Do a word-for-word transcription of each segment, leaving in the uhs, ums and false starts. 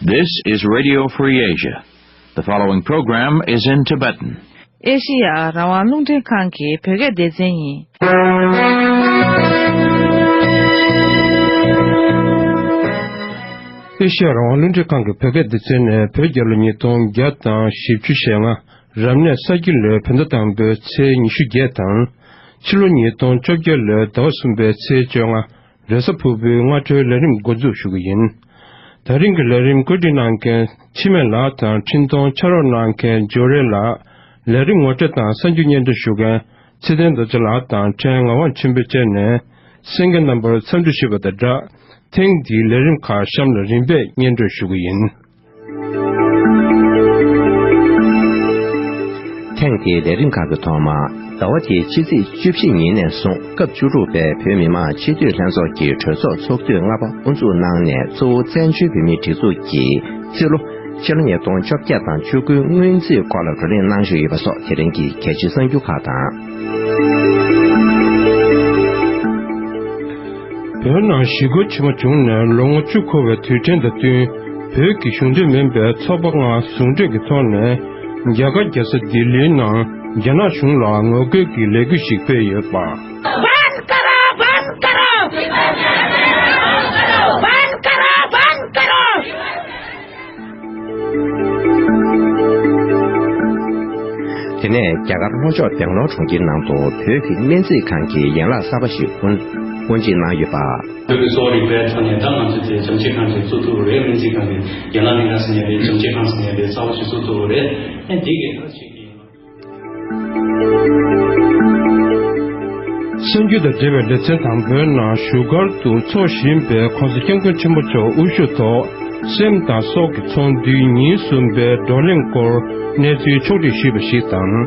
This is Radio Free Asia. The following program is in Tibetan. ཨེ་ཤི་ཡ་རང་དབང་རླུང་འཕྲིན་ཁང་གི་བོད་སྐད་སྡེ་ཚན་ཡིན། ཨེ་ཤི་ཡ་རང་དབང་རླུང་འཕྲིན་ཁང་གི་བོད་སྐད་སྡེ་ཚན་ནས་བོད་རྒྱལ་ལོ་ཉིས་སྟོང་བརྒྱ་དང་བཞི་བཅུ་ཞེ་ལྔ། རབ་གནས་ས་ཁྱི་ལོའི་བོད་ཟླ་དང་པོའི་ཚེས་ཉི་ཤུ་བརྒྱད་དང་། ཕྱི་ལོ་ཉིས་སྟོང་བཅོ་བརྒྱད་ལོའི་ཟླ་བ་གསུམ་པའི་ཚེས་བཅོ་ལྔ། རེས་གཟའ་ཕུར་བུའི་སྔ་དྲོའི་ལས་རིམ་འགོ་འཛུགས་ཞུ་གི་ཡིན། ད་རིང་གི་ལས་རིམ་བཀོད་སྒྲིག་གནང་མཁན་འཆི་མེད་ལགས་དང་འཕྲིན་གཏོང་ཕྱག་རོགས་གནང་མཁན་ཇོ་རེ་ལགས། ལས་རིམ་ངོ་སྤྲོད་དང་གསར་འགྱུར་སྙན་སྒྲོན་ཞུ་མཁན་ཚེ་བརྟན་རྡོ་རྗེ་ལགས་དང་ཕྲན་ངག་དབང་ཆོས་འཕེལ་བཅས་ནས་གསན་མཁན་རྣམ་པར་འཚམས་འདྲི་ཞུས་པ་དང་སྦྲགས། ཐེངས་འདིའི་ལས་རིམ་ཁག་གཤམ་ལ་རིམ་པས་སྙན་སྒྲོན་ཞུ་གི་ཡིན། ཐེངས་འདིའི་ལས་རིམ་ཁག་གི་ཐོག་མ། ཟླ་བ་འདིའི་ཕྱི་ཚེས་བཅུ་བཞི་ཉིན་ནས་བཟུང་སྐབས་བཅུ་དྲུག་པའི་བོད་མི་མང་སྤྱི་འཐུས་ལྷན་ཚོགས་ཀྱི་གྲོས་ཚོགས་ཚོགས་དུས་ལྔ་པ་དབུ་འཛུགས་གནང་ནས། གཙོ་བོ་བཙན་བྱོལ་བོད་མིའི་སྒྲིག་འཛུགས་ཀྱི་རྩིས་ལོ་སྤྱི་ལོ་ཉིས་སྟོང་བཅོ་བརྒྱད་དང་བཅུ་དགུའི་སྔོན་རྩིས་སྐོར་ལ་བགྲོ་གླེང་གནང་བཞིན་ཡོད་པ་སོགས་དེ་རིང་གི་གལ་ཆེའི་གསར་འགྱུར་ཁག་དང་། བོད་ནང་ཞི་རྒོལ་ཆེན་མོ་བྱུང་ནས་ལོ་ངོ་བཅུ་འཁོར་བའི་དུས་དྲན་དང་བསྟུན། བོད་ཀྱི་གཞུང་འབྲེལ་མིན་པའི་ཚོགས་པ་ལྔ་ཟུང་འབྲེལ་གྱི་ཐོག་ནས། རྒྱ་གར་རྒྱལ་ས་ལྡི་ལིའི་ནང་རྒྱ་ནག་གཞུང་ལ་ངོ་རྒོལ་གྱི་ལས་འགུལ་ཞིག་སྤེལ་ཡོད་པ། बंद करो, बंद करो। बंद करो, बंद करो। དེ་ནས་རྒྱ་གར་ལྷོ་ཕྱོགས་སྦེང་ལོར་གྲོང་ཁྱེར་ནང་དུ་བོད་ཀྱི་སྨན་རྩིས་ཁང་གི་ཡན་ལག་གསར་པ་ཞིག་དབུ་དབུ་འབྱེད་གནང་ཡོད་པ། བོད་ཀྱི་གསོ་བ་རིག་པའི་ཐོག་ནས་ད་ང་ཚོས་དེ་བྱམས་སྐྱིད་ཁང་ཞིག་བཙུགས་ཐུབ་རེད། སྨན་རྩིས་ཁང་གི་ཡན་ལག་སྨན་ཁང་ཟེར་ནས་རེད། བྱམས་སྐྱིད་ཁང་ཟེར་ནས་རེད། གསར་པ་ཞིག་བཙུགས་ཐུབ་རེད། ཨ་འདི་གི་ཐག་ཆོད་ཀྱི་ཡིན། གསར་འགྱུར་དང་འབྲེལ་བའི་ལེ་ཚན་དང་པོའི་ནང་བཞུགས་སྒར་དུ་འཚོགས་བཞིན་པའི་༸གོང་ས་༸སྐྱབས་མགོན་ཆེན་པོ་མཆོག་དབུ་བཞུགས་ཐོག་སེམས་དང་སྲོག་གི་ཚོགས་འདུའི་ཉིན་གསུམ་པའི་བགྲོ་གླེང་སྐོར་གནས་ཚུལ་ཕྱོགས་བསྒྲིགས་ཞུས་པ་ཞིག་དང་།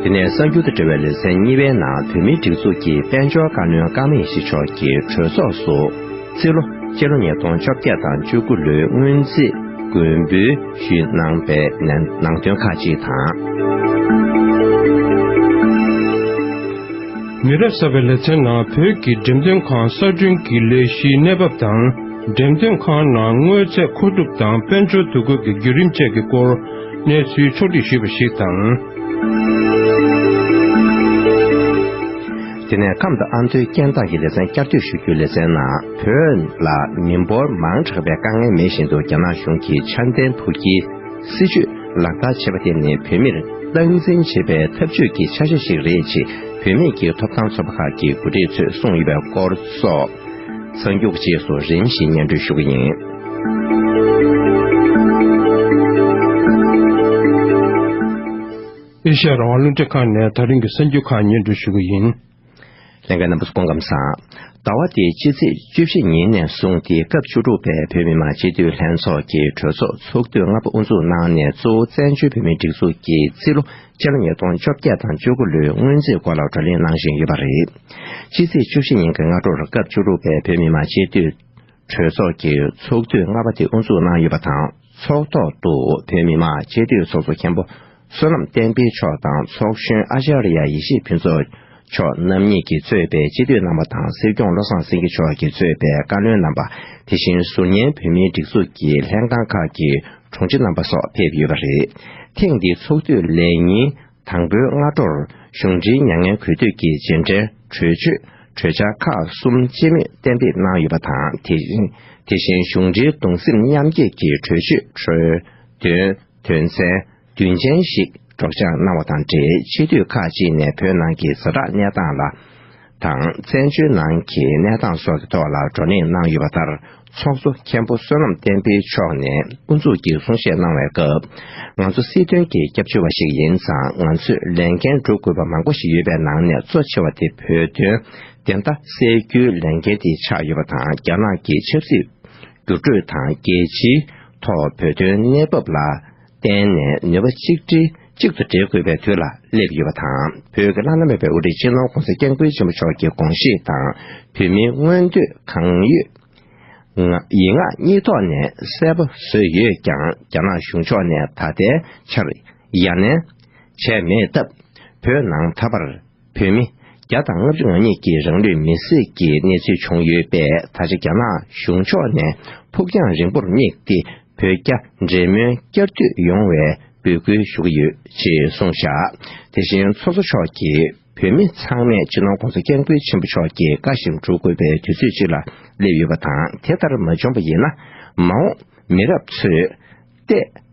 དེ་ནས་གསར་འགྱུར་དང་འབྲེལ་བའི་ལེ་ཚན་གཉིས་པའི་ནང་བོད་མིའི་སྒྲིག་འཛུགས་ཀྱི་དཔལ་འབྱོར་བཀའ་བློན་ཀརྨ་ཡེ་ཤེས་མཆོག་གིས་གྲོས་ཚོགས་སུ། རྩིས་ལོ་སྤྱི་ལོ་ཉིས་སྟོང་བཅོ་བརྒྱད་དང་བཅུ་དགུ་ལོའི་སྔོན་རྩིས་མགོན་འབུལ་ཞུས་གནང་པའི་ནང་ནང་དོན་ཁག་ཅིག་དང་། མི་རབས་གསར་པའི་ལེ་ཚན་ནང་བོད་ཀྱི་འགྲེམས་སྟོན་ཁང་གསར་སྐྲུན་གྱི་ལས་གཞིའི་གནས་བབ་དང་། འགྲེམས་སྟོན་ཁང་ནང་དངོས་རྫས་མཁོ་སྒྲུབ་དང་དཔལ་འབྱོར་འདུ་འགོད་ཀྱི་བརྒྱུད་རིམ་བཅས་ཀྱི་སྐོར་གནས་ཚུལ་ཕྱོགས་བསྒྲིགས་ཞུས་པ་ཞིག་དང་། དེ་ནས་ཁམས་དང་ཨ་མདོའི་རྐྱེན་སྟངས་ཀྱི་ལེ་ཚན་བསྐྱར་ཟློས་ཞུ་རྒྱུའི་ལེ་ཚན་ནང་། བོད་ལ་མི་འབོར་མང་དྲགས་པའི་དཀའ་ངལ་མེད་བཞིན་དུ་རྒྱ་ནག་གཞུང་གིས་འཆར་ལྡན་ཕུགས་ཀྱི་སྲིད་ཇུས་ལག་བསྟར་བྱེད་པ་དེ་ནི་བོད་མིར་སྟངས་འཛིན་བྱེད་པའི་ཐབས་ཇུས་ཀྱི་ཆ་ཤས་ཤིག་རེད་ཅེས་བོད་མིས་ཀྱི་ཐོབ་ཐང་ཚོགས་པ་ཁག་གི་འགོ་ཁྲིད་ཚོས་གསུངས་ཡོད་པའི་སྐོར་སོགས། གསར་འགྱུར་རྗེས་སུ་རིམ་བཞིན་སྙན་སྒྲོན་ཞུ་གི་ཡིན། ཨེ་ཤ་ཡ་རང་དབང་རླུང་འཕྲིན་ཁང་ནས་ད་རིང་གི་གསར་འགྱུར་ཁག་སྙན་སྒྲོན་ཞུ་གི་ཡིན། ལྷན་རྒྱས་རྣམ་པ་སྐུ་ཁམས་བཟང་། ཟླ་བ་འདིའི་སྤྱི་ཚེས་བཅུ་བཞི་ཉིན་ནས་བཟུང་སྟེ་སྐབས་བཅུ་དྲུག་པའི་བོད་མི་མང་སྤྱི་འཐུས་ལྷན་ཚོགས་ཀྱི་གྲོས་ཚོགས་ཚོགས་དུས་ལྔ་པ་དབུ་འཛུགས་གནང་ནས། གཙོ་བོ་བཙན་བྱོལ་བོད་མིའི་སྒྲིག་འཛུགས་ཀྱི་རྩིས་ལོ་སྤྱི་ལོ་ཉིས་སྟོང་བཅོ་བརྒྱད་དང་བཅུ་དགུ་ལོའི་སྔོན་རྩིས་སྐོར་ལ་བགྲོ་གླེང་གནང་བཞིན་ཡོད་པ་རེད། སྤྱི་ཚེས་བཅུ་བཞི་ཉིན་གྱི་སྔ་དྲོར་སྐབས་བཅུ་དྲུག་པའི་བོད་མི་མང་སྤྱི་འཐུས་གྲོས་ཚོགས་ཀྱི་ཚོགས་དུས་ལྔ་པ་དེ་དབུ་འཛུགས་གནང་ཡོད་པ་དང་། ཚོགས་ཐོག་ཏུ་བོད་མི་མང་སྤྱི་འཐུས་ཚོགས་གཙོ་མཁན་པོ་བསོད་ནམས་བསྟན་འཕེལ་མཆོག་དང་། ཚོགས་གཞོན་ཨ་ཅཱརྱ་ཡེ་ཤེས་ཕུན་ཚོགས་མཆོག་རྣམ་གཉིས་ཀྱིས་གཙོས་པའི་སྤྱི་འཐུས་རྣམ་པ་དང་། སྲིད་སྐྱོང་བློ་བཟང་སེང་གེ་མཆོག་གིས་གཙོས་པའི་བཀའ་བློན་རྣམ་པ། དེ་བཞིན་ཟུར་ཉན་བོད་མིའི་སྒྲིག་འཛུགས་ཀྱི་ལྷན་ཁང་ཁག་གི་དྲུང་ཆེ་རྣམ་པ་སོགས་ཕེབས་ཡོད་པ་རེད། ཐེངས་འདིའི་ཚོགས་དུས་ལས་ཉིན་དང་པོའི་སྔ་དྲོར་གཞུང་འབྲེལ་མྱ་ངན་གུས་འདུད་ཀྱི་རྗེས་དྲན་གྲོས་ཆོད་གྲོས་འཆར་ཁག་གསུམ་སྤྱི་མོས་གཏན་འབེབས་གནང་ཡོད་པ་དང་། དེ་དེ་བཞིན་གཞུང་འབྲེལ་གདུང་སེམས་མཉམ་སྐྱེད་ཀྱི་གྲོས་ཆོད་གྲོས་དོན་དོན་ཚན་བདུན་ཅན་ཞིག་སྒྲོག་སྦྱང་གནང་བ་དང་འབྲེལ། སྤྱི་འཐུས་ཁག་ཅིག་ནས་བོད་ནང་གི་ཛ་དྲག་གནས་སྟངས་ལ་དང་། བཙན་བྱོལ་ནང་གི་གནས་སྟངས་སོགས་ཀྱི་ཐོག་ལ་བགྲོ་གླེང་གནང་ཡོད་པ་ལྟར། ཚོགས་གཙོ་མཁན་པོ་བསོད་ནམས་བསྟན་འཕེལ་མཆོག་ནས་དབུ་འཛུགས་ཀྱིས་གསུང་བཤད་གནང་བའི་སྐབས། ང་ཚོ་སྲིད་དོན་གྱི་སྐྱབས་བཅོལ་བ་ཞིག་ཡིན་ཙང་། ང་ཚོས་ལས་འགན་སྒྲུབ་དགོས་པ་མང་པོ་ཞིག་ཡོད་པའི་ནང་ནས་གཙོ་ཆེ་བ་དེ་བོད་དོན་བདེན་མཐའ་གསལ་རྒྱུའི་ལས་འགན་དེ་ཆགས་ཡོད་པ་དང་། རྒྱ་ནག་གི་ཆབ་སྲིད་འགྱུར་འགྲོས་དང་། རྒྱལ་སྤྱིའི་ཐོག་བོད་དོན་གནས་བབ་ལ་བརྟེན་ནས་ནུས་པ་གཅིག་སྒྲིལ་གཅིག་ཏུ་སྒྲིལ་དགོས་པའི་དུས་ལ་སླེབས་ཡོད་པ་དང་། བོད་ཀྱི་བླ་ན་མེད་པའི་དབུ་ཁྲིད་སྤྱི་ནོར་༸གོང་ས་༸སྐྱབས་མགོན་ཆེན་པོ་མཆོག་གི་དགོངས་གཞི་དང་། བོད་མིའི་མངོན་འདོད་གང་ཡོད་ཡིད་མངགས་གཉིས་ཐོག་ནས་གསལ་པོ་བཟོས་ཡོད་ཀྱང་། རྒྱ་ནག་གཞུང་ཕྱོགས་ནས་ད་ལྟའི་ཆར་ཡ་ལན་བྱས་མེད་སྟབས། བོད་ནང་ད་བར་བོད་མི་ བརྒྱ་དང་ལྔ་བཅུ་ང་གཉིས་ཀྱི་རང་ལུས་མེར་སྲེག་གི་གནས་ཚུལ་བྱུང་ཡོད་པས། ད་ཆ་རྒྱ་ནག་གཞུང་ཕྱོགས་ནས་ཕུགས་རྒྱང་རིང་པོར་བསྙེགས་ཏེ། བོད་རྒྱ་འབྲེལ་མོལ་བསྐྱར་མཐུད་ཡོང་བའི་འབོད་སྐུལ་ཞུ་གི་ཡོད་ཅེས་གསུངས་བཞག་དེ་བཞིན་ཚོགས་གཙོ་མཆོག་གིས་བོད་མི་ཚང་མས་སྤྱི་ནོར་༸གོང་ས་༸སྐྱབས་མགོན་ཆེན་པོ་མཆོག་གི་བཀའ་བཞིན་སྒྲུབ་དགོས་པའི་དུས་ཚོད་ཅིག་ལ་སླེབས་ཡོད་པ་དང་། དེ་ལྟར་མ་བྱུང་བ་ཡིན་ན། མ་འོངས་མི་རབས་ཚོས་བལྟས་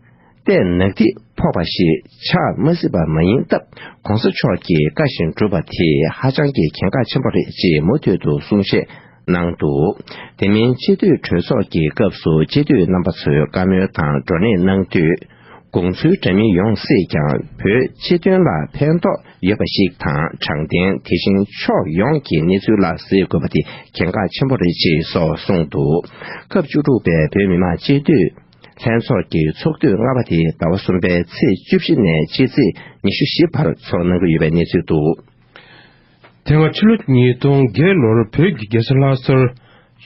བལྟས་ནག་ཐིག་ཕོག་པ་ཞིག་ཆགས་མ་སྲིད་པ་མ་ཡིན་སྟབས། ༸གོང་ས་མཆོག་གི་བཀའ་བཞིན་སྒྲུབ་པ་དེ་ཧ་ཅང་གི་གལ་འགངས་ཆེན་པོ་རེད་ཅེས་མུ་མཐུད་དུ་གསུང་བཤད་གནང་འདུག་དེ་མིན་སྤྱི་འཐུས་གྲོས་ཚོགས་ཀྱི་སྐབས་སུ་སྤྱི་འཐུས་རྣམ་པ་ཚོས་བཀའ་མོལ་དང་བགྲོ་གླེང་གནང་དུས། དགོངས་ཚུལ་འདྲ་མིན་ཡོང་སྲིད་ཀྱང་། བོད་སྤྱི་དོན་ལ་ཕན་ཐོགས་ཡོད་པ་ཞིག་དང་། དྲང་བདེན། དེ་བཞིན་ཕྱོགས་ཡོངས་ཀྱི་གནས་ཚུལ་ལ་གཟིགས་དགོས་པ་དེ་གལ་འགངས་ཆེན་པོ་རེད་ཅེས་སོགས་གསུངས་འདུག་སྐབས་བཅུ་དྲུག་པའི་བོད་མི་མང་སྤྱི་འཐུས་ལྷན་ཚོགས་ཀྱི་ཚོགས་དུས་ལྔ་པ་དེ་ཟླ་བ་གསུམ་པའི་ཚེས་བཅུ་བཞི་ནས་ཕྱི་ཚེས་ཉི་ཤུ་བཞི་བར་ཚོགས་གནང་གི་ཡོད་པའི་གནས་ཚུལ་འདུག་དེ་སྔ་ཕྱི་ལོ་ཉིས་སྟོང་བརྒྱད་ལོར་བོད་ཀྱི་རྒྱལ་ས་ལྷ་སར་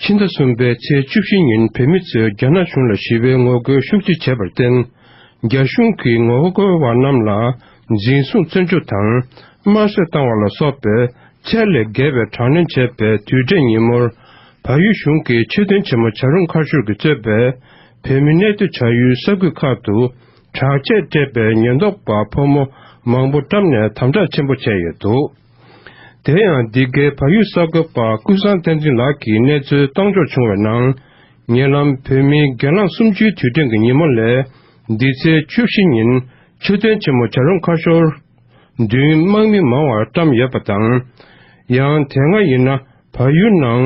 ཕྱི་ཟླ་གསུམ་པའི་ཚེས་བཅུ་བཞི་ཉིན་བོད་མི་ཚོས་རྒྱ་ནག་གཞུང་ལ་ཞི་བའི་ངོ་རྒོལ་ཤུགས་ཆེ་བྱས་པར་བརྟེན། རྒྱ་གཞུང་གིས་ངོ་རྒོལ་བ་རྣམས་ལ་འཛིན་བཟུང་བཙོན་འཇུག་དང་དམར་གསོད་བཏང་བ་ལ་སོགས་པའི་ཚད་ལས་བརྒལ་བའི་དྲག་གནོན་བྱས་པའི་དུས་དྲན་ཉིན་མོར། བལ་ཡུལ་གཞུང་གིས་ཆོས་དོན་ཆེན་མོ་བྱ་རུང་ཁ་ཤོར་གྱིས་གཙོས་པའི་བོད་མི་གནས་སྡོད་བྱ་ཡུལ་ས་ཁུལ་ཁག་ཏུ་དྲག་ཆས་སྤྲས་པའི་ཉེན་རྟོག་པ་ཕོ་མོ་མང་པོ་བཀྲམ་ནས་དམ་དྲག་ཆེན་པོ་བྱས་ཡོད་འདུག་དེ་ཡང་འདི་གའི་བལ་ཡུལ་གསར་འགོད་པ་ཀུན་བཟང་བསྟན་འཛིན་ལགས་ཀྱིས་གནས་ཚུལ་བཏང་འབྱོར་བྱུང་བའི་ནང་། ཉེ་ལམ་བོད་མིའི་སྒེར་ལངས་གསུམ་བཅུའི་དུས་དྲན་གྱི་ཉིན་མོ་ལས། འདི་ཚེས་བཅུ་བཞི་ཉིན་ཆོས་དོན་ཆེན་མོ་བྱ་རུང་ཁ་ཤོར་མདུན་དམག་མི་མང་བ་བཀྲམ་ཡོད་པ་དང་། ཡང་དེ་སྔ་ཡིན་ན་བལ་ཡུལ་ནང་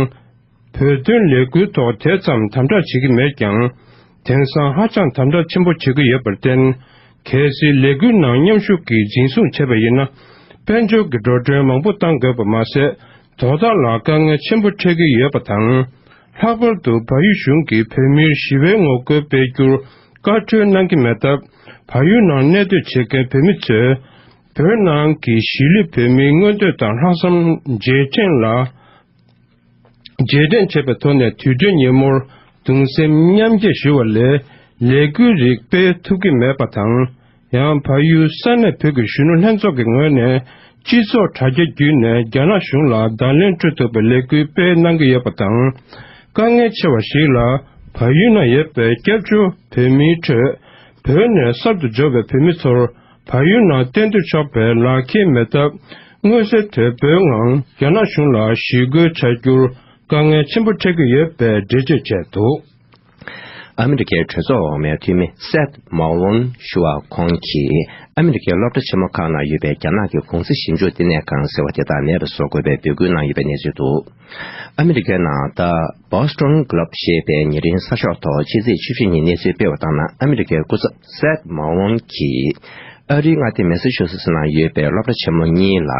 བོད་དོན་ལས་འགུལ་ཐོག་དེ་ཙམ་དམ་དྲག་བྱེད་ཀྱི་མེད་ཀྱང་། དེང་སང་ཧ་ཅང་དམ་དྲག་ཆེན་པོ་བྱེད་ཀྱི་ཡོད་པར་བརྟེན། གལ་སྲིད་ལས་འགུལ་ནང་མཉམ་ཞུགས་ཀྱིས་འཛིན་བཟུང་བྱས་པ་ཡིན་ན། དཔལ་འབྱོར་གྱི་འགྲོ་གྲོན་མང་པོ་གཏང་དགོས་པ་མ་ཟད། དོ་བདག་ལ་དཀའ་ངལ་ཆེན་པོ་འཕྲད་ཀྱི་ཡོད་པ་དང་། ལྷག་པར་དུ་བལ་ཡུལ་གཞུང་གིས་བོད་མིར་ཞི་བའི་ངོ་རྒོལ་སྤེལ་རྒྱུར་བཀའ་འཁྲོལ་གནང་གི་མེད་སྟབས། བལ་ཡུལ་ནང་གནས་སྡོད་བྱེད་མཁན་བོད་མི་ཚོས་བོད་ནང་གི་གཞིས་ལུས་བོད་མིའི་མངོན་འདོད་དང་ལྷག་བསམ་རྗེས་དྲན་ལ། རྗེས་དྲན་བྱེད་པའི་ཐོག་ནས་དུས་དྲན་ཉིན་མོར་གདུང་སེམས་མཉམ་སྐྱེད་ཞུ་བ་ལས་ལས་འགུལ་རིགས་སྤེལ་ཐུབ་ཀྱི་མེད་པ་དང་། ཡང་བལ་ཡུལ་ས་གནས་བོད་ཀྱི་གཞོན་ནུ་ལྷན་ཚོགས་ཀྱི་ངོས་ནས་སྤྱི་ཚོགས་དྲ་རྒྱ་བརྒྱུད་ནས་རྒྱ་ནག་གཞུང་ལ་བརྡ་ལན་སྤྲོད་ཐུབ་པའི་ལས་འགུལ་སྤེལ་གནང་གི་ཡོད་པ་དང་། དཀའ་ངལ་ཆེ་བ་ཞིག་ལ་བལ་ཡུལ་ན་ཡོད་པའི་སྐྱབས་བཅོལ་བོད་མིའི་ཁྲོད་བོད་ནས་གསར་དུ་འབྱོར་བའི་བོད་མི་ཚོར་བལ་ཡུལ་ནང་གཏན་སྡོད་ཆོག་པའི་ལག་ཁྱེར་མེད་སྟབས། མངོན་གསལ་དོད་པོའི་ངང་རྒྱ་ནག་གཞུང་ལ་ཞི་རྒོལ་བྱ་རྒྱུར་དཀའ་ངལ་ཆེན་པོ་འཕྲད་ཀྱི་ཡོད་པའི་འགྲེལ་བརྗོད་བྱས་འདུག་ཨ་མི་རི་ཀའི་གྲོས་ཚོགས་འོག་མའི་འཐུས་མི་སེད་མའོ་ལོན་ཞུ་བ་ཁོང་གིས། ཨ་མི་རི་ཀའི་སློབ་གྲྭ་ཆེན་མོ་ཁག་ནང་ཡོད་པའི་རྒྱ་ནག་གི་གུང་སེང་ཞིབ་འཇུག་ལྟེ་གནས་ཁང་ཟེར་བ་དེ་དག་མེད་པ་བཟོ་དགོས་པའི་འབོད་སྐུལ་གནང་ཡོད་པའི་གནས་ཚུལ་འདུག་ཨ་མི་རི་ཀའི་ནང་The Boston Globe ཞེས་པའི་ཉེ་རིང་གསར་ཤོག་ཐོག་ཕྱི་ཚེས་བཅུ་བཞི་ཉིན་གནས་ཚུལ་སྤེལ་བ་ལྟར་ན། ཨ་མི་རི་ཀའི་སྐུ་ཚབ་སེད་མའོ་ལོན་གྱིས་ཨ་རིའི་མངའ་སྡེ་མེ་ས་ཆུ་སེ་ཊི་ནང་ཡོད་པའི་སློབ་གྲྭ་ཆེན་མོ་གཉིས་ལ།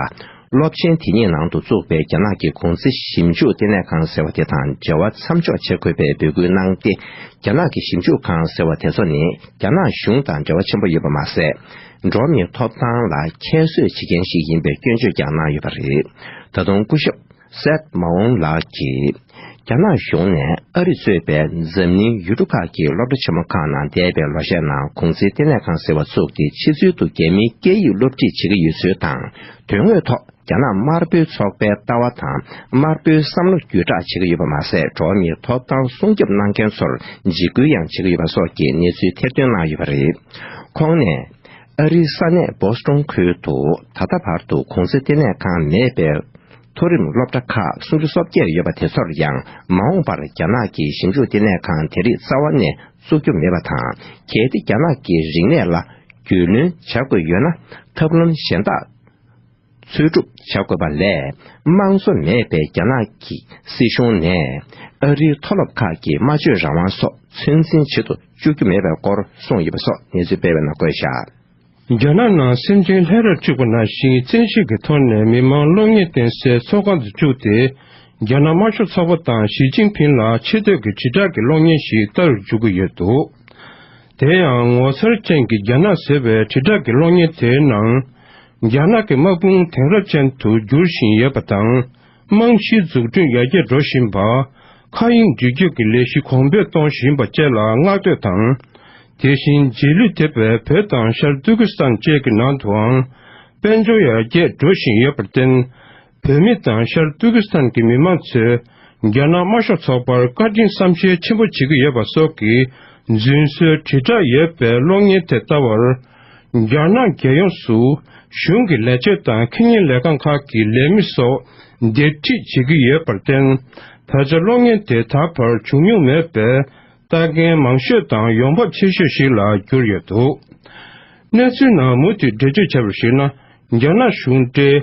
སློབ་ཆེན་དེ་གཉིས་ནང་དུ་བཙུགས་པའི་རྒྱ་ནག་གི་གུང་སེང་ཞིབ་འཇུག་ལྟེ་གནས་ཁང་ཟེར་བ་དེ་དང་འབྲེལ་བ་མཚམས་འཇོག་བྱེད་དགོས་པའི་འབོད་སྐུལ་གནང་སྟེ། རྒྱ་ནག་གི་ཞིབ་འཇུག་ཁང་ཟེར་བ་དེ་ཚོ་ནི་རྒྱ་ནག་གཞུང་དང་འབྲེལ་བ་ཆེན་པོ་ཡོད་པ་མ་ཟད། འགྲོ་བ་མིའི་ཐོབ་ཐང་ལ་ཁྱད་གསོད་བྱེད་མཁན་ཞིག་ཡིན་པའི་སྐྱོན་བརྗོད་ཀྱང་གནང་ཡོད་པ་རེད། ད་དུང་སྐུ་ཞབས་སེད་མའོ་ལོན་ལགས་ཀྱིས། རྒྱ་ནག་གཞུང་ནས་ཨ་རི་གཙོས་པའི་འཛམ་གླིང་ཡུལ་གྲུ་ཁག་གི་སློབ་གྲྭ་ཆེན་མོ་ཁག་ནང་འདས་པའི་ལོ་ཤས་ནང་གུང་སེང་ལྟེ་གནས་ཁང་ཟེར་བ་བཙུགས་ཏེ། ཕྱི་ཚུལ་དུ་རྒྱ་མིའི་སྐད་ཡིག་སློབ་ཁྲིད་བྱེད་ཀྱི་ཡོད་ཚུལ་དང་། དོན་དངོས་ཐོག་རྒྱ་ནག་དམར་པོའི་ཚོགས་པའི་ལྟ་བ་དང་དམར་པོའི་བསམ་བློ་བརྒྱུད་བསྒྲགས་བྱེད་ཀྱི་ཡོད་པ་མ་ཟད། འགྲོ་བ་མིའི་ཐོབ་ཐང་སྲུང་སྐྱོབ་གནང་མཁན་ཚོར་འཇིགས་སྐུལ་ཡང་བྱེད་ཀྱི་ཡོད་པ་སོགས་ཀྱི་གནས་ཚུལ་ཐེར་འདོན་གནང་ཡོད་པ་རེད། ཁོང་ནས། ཨ་རིའི་ས་གནས་བོ་སི་ཊོན་ཁུལ་དུ་ད་ལྟ་བར་དུ་གུང་སེང་ལྟེ་གནས་ཁང་མེད་པའི་མཐོ་རིམ་སློབ་གྲྭ་ཁག་སུམ་ཅུ་སོ་བརྒྱད་ཡོད་པ་དེ་ཚོར་ཡང་མ་འོངས་པར་རྒྱ་ནག་གི་ཞིབ་འཇུག་ལྟེ་གནས་ཁང་དེ་རིགས་རྩ་བ་ནས་བཙུགས་རྒྱུ་མེད་པ་དང་། གལ་ཏེ་རྒྱ་ནག་གི་རིག་གནས་ལ་རྒྱུས་ལོན་བྱ་དགོས་ཡོད་ན། ཐབས་ལམ་གཞན་དག་འཚོལ་སྒྲུབ་བྱ་དགོས་པ་ལས། དམངས་གཙོ་མེད་པའི་རྒྱ་ནག་གི་སྲིད་གཞུང་ནས་ཨ་རིའི་མཐོ་སློབ་ཁག་གི་སྨྲ་བརྗོད་རང་དབང་སོགས་ཚོད་འཛིན་བྱེད་དུ་བཅུག་རྒྱུ་མེད་པའི་སྐོར་གསུངས་ཡོད་པ་སོགས་གནས་ཚུལ་སྤེལ་བའི་ནང་བཀོད་བཞག་རྒྱ་ནག་ནང་སེམས་ཅན་ལྷ་རབ་ཕྱུག་པ་ནང་བཞིན་བཙན་ཤེད་ཀྱི་ཐོག་ནས་མི་མང་གློག་བརྙན་བསྟན་སའི་ཚོགས་ཁང་དུ་བཅུག་སྟེ། རྒྱ་ནག་དམར་ཤོག་ཚོགས་པ་དང་ཞི་ཅིན་ཕིན་ལ་ཆེ་བསྟོད་ཀྱི་དྲིལ་བསྒྲགས་ཀྱི་གློག་བརྙན་ཞིག་ལྟ་རུ་འཇུག་གི་ཡོད་འདུག་དེ་ཡང་ངོ་མཚར་ཅན་གྱི་རྒྱ་ནག་ཟེར་བའི་དྲིལ་བསྒྲགས་ཀྱི་གློག་བརྙན་དེའི་ནང་། རྒྱ་ནག་གི་དམག་དཔུང་དེང་རབས་ཅན་དུ་འགྱུར་བཞིན་ཡོད་པ་དང་། རྨང་གཞིའི་འཛུགས་སྐྲུན་ཡར་རྒྱས་འགྲོ་བཞིན་པ། མཁའ་དབྱིངས་འགྲུལ་སྐྱོད་ཀྱི་ལས་གཞི་གོང་འཕེལ་གཏོང་བཞིན་པ་བཅས་ལ་བསྔགས་བསྟོད་དང་། དེ་བཞིན་རྗེས་ལུས་ཐེབས་པའི་བོད་དང་ཤར་ཏུར་ཀི་སི་ཐན་བཅས་ཀྱི་ནང་དུའང་དཔལ་འབྱོར་ཡར་རྒྱས་འགྲོ་བཞིན་ཡོད་པར་བརྟེན། བོད་མི་དང་ཤར་ཏུར་ཀི་སི་ཐན་གྱི་མི་མང་ཚོས་རྒྱ་ནག་དམར་ཤོག་ཚོགས་པར་བཀའ་དྲིན་བསམ་ཤེས་ཆེན་པོ་བྱེད་ཀྱི་ཡོད་པ་སོགས་ཀྱི་རྫུན་བཟོའི་དྲིལ་བསྒྲགས་ཡོད་པའི་གློག་བརྙན་དེ་ལྟ་བར། རྒྱ་ནག་རྒྱལ་ཡོངས་སུ་གཞུང་གི་ལས་བྱེད་དང་ཁེ་ཉེན་ལས་ཁང་ཁག་གི་ལས་མི་སོགས་སྡེབ་ཁྲིད་བྱེད་ཀྱི་ཡོད་པར་བརྟེན། ད་ཆ་གློག་བརྙན་དེ་ད་བར་བྱུང་མྱོང་མེད་པའི་ལྟ་མཁན་མང་ཤོས་དང་ཡོང་འབབ་ཆེ་ཤོས་ཤིག་ལ་གྱུར་ཡོད་འདུག་གནས་ཚུལ་ནང་མུ་མཐུད་འགྲེལ་བརྗོད་བྱས་པར་གཞིགས་ན། རྒྱ་ནག་གཞུང་འབྲེལ་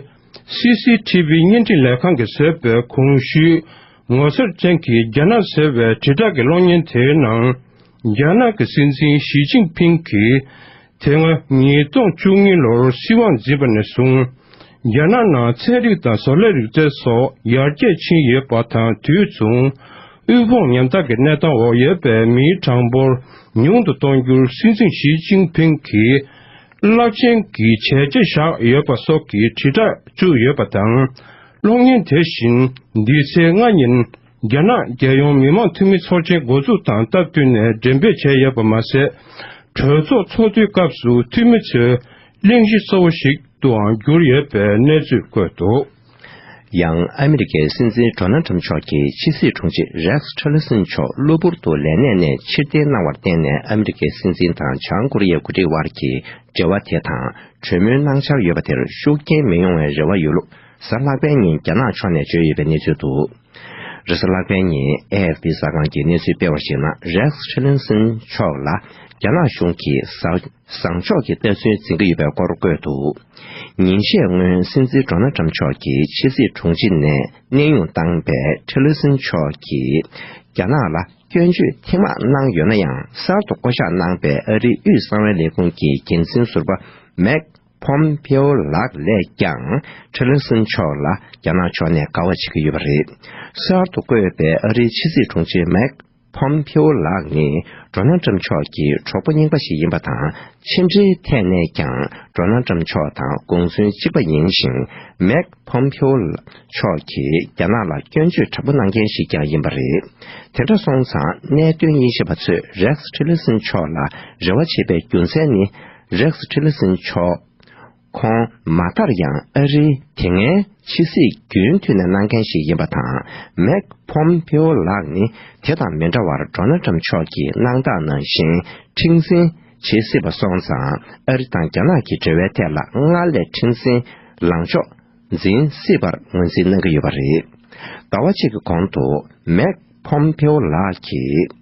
སི་སི་ཐི་བི་བརྙན་འཕྲིན་ལས་ཁང་གིས་བཟོས་པའི་གོང་ཞུས་ངོ་མཚར་ཅན་གྱི་རྒྱ་ནག་ཟེར་བའི་དྲིལ་བསྒྲགས་ཀྱི་གློག་བརྙན་དེའི་ནང་། རྒྱ་ནག་གི་སྲིད་འཛིན་ཞི་ཅིན་ཕིང་གིས་དེ་སྔ་ཉིས་སྟོང་བཅུ་གཉིས་ལོར་སྲིད་དབང་འཛིན་པ་ནས་བཟུང་། རྒྱ་ནག་ནང་ཚན་རིག་དང་བཟོ་ལས་རིག་རྩལ་སོགས་ཡར་རྒྱས་ཕྱིན་ཡོད་པ་དང་། དུས་མཚུངས་དབུལ་ཕོངས་ཉམ་ཐག་གི་གནས་སྟངས་འོག་ཡོད་པའི་མིའི་གྲངས་འབོར་ཉུང་དུ་གཏོང་རྒྱུར་སྲིད་འཛིན་ཞི་ཅིན་ཕིང་གིས་རླབས་ཆེན་གྱི་བྱས་རྗེས་བཞག་ཡོད་པ་སོགས་ཀྱི་དྲིལ་བསྒྲགས་བཙུགས་ཡོད་པ་དང་། གློག་བརྙན་དེ་བཞིན་འདི་ཚེས་ལྔ་ཉིན། རྒྱ་ནག་རྒྱལ་ཡོངས་མི་དམངས་འཐུས་མི་ཚོགས་ཆེན་འགོ་འཛུགས་དང་སྟབས་བསྟུན་ནས་འགྲེམས་སྤེལ་བྱས་ཡོད་པ་མ་ཟད། གྲོས་ཚོགས་ཚོགས་དུས་སྐབས་སུ་འཐུས་མི་ཚོའི་གླེང་གཞི་གཙོ་བོ་ཞིག་ཏུའང་གྱུར་ཡོད་པའི་གནས་ཚུལ་བཀོད་འདུག་ཡང་ཨ་མི་རི་ཀའི་སྲིད་འཛིན་ཌོ་ནལ་ཊམ་མཆོག་གི་ཕྱི་སྲིད་དྲུང་ཆེ་རེགས་ཊི་ལི་སན་མཆོག་གློ་བུར་དུ་ལས་གནས་ནས་ཕྱིར་འཐེན་གནང་བར་བརྟེན་ནས། ཨ་མི་རི་ཀའི་སྲིད་འཛིན་དང་བྱང་ཀོ་རི་ཡའི་འགོ་ཁྲིད་དབར་གྱི་འབྲེལ་བ་དེ་དང་གྲོས་མོལ་གནང་འཆར་ཡོད་པ་དེར་ཤུགས་རྐྱེན་མི་ཡོང་བའི་རེ་བ་ཡོད་ལུགས་གཟའ་ལྷག་པའི་ཉིན་རྒྱ་ནག་ཕྱོགས་ནས་བརྗོད་ཡོད་པའི་གནས་ཚུལ་འདུག་རེས་གཟའ་ལྷག་པའི་ཉིན་ཨེ་ཨེཕ་པི་གསར་ཁང་གིས་གནས་ཚུལ་སྤེལ་བར་གཞིགས་ན། རེགས་ཊི་ལི་སན་མཆོག་ལ་རྒྱ་ནག་གཞུང་གིས་བཟའ་བཟང་ཕྱོགས་ཀྱི་ལྟ་ཚུལ་འཛིན་གྱི་ཡོད་པའི་སྐོར་བཀོད་འདུག་ཉིན་ཤས་སྔོན་སྲིད་འཛིན་ཌོ་ནལ་ཊམ་མཆོག་གིས་ཕྱི་སྲིད་དྲུང་ཆེ་ནས་གནས་དབྱུང་བཏང་པའི་ཊི་ལི་སན་མཆོག་གིས་རྒྱ་ནག་ལ་སྐྱོན་བརྗོད་ཐེངས་མང་གནང་ཡོད་ན་ཡང་། གསར་དུ་བསྐོ་གཞག་གནང་པའི་ཨ་རིའི་དབུས་གསང་བའི་ལས་ཁུངས་ཀྱི་འགན་འཛིན་ཟུར་པ་མེག་ཕོམ་ཕེའོ་ལགས་ལས་ཀྱང་ཊི་ལི་སན་མཆོག་ལ་རྒྱ་ནག་ཕྱོགས་ནས་དགའ་བ་བྱེད་ཀྱི་ཡོད་པ་རེད། གསར་དུ་བསྐོས་པའི་ཨ་རིའི་ཕྱི་སྲིད་དྲུང་ཆེ་མེག་ཕོམ་ཕེའོ་ལགས་ནི་ཌོ་ནལ་ཊམ་མཆོག་གི་གྲོགས་པོ་རྙིང་པ་ཞིག་ཡིན་པ་དང་། ཕྱི་འབྲེལ་ཐད་ནས་ཀྱང་ཌོ་ནལ་ཊམ་མཆོག་དང་དགོངས་ཚུལ་གཅིག་པ་ཡིན་ཞིང་། མེག་ཕོམ་ཕེའོ་མཆོག་གིས་རྒྱ་ནག་ལ་སྐྱོན་བརྗོད་དྲག་པོ་གནང་མཁན་ཞིག་ཀྱང་ཡིན་པ་རེད། དེ་འདྲ་སོང་ཙང་གནད་དོན་དབྱེ་ཞིབ་པ་ཚོས་རེགས་ཊི་ལི་སན་མཆོག་ལ་རེ་བ་བྱེད་པའི་རྒྱུ་མཚན་ནི། རེགས་ཊི་ལི་སན་མཆོག་ཁོང་མ་མཐར་ཡང་ཨ་རིའི་དེ་སྔའི་ཕྱི་སྲིད་རྒྱུན་མཐུད་ནས་གནང་མཁན་ཞིག་ཡིན་པ་དང་། མེག་ཕོམ་ཕེའོ་ལགས་ནི་དེ་དང་མི་འདྲ་བར་ཌོ་ནལ་ཊམ་མཆོག་གི་གནང་སྟངས་ནང་བཞིན་མཁྲེགས་འཛིན་བྱེད་སྲིད་པ་སོང་ཙང་། ཨ་རི་དང་རྒྱ་ནག་གི་འབྲེལ་བའི་ཐད་ལ་སྔར་ལས་མཁྲེགས་འཛིན་ལངས་ཕྱོགས་འཛིན་སྲིད་པར་ངོས་འཛིན་གནང་གི་ཡོད་པ་རེད། ཟླ་བ་གཅིག་གི་གོང་དུ་མེག་ཕོམ་ཕེའོ་ལགས་ཀྱིས།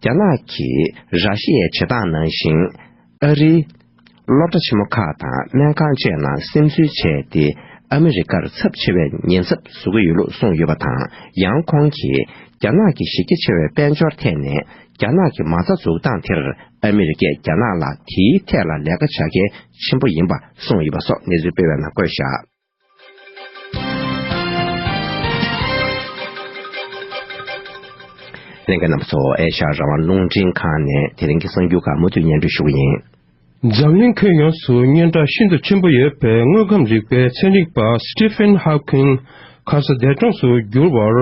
རྒྱ་ནག་གིས་ར་ཤི་ཡའི་བྱེད་སྟངས་ནང་བཞིན་ཨ་རིའི་སློབ་གྲྭ་ཆེན་མོ་ཁག་དང་སྨན་ཁང་བཅས་ནང་སིམ་འཛུལ་བྱས་ཏེ། ཨ་མི་རི་ཀར་ཚབས་ཆེ་བའི་ཉེན་ཚབས་བཟོ་གི་ཡོད་ལུགས་གསུངས་ཡོད་པ་དང་། ཡང་ཁོང་གིས་རྒྱ་ནག་གི་གཞི་རྒྱ་ཆེ་བའི་དཔལ་འབྱོར་ཐད་ནས་རྒྱ་ནག་གི་མ་རྩ་འཛུགས་སྟངས་དེར་ཨ་མི་རི་ཀས་རྒྱ་ནག་ལ་དེའི་ཐད་ལ་ལས་ཀ་བྱ་གལ་ཆེན་པོ་ཡིན་པ་གསུངས་ཡོད་པ་སོགས་གནས་ཚུལ་སྤེལ་བའི་ནང་བཀོད་བཞག་ལྷན་རྒྱས་རྣམ་པ་ཚོ། ཨེ་ཤ་ཡ་རང་དབང་རླུང་འཕྲིན་ཁང་ནས་དེ་རིང་གི་གསར་འགྱུར་ཁག་མུ་མཐུད་སྙན་སྒྲོན་ཞུ་གི་ཡིན། འཛམ་གླིང་ཁྱོན་ཡོངས་སུ་སྙན་གྲགས་ཤིན་ཏུ་ཆེན་པོ་ཡོད་པའི་དངོས་ཁམས་རིག་པའི་ཚན་རིག་པ་Stephen Hawking ཁ་ས་འདས་གྲོངས་སུ་གྱུར་བར།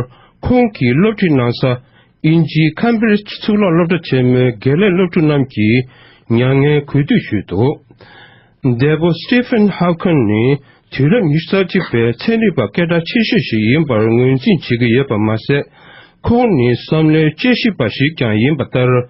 ཁོང་གིས་སློབ་ཁྲིད་གནང་ས་དབྱིན་ཇིའི་ཁེམ་བྷི་རིཇ་གཙུག་ལག་སློབ་གྲྭ་ཆེན་མོའི་དགེ་ལས་སློབ་ཕྲུག་རྣམས་ཀྱིས་མྱ་ངན་གུས་འདུད་ཞུས་འདུག་འདས་པོ་Stephen Hawking ནི་དུས་རབས་ཉི་ཤུ་རྩ་གཅིག་པའི་ཚན་རིག་པ་སྐད་གྲགས་ཆེ་ཤོས་ཤིག་ཡིན་པར་ངོས་འཛིན་བྱེད་ཀྱི་ཡོད་པ་མ་ཟད། ཁོང་ནི་བསམ་བློའི་དཔྱད་ཞིབ་པ་ཞིག་ཀྱང་ཡིན་པ་ལྟར།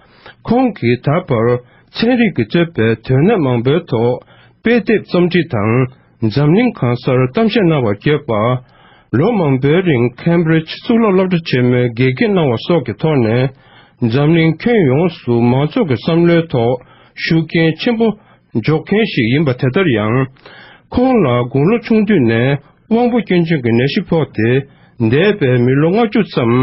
ཁོང་གིས་ད་བར་ཚན་རིག་གིས་གཙོས་པའི་དོན་གནད་མང་པོའི་ཐོག་དཔེ་དེབ་རྩོམ་སྒྲིག་དང་། འཛམ་གླིང་གང་སར་གཏམ་བཤད་གནང་བར་བསྐྱོད་པ། ལོ་མང་པོའི་རིང་ཁེམ་བྷི་རིཇ་གཙུག་ལག་སློབ་གྲྭ་ཆེན་མོའི་དགེ་རྒན་གནང་བ་སོགས་ཀྱི་ཐོག་ནས། འཛམ་གླིང་ཁྱོན་ཡོངས་སུ་མང་ཚོགས་ཀྱི་བསམ་བློའི་ཐོག་ཤུགས་རྐྱེན་ཆེན་པོ་འཇོག་མཁན་ཞིག་ཡིན་པ་དེ་ལྟར་ཡང་། ཁོང་ལ་དགུང་ལོ་ཆུང་དུས་ནས་དབང་པོ་སྐྱོན་ཅན་གྱི་ནད་གཞི་ཕོག་སྟེ། འདས་པའི་མི་ལོ་ལྔ་བཅུ་ཙམ།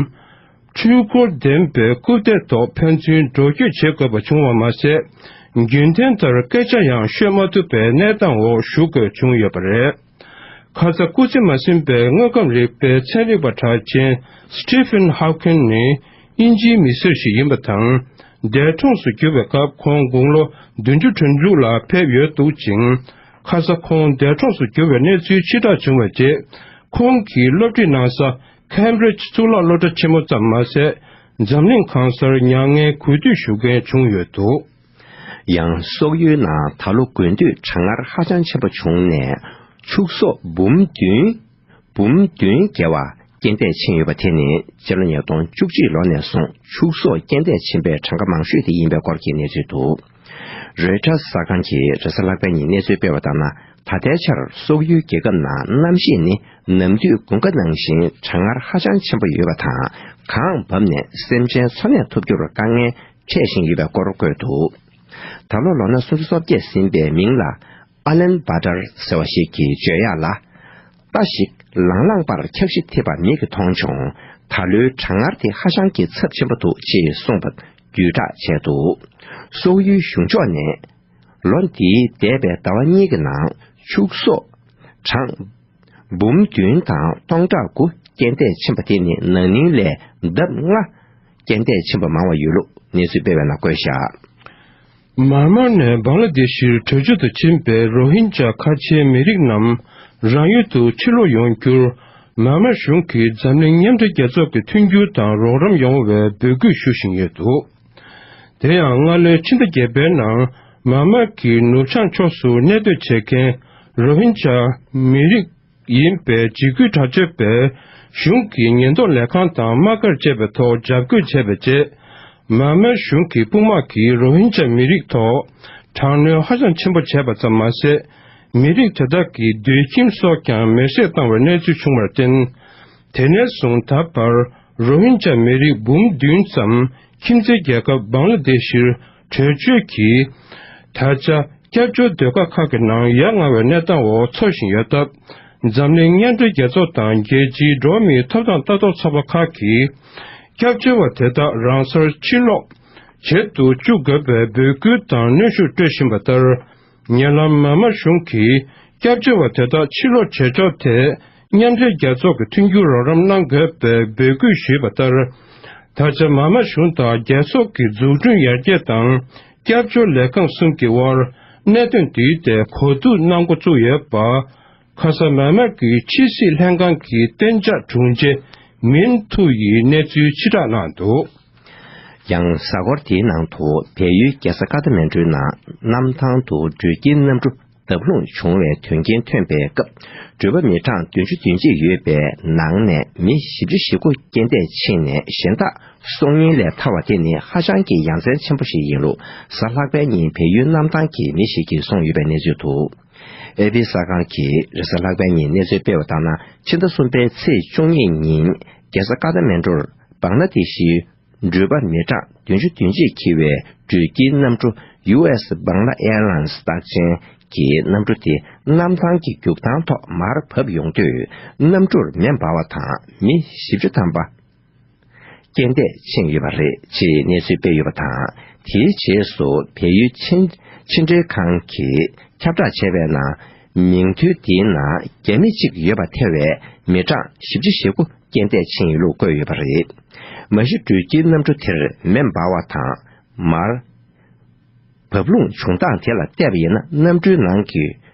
འཕྲུལ་འཁོར་ལྡན་པའི་སྐུད་སྡེ་ཐོག་ཕན་ཚུན་འགྲོ་སྐྱོད་བྱེད་དགོས་པ་བྱུང་བ་མ་ཟད། རྒྱུན་ལྡན་ལྟར་སྐད་ཆ་ཡང་ཤོད་མ་ཐུབ་པའི་གནས་སྟངས་འོག་བཞུགས་དགོས་བྱུང་ཡོད་པ་རེད། ཁ་ས་སྐུ་ཚེ་མ་ཟིན་པའི་དངོས་ཁམས་རིག་པའི་ཚན་རིག་པ་གྲགས་ཅན་Stephen Hawking ནི་དབྱིན་ཇིའི་མི་སེར་ཞིག་ཡིན་པ་དང་། འདས་གྲོངས་སུ་གྱུར་བའི་སྐབས་ཁོང་དགུང་ལོ་བདུན་ཅུ་དོན་དྲུག་ལ་ཕེབས་ཡོད་འདུག་ཅིང་། ཁ་ས་ཁོང་འདས་གྲོངས་སུ་གྱུར་བའི་གནས་ཚུལ་ཕྱིར་བསྒྲགས་བྱུང་བའི་རྗེས། ཁོང་གིས་སློབ་ཁྲིད་གནང་ས་ཁེམ་བྷི་རིཇ་གཙུག་ལག་སློབ་གྲྭ་ཆེན་མོ་ཙམ་མ་ཟད། འཛམ་གླིང་གང་སར་མྱ་ངན་གུས་འདུད་ཞུ་མཁན་བྱུང་ཡོད་འདུག་ཡང་སོག་ཡུལ་ནང་ད་ལོ་དགུན་དུས་གྲང་ངར་ཧ་ཅང་ཆེན་པོ་བྱུང་ནས། ཕྱུགས་ཟོག་འབུམ་བདུན། འབུམ་བདུན་བརྒལ་བ་རྐྱེན་འདས་ཕྱིན་ཡོད་པ་དེ་ནི་སྤྱི་ལོ་ཉིས་སྟོང་བཅུ་གཅིག་ལོ་ནས་བཟུང་ཕྱུགས་ཟོག་རྐྱེན་འདས་ཕྱིན་པའི་གྲངས་ཀ་མང་ཤོས་དེ་ཡིན་པའི་སྐོར་གྱི་གནས་ཚུལ་འདུག་རོའི་ཊར་གསར་ཁང་གིས་རེས་གཟའ་ལྷག་པའི་ཉིན་གནས་ཚུལ་སྤེལ་བ་ལྟར་ན། ད་ལྟའི་ཆར་སོག་ཡུལ་རྒྱལ་ཁབ་ནང་གནམ་གཤིས་ནི་ནམ་དུས་དགུན་ཁ་ནང་བཞིན་གྲང་ངར་ཧ་ཅང་ཆེན་པོ་ཡོད་པ་དང་། གངས་བབས་ནས་སེམས་ཅན་འཚོ་གནས་ཐུབ་རྒྱུར་དཀའ་ངལ་འཕྲད་བཞིན་ཡོད་པའི་སྐོར་བཀོད་འདུག་ད་ལོ་ལོ་ན་སུམ་ཅུ་སོ་བརྒྱད་ཟིན་པའི་མིང་ལ་ཨ་ལན་བྷ་ཏར་ཟེར་བ་ཞིག་གིས་བརྗོད་ཡག་ལ། རྟ་ཞིག་ལང་ལང་པར་འཁྱགས་ཤི་ཐེབས་པ་མིག་གིས་མཐོང་བྱུང་། ད་ལོའི་གྲང་ངར་དེ་ཧ་ཅང་གི་ཚབས་ཆེན་པོ་འདུག་ཅེས་གསུངས་པ་བརྒྱུད་བསྒྲགས་བྱས་འདུག་སོག་ཡུལ་གཞུང་ཕྱོགས་ནས་ལོ་འདིའི་འདས་པའི་ཟླ་བ་གཉིས་ཀྱི་ནང་ཕྱུགས་ཟོག་གྲངས་འབུམ་བདུན་དང་སྟོང་ཕྲག་དགུ་རྐྱེན་འདས་ཕྱིན་པ་དེ་ནི་ན་ནིང་ལས་ལྡབ་ལྔ་རྐྱེན་འདས་ཕྱིན་པ་མང་བ་ཡོད་ལུགས་གནས་ཚུལ་སྤེལ་བའི་ནང་བཀོད་བཞག་མར་མར་ནས་བང་ལ་དེ་ཤིར་བྲོས་བྱོལ་དུ་ཕྱིན་པའི་རོ་ཧིན་ཇཱ་ཁ་ཆེའི་མི་རིགས་རྣམས་རང་ཡུལ་དུ་ཕྱིར་ལོག་ཡོང་རྒྱུར། མར་མར་གཞུང་གིས་འཛམ་གླིང་མཉམ་འབྲེལ་རྒྱལ་ཚོགས་ཀྱི་མཐུན་འགྱུར་དང་རོགས་རམ་ཡོང་བའི་འབོད་སྐུལ་ཞུ་བཞིན་ཡོད་འདུག་དེ་ཡང་སྔ་ལོའི་ཕྱི་ཟླ་བརྒྱད་པའི་ནང་མར་མར་གྱི་ནུབ་བྱང་ཕྱོགས་སུ་གནས་སྡོད་བྱེད་མཁན་རོ་ཧིན་ཇཱ་མི་རིགས་ཡིན་པའི་འཇིགས་སྐུལ་དྲག་སྤྱོད་པས་གཞུང་གི་ཉེན་རྟོག་ལས་ཁང་དང་དམག་སྒར་བཅས་པའི་ཐོག་འཇབ་རྒོལ་བྱས་པའི་རྗེས། མར་མར་གཞུང་གི་དཔུང་དམག་གིས་རོ་ཧིན་ཇཱ་མི་རིགས་ཐོག་དྲག་གནོན་ཧ་ཅང་ཆེན་པོ་བྱས་པ་ཙམ་མ་ཟད། མི་རིགས་དེ་དག་གི་སྡོད་ཁྱིམ་སོགས་ཀྱང་མེར་སྲེག་བཏང་བའི་གནས་ཚུལ་བྱུང་བར་བརྟེན། དེ་ནས་བཟུང་ད་བར་རོ་ཧིན་ཇཱ་མི་རིགས་འབུམ་བདུན་ཙམ་ཁྱིམ་མཚེས་རྒྱལ་ཁབ་བང་ལ་དེ་ཤིར་བྲོས་བྱོལ་གྱིས། ད་ཆ་སྐྱབས་བཅོལ་སྡོད་སྒར་ཁག་གི་ནང་ཡ་ང་བའི་གནས་སྟངས་འོག་འཚོ་བཞིན་ཡོད་སྟབས། འཛམ་གླིང་མཉམ་འབྲེལ་རྒྱལ་ཚོགས་དང་རྒྱལ་སྤྱིའི་འགྲོ་བ་མིའི་ཐོབ་ཐང་ལྟ་རྟོག་ཚོགས་པ་ཁག་གིས། སྐྱབས་བཅོལ་བ་དེ་དག་རང་སོར་ཕྱིར་ལོག་བྱེད་དུ་བཅུག་དགོས་པའི་འབོད་སྐུལ་དང་གནོན་ཤུགས་སྤྲོད་བཞིན་པ་ལྟར། ཉེ་ལམ་མར་མར་གཞུང་གིས་སྐྱབས་བཅོལ་བ་དེ་དག་ཕྱིར་ལོག་བྱེད་ཕྱོགས་ཐད་མཉམ་འབྲེལ་རྒྱལ་ཚོགས་ཀྱི་མཐུན་འགྱུར་རོགས་རམ་གནང་དགོས་པའི་འབོད་སྐུལ་ཞུས་པ་ལྟར། ད་ཆ་མར་མར་གཞུང་དང་རྒྱལ་ཚོགས་ཀྱི་འཛུགས་སྐྲུན་ཡར་རྒྱས་དང་སྐྱབས་བཅོལ་ལས་ཁང་གསུམ་གྱི་དབར་གནད་དོན་འདིའི་ཐད་གོ་བསྡུར་གནང་འགོ་བཙུགས་ཡོད་པ། ཁ་ས་མར་མར་གྱི་ཕྱི་སྲིད་ལྷན་ཁང་གི་གཏན་འཇགས་དྲུང་ཆེ་མིན་ཐུ་ཡིས་གནས་ཚུལ་ཕྱིར་བསྒྲགས་གནང་འདུག་ཡང་གཟའ་འཁོར་དེའི་ནང་དུ་བལ་ཡུལ་རྒྱལ་ས་ཀ་ཐ་མན་གྲུའི་ནང་གནམ་ཐང་དུ་འགྲུལ་སྐྱེལ་གནམ་གྲུ་བརྡབ་ལྷུང་བྱུང་བའི་དོན་རྐྱེན་ཐོན་པའི་སྐབས། འགྲུལ་པ་མི་གྲངས་བདུན་ཅུ་དོན་གཅིག་ཡོད་པའི་ནང་ནས་མི་བཞི་བཅུ་ཞེ་དགུ་རྐྱེན་འདས་ཕྱིན་ནས་གཞན་དག་སྲོག་ཉེན་ལས་ཐར་བ་དེ་ནི་ཧ་ཅང་གི་ཡ་མཚན་ཆེན་པོ་ཞིག་ཡིན་ལུགས་གཟའ་ལྷག་པའི་ཉིན་བལ་ཡུལ་གནམ་ཐང་གི་མི་ཞིག་གིས་གསུངས་ཡོད་པའི་གནས་ཚུལ་འདུག་ཨེ་པི་གསར་ཁང་གིས་རེས་གཟའ་ལྷག་པའི་ཉིན་གནས་ཚུལ་སྤེལ་བ་ལྟར་ན། ཕྱི་ཟླ་གསུམ་པའི་ཚེས་བཅུ་གཉིས་ཉིན་རྒྱལ་ས་ཀ་ཐ་མན་གྲུར་བང་ལ་དེ་ཤིའི་འགྲུལ་པ་མི་གྲངས་བདུན་ཅུ་དོན་གཅིག་འཁྱིལ་བའི་འགྲུལ་སྐྱེལ་གནམ་གྲུ་ཡུ་ཨེས་Bangla Airlines རྟགས་ཅན་གྱི་གནམ་གྲུ་དེ་གནམ་ཐང་གི་རྒྱུག་ཐང་ཐོག་མར་བབས་ཡོང་དུས། གནམ་གྲུར་མེ་འབར་བ་དང་མི་བཞི་བཅུ་ཐམ་པ་རྐྱེན་འདས་ཕྱིན་ཡོད་པ་རེད་ཅེས་གནས་ཚུལ་སྤེལ་ཡོད་པ་དང་། དེའི་རྗེས་སུ་བལ་ཡུལ་ཕྱི་ཕྱི་འབྲེལ་ཁང་གིས་ཁྱབ་བསྒྲགས་བྱས་པའི་ནང་། མིང་ཐོའི་དེའི་ནང་རྒྱ་མི་གཅིག་ཡོད་པ་ཐེ་བའི་མི་གྲངས་བཞི་བཅུ་ཞེ་དགུ་རྐྱེན་འདས་ཕྱིན་ཡོད་ལུགས་བཀོད་ཡོད་པ་རེད། མ་གཞི་འགྲུལ་སྐྱེལ་གནམ་གྲུ་དེར་མེ་འབར་བ་དང་མར་བབས་ལྷུང་བྱུང་སྟངས་དེ་ལ་བལྟས་པ་ཡིན་ན། གནམ་གྲུའི་ནང་གི་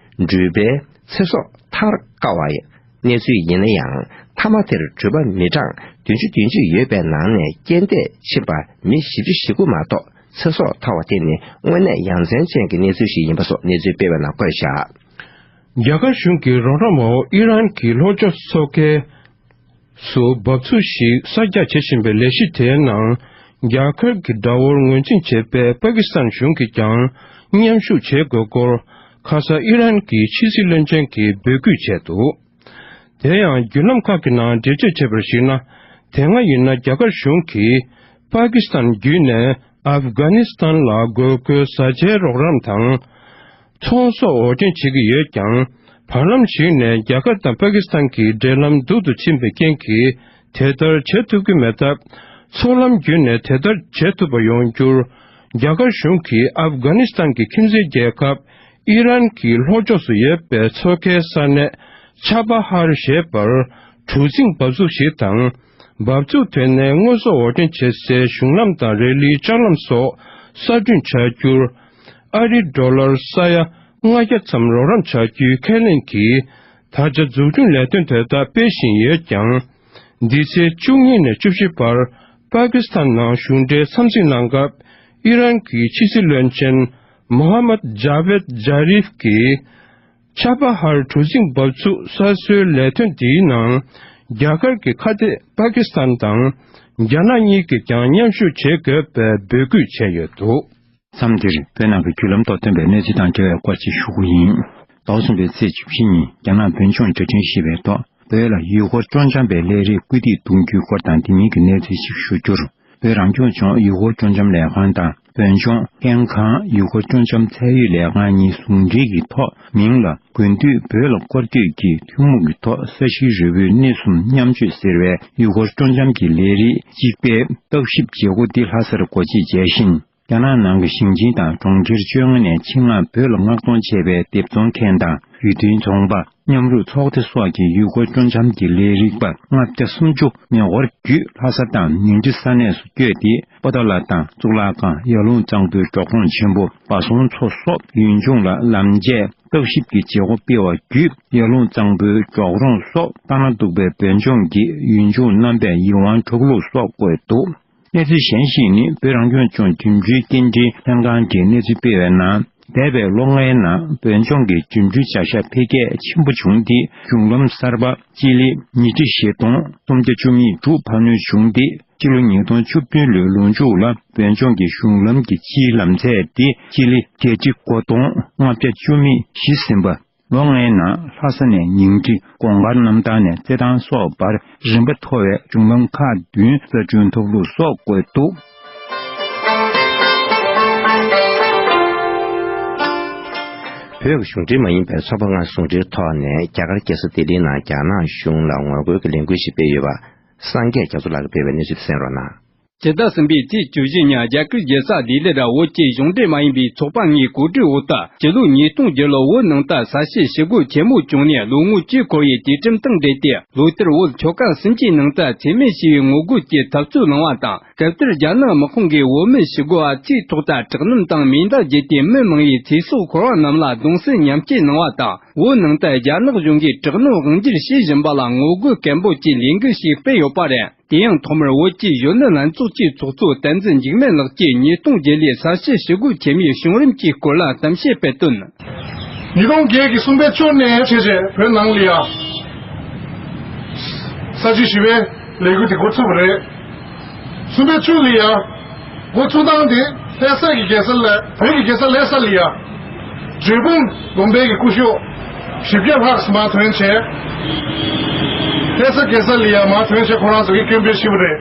འགྲུལ་པའི་ཚེ་སྲོག་ཐར་དཀའ་བའི་གནས་ཚུལ་ཡིན་ན་ཡང་། མཐའ་མ་དེར་འགྲུལ་པ་མི་གྲངས་བདུན་ཅུ་དོན་གཅིག་ཡོད་པའི་ནང་ནས་རྐྱེན་འདས་ཕྱིན་པ་མི་བཞི་བཅུ་ཞེ་དགུ་མ་གཏོགས་ཚེ་སྲོག་ཐར་བ་དེ་ནི་དངོས་གནས་ཡ་མཚན་ཅན་གྱི་གནས་ཚུལ་ཞིག་ཡིན་པ་སོགས་གནས་ཚུལ་སྤེལ་བའི་ནང་བཀོད་བཞག་རྒྱ་གར་གཞུང་གི་རོགས་རམ་འོག་ཨི་རན་གྱི་ལྷོ་ཕྱོགས་མཚོ་ཁའི་སུ་འབབ་ཚུགས་ཤིག་གསར་རྒྱག་བྱེད་བཞིན་པའི་ལས་གཞི་དེའི་ནང་། རྒྱ་གར་གྱི་དགྲ་བོར་ངོས་འཛིན་བྱེད་པའི་པ་ཀི་སི་ཐན་གཞུང་གིས་ཀྱང་མཉམ་ཞུགས་བྱེད་དགོས་སྐོར། ཁ་ས་ཨི་རན་གྱི་ཕྱི་སྲིད་བློན་ཆེན་གྱིས་འབོད་སྐུལ་བྱས་འདུག་དེ་ཡང་བརྒྱུད་ལམ་ཁག་གི་ནང་འགྲེལ་བརྗོད་བྱས་པར་གཞིགས་ན། དེ་སྔ་ཡིན་ན་རྒྱ་གར་གཞུང་གིས་པ་ཀི་སི་ཐན་བརྒྱུད་ནས་ཨབ་གྷ་ནི་སི་ཐན་ལ་དགོས་མཁོའི་བཟའ་བཅའི་རོགས་རམ་དང་། ཚོང་ཟོག་འོར་འདྲེན་བྱེད་ཀྱི་ཡོད་ཀྱང་། བར་ལམ་ཞིག་ནས་རྒྱ་གར་དང་པ་ཀི་སི་ཐན་གྱི་འབྲེལ་ལམ་སྡུག་ཏུ་ཕྱིན་པའི་རྐྱེན་གྱིས་དེ་ལྟར་བྱེད་ཐུབ་ཀྱི་མེད་སྟབས། མཚོ་ལམ་བརྒྱུད་ནས་དེ་ལྟར་བྱེད་ཐུབ་པ་ཡོང་རྒྱུར། རྒྱ་གར་གཞུང་གིས་ཨབ་གྷ་ནི་སི་ཐན་གྱི་ཁྱིམ་མཚེས་རྒྱལ་ཁབ་ཨི་རན་གྱི་ལྷོ་ཕྱོགས་སུ་ཡོད་པའི་མཚོ་ཁའི་ས་གནས་ཆ་བ་ཧར་ཞེས་པར་གྲུ་གཟིངས་འབབ་ཚུགས་ཤིག་དང་། འབབ་ཚུགས་དེ་ནས་དངོས་ཟོག་འོར་འདྲེན་བྱེད་སའི་གཞུང་ལམ་དང་རེ་ལིའི་ལྕགས་ལམ་སོགས་གསར་སྐྲུན་བྱ་རྒྱུར། ཨ་རི་ཌོ་ལར་ས་ཡ་ལྔ་བརྒྱ་ཙམ་རོགས་རམ་བྱ་རྒྱུའི་ཁས་ལེན་གྱིས། ད་ཆ་འཛུགས་སྐྲུན་ལས་དོན་དེ་དག་སྤེལ་བཞིན་ཡོད་ཀྱང་། འདི་ཚེས་བཅུ་གཉིས་ནས་བཅུ་བཞི་བར་པ་ཀི་སི་ཐན་ནང་གཞུང་འབྲེལ་འཚམས་གཟིགས་གནང་སྐབས། ཨི་རན་གྱི་ཕྱི་སྲིད་བློན་ཆེན་མོ་ཧ་མད་ཇཱ་བེད་ཇཱ་རིཕ་གྱིས། ཆ་པ་ཧར་གྲུ་གཟིངས་འབབ་ཚུགས་གསར་བཟོའི་ལས་དོན་འདིའི་ནང་རྒྱ་གར་གྱི་ཁ་གཏད་པ་ཀི་སི་ཐན་དང་རྒྱ་ནག་གཉིས་ཀྱིས་ཀྱང་མཉམ་ཞུགས་བྱེད་དགོས་པའི་འབོད་སྐུལ་བྱས་ཡོད་འདུག་མཚམས་འདིར་བོད་ནང་གི་བརྒྱུད་ལམ་ཐོག་ཐོན་པའི་གནས་ཚུལ་དང་འབྲེལ་བའི་སྐོར་ཅིག་ཞུ་གི་ཡིན། ཟླ་བ་གསུམ་པའི་ཚེས་བཅུ་བཞི་ཉིན་རྒྱ་ནག་བོད་ལྗོངས་འབྲེལ་ཕྲེང་ཞེས་པའི་ཐོག་བོད་ལ་ཡུལ་སྐོར་སྤྱོད་འཆམ་པའི་ལས་རིགས་སྐུལ་འདེད་གཏོང་རྒྱུའི་སྐོར་དང་དེ་མིན་གྱི་གནས་ཚུལ་ཞིག་ཞུ་རྒྱུར། བོད་རང་སྐྱོང་ལྗོངས་ཡུལ་སྐོར་སྤྱོད་འཆམ་ལས་ཁང་དང་བོད་ལྗོངས་ཀེང་ཁང་ཡུལ་སྐོར་སྤྱོད་འཆམ་ཚད་ཡོད་ལས་ཁང་གཉིས་ཟུང་འབྲེལ་གྱི་ཐོག་མིང་ལ་དགུན་དུས་བོད་ལ་སྐོར་སྐྱོད་ཀྱི་ཐུན་མོང་གི་ཐོག་ས་གཞིའི་རི་བོའི་གནས་གསུམ་མཉམ་སྤྱོད་ཟེར་བའི་ཡུལ་སྐོར་སྤྱོད་འཆམ་གྱི་ལས་རིགས་གཅིག་པའི་བརྟག་ཞིབ་བྱེད་སྒོ་འདི་ལྷ་སར་སྒོ་འབྱེད་བྱས་ཤིང་། རྒྱ་ནག་ནང་གི་ཞིང་ཆེན་དང་གྲོང་ཁྱེར་བཅོ་ལྔ་ནས་ཆེད་མངགས་བོད་ལ་མངགས་གཏོང་བྱས་པའི་སྡེབ་ཚོང་མཁན་དང་ཡུལ་དོན་ཚོང་པ། མཉམ་རུབ་ཚོགས་སྡེ་སོགས་ཀྱི་ཡུལ་སྐོར་སྤྱོད་འཆམ་གྱི་ལས་རིགས་པ་ལྔ་བརྒྱ་སུམ་ཅུ་མེ་འཁོར་བརྒྱུད་ལྷ་ས་དང་ཉིང་ཁྲི་ས་གནས་སུ་བསྐྱོད་དེ་པོ་ཏཱ་ལ་དང་གཙུག་ལག་ཁང་། ཡར་ཀླུང་གཙང་པོའི་འབྲོག་ཁོངས་ཆེན་པོ་སྦ་སོང་མཚོ་སོགས་ཡུལ་ལྗོངས་ལ་ལམ་དཔྱད་བརྟག་ཞིབ་ཀྱི་བྱེད་སྒོ་སྤེལ་བ་བརྒྱུད་ཡར་ཀླུང་གཙང་པོའི་འབྲོག་རོང་སོགས་ལྟ་ན་སྡུག་པའི་བོད་ལྗོངས་ཀྱི་ཡུལ་ལྗོངས་རྣམ་པས་ཡིད་དབང་འཕྲོག་ལུགས་སོགས་བཀོད་འདུག་གནས་ཚུལ་གཞན་ཞིག་ནི་བོད་རང་སྐྱོང་ལྗོངས་འགྲིམ་འགྲུལ་སྐྱེལ་འདྲེན་ལྷན་ཁང་གིས་གནས་ཚུལ་སྤེལ་བའི་ནང་། འདས་པའི་ལོ་ལྔའི་ནང་བོད་ལྗོངས་ཀྱི་འགྲིམ་འགྲུལ་བྱ་གཞག་འཕེལ་རྒྱས་ཆེན་པོ་བྱུང་སྟེ་གཞུང་ལམ་གསར་པ་སྤྱི་ལེ་ཉིས་ཁྲི་བཞི་སྟོང་སུམ་བརྒྱ་བཅུ་གཉིས་དྲུག་འཕར་སྣོན་བྱུང་སྟེ་སྤྱི་ལོ་ཉིས་སྟོང་བཅུ་བདུན་ལོའི་ལོ་མཇུག་ལ་བོད་ལྗོངས་ཀྱི་གཞུང་ལམ་གྱི་སྤྱིའི་ལམ་ཚད་དེ་སྤྱི་ལེ་བརྒྱད་ཁྲི་དགུ་སྟོང་ལྔ་བརྒྱ་བཅུ་མེད་བཞི་ཟིན་པ། ལོ་ལྔའི་ནང་ལྷ་ས་ནས་ཉིང་ཁྲི། གོང་དཀར་གནམ་ཐང་ནས་རྩེད་ཐང་སོགས་བར་རིམ་པ་མཐོ་བའི་གཞུང་ལམ་ཁག་བདུན་གསར་སྐྲུན་ཐུབ་ལུགས་སོགས་བཀོད་འདུག་བོད་ཀྱི་གཞུང་འབྲེལ་མ་ཡིན་པའི་ཚོགས་པ་ལྔ་ཟུང་འབྲེལ་ཐོག་ནས་རྒྱ་གར་རྒྱལ་ས་ལྡི་ལིའི་ནང་རྒྱ་ནག་གཞུང་ལ་ངོ་རྒོལ་གྱི་ལས་འགུལ་ཞིག་སྤེལ་ཡོད་པ། སངས་རྒྱས་རྒྱ་མཚོ་ལགས་ཀྱིས་སྤེལ་བའི་གནས་ཚུལ་དེ་གསན་རོགས་གནང་། སྤྱི་ཟླ་གསུམ་པའི་ཚེས་བཅུ་བཞི་ཉིན་རྒྱ་གར་རྒྱལ་ས་ལྡི་ལིར་བོད་ཀྱི་གཞུང་འབྲེལ་མ་ཡིན་པའི་ཚོགས་པ་ལྔའི་གོ་སྒྲིག་འོག་ཏུ་སྤྱི་ལོ་ཉིས་སྟོང་བརྒྱད་ལོར་བོད་ནང་དུ་ས་བྱི་ཞི་རྒོལ་ཆེན་མོ་བྱུང་ནས་ལོ་ངོ་བཅུ་འཁོར་བའི་དུས་དྲན་དང་འབྲེལ་ཏེ་ལོ་ལྟར་བོད་ཆོལ་ཁ་སུམ་ཅུའི་ནང་དུ་འཚེ་མེད་ཞི་བའི་ངོ་རྒོལ་གྱི་འཐབ་རྩོད་གནང་བ་དང་། སྐབས་དེར་རྒྱ་ནག་དམག་དཔུང་གིས་བོད་མི་ཞི་རྒོལ་བ་ཚོའི་ཐོག་ཏུ་དྲག་གནོན་དང་མེ་མདའ་བརྒྱུད་དེ་མི་མང་བའི་ཚེ་སྲོག་ཤོར་བ་རྣམས་ལ་གདུང་སེམས་མཉམ་སྐྱེད་གནང་བ་དང་། བོད་ནང་དུ་རྒྱ་ནག་གཞུང་གིས་དྲག་གནོན་དབང་སྒྱུར་བྱེད་བཞིན་པ་ལ་ངོ་རྒོལ་སྐད་འབོད་ཀྱི་ལས་འགུལ་ཞིག་སྤེལ་ཡོད་པ་རེད། དེ་ཡང་ཐོག་མར་བོད་ཀྱི་གཞོན་ནུ་ལྷན་ཚོགས་ཀྱི་ཚོགས་གཙོ་བསྟན་འཛིན་འཇིགས་མེད་ལགས་ཀྱིས་ཉིས་སྟོང་བརྒྱད་ལོའི་ས་བྱི་ཞི་རྒོལ་ཆེན་མོའི་བྱུང་རིམ་གྱི་སྐོར་ལ་གཏམ་བཤད་སྤེལ་དོན། ཉིས་སྟོང་བརྒྱད་ཀྱི་གསུམ་པའི་བཅུ་ནས་བྱས་རྗེས་བོད་ནང་ལ་ཡ་ས་བྱི་ཞི་བའི་ལས་འགུལ་དེ་འགོ་ཚུགས་པ་རེད། གསུམ་པའི་བཅུ་ལ་ཡ་འགོ་ཚུགས་སྟངས་དེ་ལྷ་ས་གི་རྒྱལ་ས་ལ་བོད་ཀྱི་རྒྱལ་ས་ལྷ་ས་ལ་ཡ་འབྲས་སྤུངས་དགོན་པའི་གི་སྐུ་ཞབས་བཞི་བརྒྱ་ལྷག་མར་ཐོན་བྱས། ལྷ་ས་རྒྱལ་ས་ལ་ཡ་མར་ཐོན་བྱས་ཁོ་རང་ཚོ་གི་སྐད་འབོད་བྱས་པ་རེད།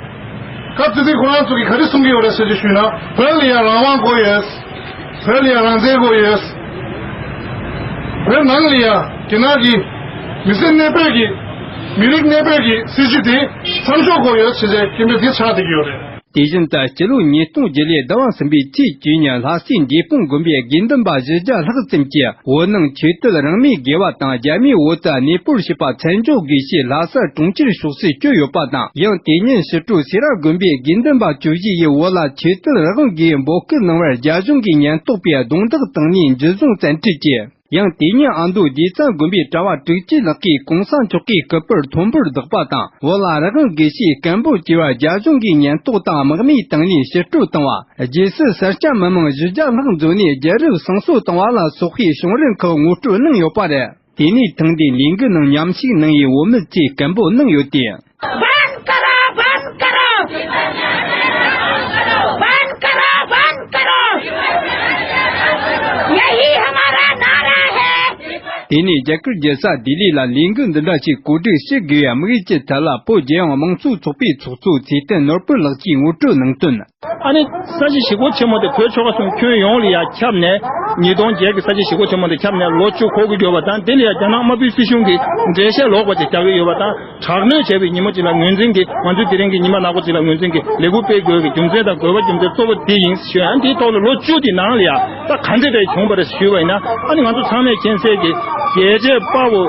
སྐབས་དེ་དུས་ཁོ་རང་ཚོ་གིས་ག་རེ་གསུང་གི་ཡོད་རེད་ཟེར་ཅིག་ཞུས་ན། བོད་ལ་ཡང་རང་དབང་དགོས་ཡོད། བོད་ལ་ཡང་རང་བཙན་དགོས་ཡོད། བོད་ནང་ལ་ཡང་རྒྱ་ནག་གི་མི་སེར་གནས་སྤོས་ཀྱི་མི་རིགས་གནས་སྤོས་ཀྱི་སྲིད་བྱུས་དེ་མཚམས་འཇོག་དགོས་ཡོད་ཟེར་བྱས་སྐད་འབོད་དེ་ཆགས་བསྡད་ཀྱི་ཡོད་རེད། དེ་བཞིན་དུ་སྤྱི་ལོ་ཉིས་སྟོང་བརྒྱད་ལོའི་ཟླ་བ་གསུམ་པའི་ཚེས་བཅུ་ཉིན་ལྷ་སའི་འབྲས་སྤུངས་དགོན་པའི་དགེ་འདུན་པ་བཞི་བརྒྱ་ལྷག་ཙམ་གྱིས་བོད་ནང་ཆོས་དད་རང་མོས་དགེ་བ་དང་རྒྱ་མིའི་འོག་ཏུ་གནས་སྤོར་བྱས་པ་མཚམས་འཇོག་དགོས་ཞེས་ལྷ་ས་གྲོང་ཁྱེར་ཕྱོགས་སུ་བསྐྱོད་ཡོད་པ་དང་། ཡང་དེ་ཉིན་ཕྱི་དྲོ་སེ་ར་དགོན་པའི་དགེ་འདུན་པ་བཅུ་བཞི་ཡིས་བོད་ལ་ཆོས་དད་རང་དབང་གི་འབོད་སྐུལ་གནང་བར་རྒྱ་གཞུང་གིས་ཉེན་རྟོག་པས་རྡུང་རྡེག་བཏང་ནས་འཇུ་བཟུང་བཙན་ཁྲིད་བྱས། ཡང་དེ་ཉིན་ཨ་མདོ་སྡེ་བཙན་དགོན་པའི་གྲྭ་བ་དྲུག་ཅུ་ལྷག་གིས་གོང་ས་མཆོག་གི་སྐུ་པར་མཐོན་པོར་བརྡིགས་པ་དང་། བོད་ལ་རང་དབང་དགོས་ཞེས་སྐད་འབོད་བྱས་པར་རྒྱ་གཞུང་གིས་ཉེན་རྟོག་དང་དམག་མིས་བཏང་ནས་ཕྱིར་སྤྲོད་བཏང་བ། རྗེས་སུ་སེར་སྐྱ་མི་མང་བཞི་བརྒྱ་ལྷག་འཛོམས་ནས་རྒྱལ་རབས་སང་སོ་བཏང་བ་ལ་སོགས་པའི་བྱུང་རིམ་ཁག་ངོ་སྤྲོད་གནང་ཡོད་པ་རེད། དེ་ནས་ཐེངས་འདིའི་ལས་འགུལ་ནང་མཉམ་ཞུགས་གནང་བའི་བོད་མི་ཚོས་སྐད་འབོད་གནང་ཡོད་དེ། बंद करो, बंद करो। बंद करो, बंद करो। यही हमारा नारा है। དེ་ནས་རྒྱ་གར་རྒྱལ་ས་ལྡི་ལི་ལ་ལས་འགུལ་འདི་འདྲ་ཞིག་གོ་སྒྲིག་ཞུ་དགོས་པའི་དམིགས་ཡུལ་གྱི་ཐད་ལ་བོད་རྒྱལ་ཡོངས་དམངས་གཙོའི་ཚོགས་པའི་ཚོགས་གཙོ་ཚེ་བརྟན་ནོར་བུ་ལགས་ཀྱིས་ངོ་སྤྲོད་གནང་དོན། ཨ་ནི་ས་བྱི་ཞི་རྒོལ་ཆེན་མོ་དེ་བོད་ཆོལ་ཁ་གསུམ་ཁྱོན་ཡོངས་ལ་ཡང་ཁྱབ་ནས། ཉིས་སྟོང་བརྒྱད་ཀྱི་ས་བྱི་ཞི་རྒོལ་ཆེན་མོ་དེ་ཁྱབ་ནས་ལོ་བཅུ་འཁོར་གྱི་ཡོད་པ་དང་། དེ་ལ་ཡང་རྒྱ་ནག་དམར་པོའི་སྲིད་གཞུང་གིས་འགྲེལ་བཤད་ལོག་པ་ཅིག་རྒྱག་གི་ཡོད་པ་དང་། དྲག་གནོན་བྱས་པའི་ཉིན་མོ་གཅིག་ལ་ངོས་འཛིན་གྱིས། ང་ཚོས་དེ་རིང་གི་ཉི་མ་ནག་པོ་གཅིག་ལ་ངོས་འཛིན་གྱིས་ལས་འགུལ་སྤེལ་དགོས་ཀྱི་རྒྱུ་མཚན་དང་དགོས་པ་རྒྱུ་མཚན་གཙོ་བོ་དེ་ཡིན་ཞུས། ཨ་ནི་དེའི་ཐོག་ལ་ལོ་བཅུ་དེའི་ནང་ལ་ཡང་ད་ག་འདྲ་རེ་བྱུང་བ་རེད་ཞུས་པ་ཡིན་ན། ཨ་ནི་ང་ཚོ་ཚང་མས་མཁྱེན་གསལ་གྱི་རྒྱལ་གཅེས་དཔའ་བོ་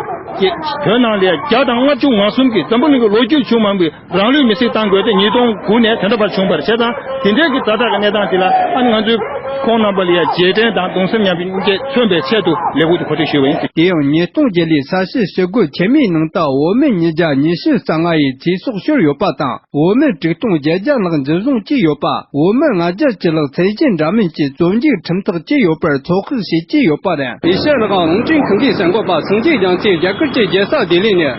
བོད་ནང་ལ་ཡང་བརྒྱ་དང་ལྔ་བཅུ་ང་གསུམ་གྱིས་འཛམ་བུ་གླིང་གི་ལོ་རྒྱུས་ཆུང་མང་པོའི་རང་ལུས་མེར་སྲེག་བཏང་དགོས་ཏེ། ཉིས་སྟོང་དགུ་ནས་དེ་འདྲ་བར་བྱུང་བ་རེད། བྱས་ཙང་དེ་འདྲའི་གི་ཛ་དྲག་གི་གནས་སྟངས་དེ་ལ་ཨ་ནི་ང་ཚོའི་ ཁོང་རྣམ་པ་ལ་ཡང་རྗེས་དྲན་དང་གདུང་སེམས་མཉམ་སྐྱེད་མཚོན་པའི་ཆེད་དུ་ལས་འགུལ་དེ་གོ་སྒྲིག་ཞུས་པ་ཡིན། དེ་ཡང་ཉིས་སྟོང་བརྒྱད་ལོའི་ས་བྱི་ཞི་རྒོལ་ཆེན་མོའི་ནང་དུ་འོས་མི་ཉིས་བརྒྱ་ཉི་ཤུ་རྩ་ལྔ་ཡིས་རྩིས་སོགས་ཤོར་ཡོད་པ་དང་། འོས་མི་དྲུག་སྟོང་བརྒྱད་བརྒྱ་ལྷག་འཛིན་བཟུང་བྱས་ཡོད་པ། འོས་མི་ལྔ་བརྒྱ་བཅུ་ལྷག་ཚད་གཞི་འདྲ་མིན་གྱི་བཙོན་འཇུག་ཁྲིམས་ཐག་བཅད་ཡོད་པར་ཚོད་དཔག་བྱེད་ཀྱི་ཡོད་པ་རེད། ཨེ་ཤ་ཡ་ལྷན་ཁང་རླུང་འཕྲིན་ཁང་གི་གསར་འགོད་པ་སངས་རྒྱས་རྒྱ་མཚོས་རྒྱ་གར་གྱི་རྒྱལ་ས་ལྡི་ལི་ནས།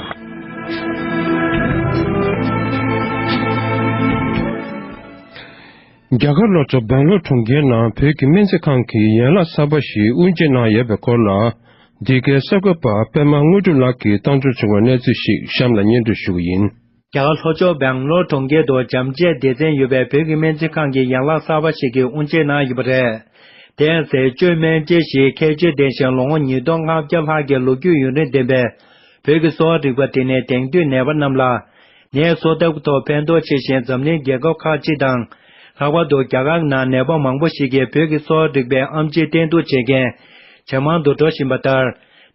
རྒྱ་གར་ལྷོ་ཕྱོགས་སྦེང་ལོར་གྲོང་ཁྱེར་ནང་བོད་ཀྱི་སྨན་རྩིས་ཁང་གི་ཡན་ལག་གསར་པ་ཞིག་དབུ་འབྱེད་གནང་ཡོད་པའི་སྐོར་ལ། འདི་གའི་གསར་འགོད་པ་པད་མ་དངོས་གྲུབ་ལགས་ཀྱིས་བཏང་འབྱོར་བྱུང་བའི་གནས་ཚུལ་ཞིག་གཤམ་ལ་སྙན་སྒྲོན་ཞུ་གི་ཡིན། རྒྱ་གར་ལྷོ་ཕྱོགས་སྦེང་ལོར་གྲོང་ཁྱེར་དུ་བྱམས་བརྩེའི་སྡེ་ཚན་ཡོད་པའི་བོད་ཀྱི་སྨན་རྩིས་ཁང་གི་ཡན་ལག་གསར་པ་ཞིག་གི་དབུ་འབྱེད་གནང་ཡོད་པ་རེད། དེ་ཡང་ཟས་སྤྱོད་སྨན་དཔྱད་བཞིའི་ཁྱད་ཆོས་ལྡན་ཞིང་ལོ་ངོ་ཉིས་སྟོང་ལྔ་བརྒྱ་ལྷག་གི་ལོ་རྒྱུས་ཡུན་རིང་ལྡན་པའི་བོད་ཀྱི་གསོ་བ་རིག་པ་དེ་ནི་དེང་དུས་ནད་པ་རྣམས་ལ་ནད་གསོ་ཐབས་ཀྱི་ཐོག་ཕན་ཐོགས་ཆེ་ཞིང་འཛམ་གླིང་རྒྱལ་ཁབ་ཁག་ཅིག་དང་། ལྷག་པར་དུ་རྒྱ་གར་ནང་ནད་པ་མང་པོ་ཞིག་གིས་བོད་ཀྱི་གསོ་བ་རིག་པའི་ཨེམ་ཆི་བསྟེན་གཏུག་བྱེད་མཁན་ཇེ་མང་དུ་འགྲོ་བཞིན་པ་ལྟར།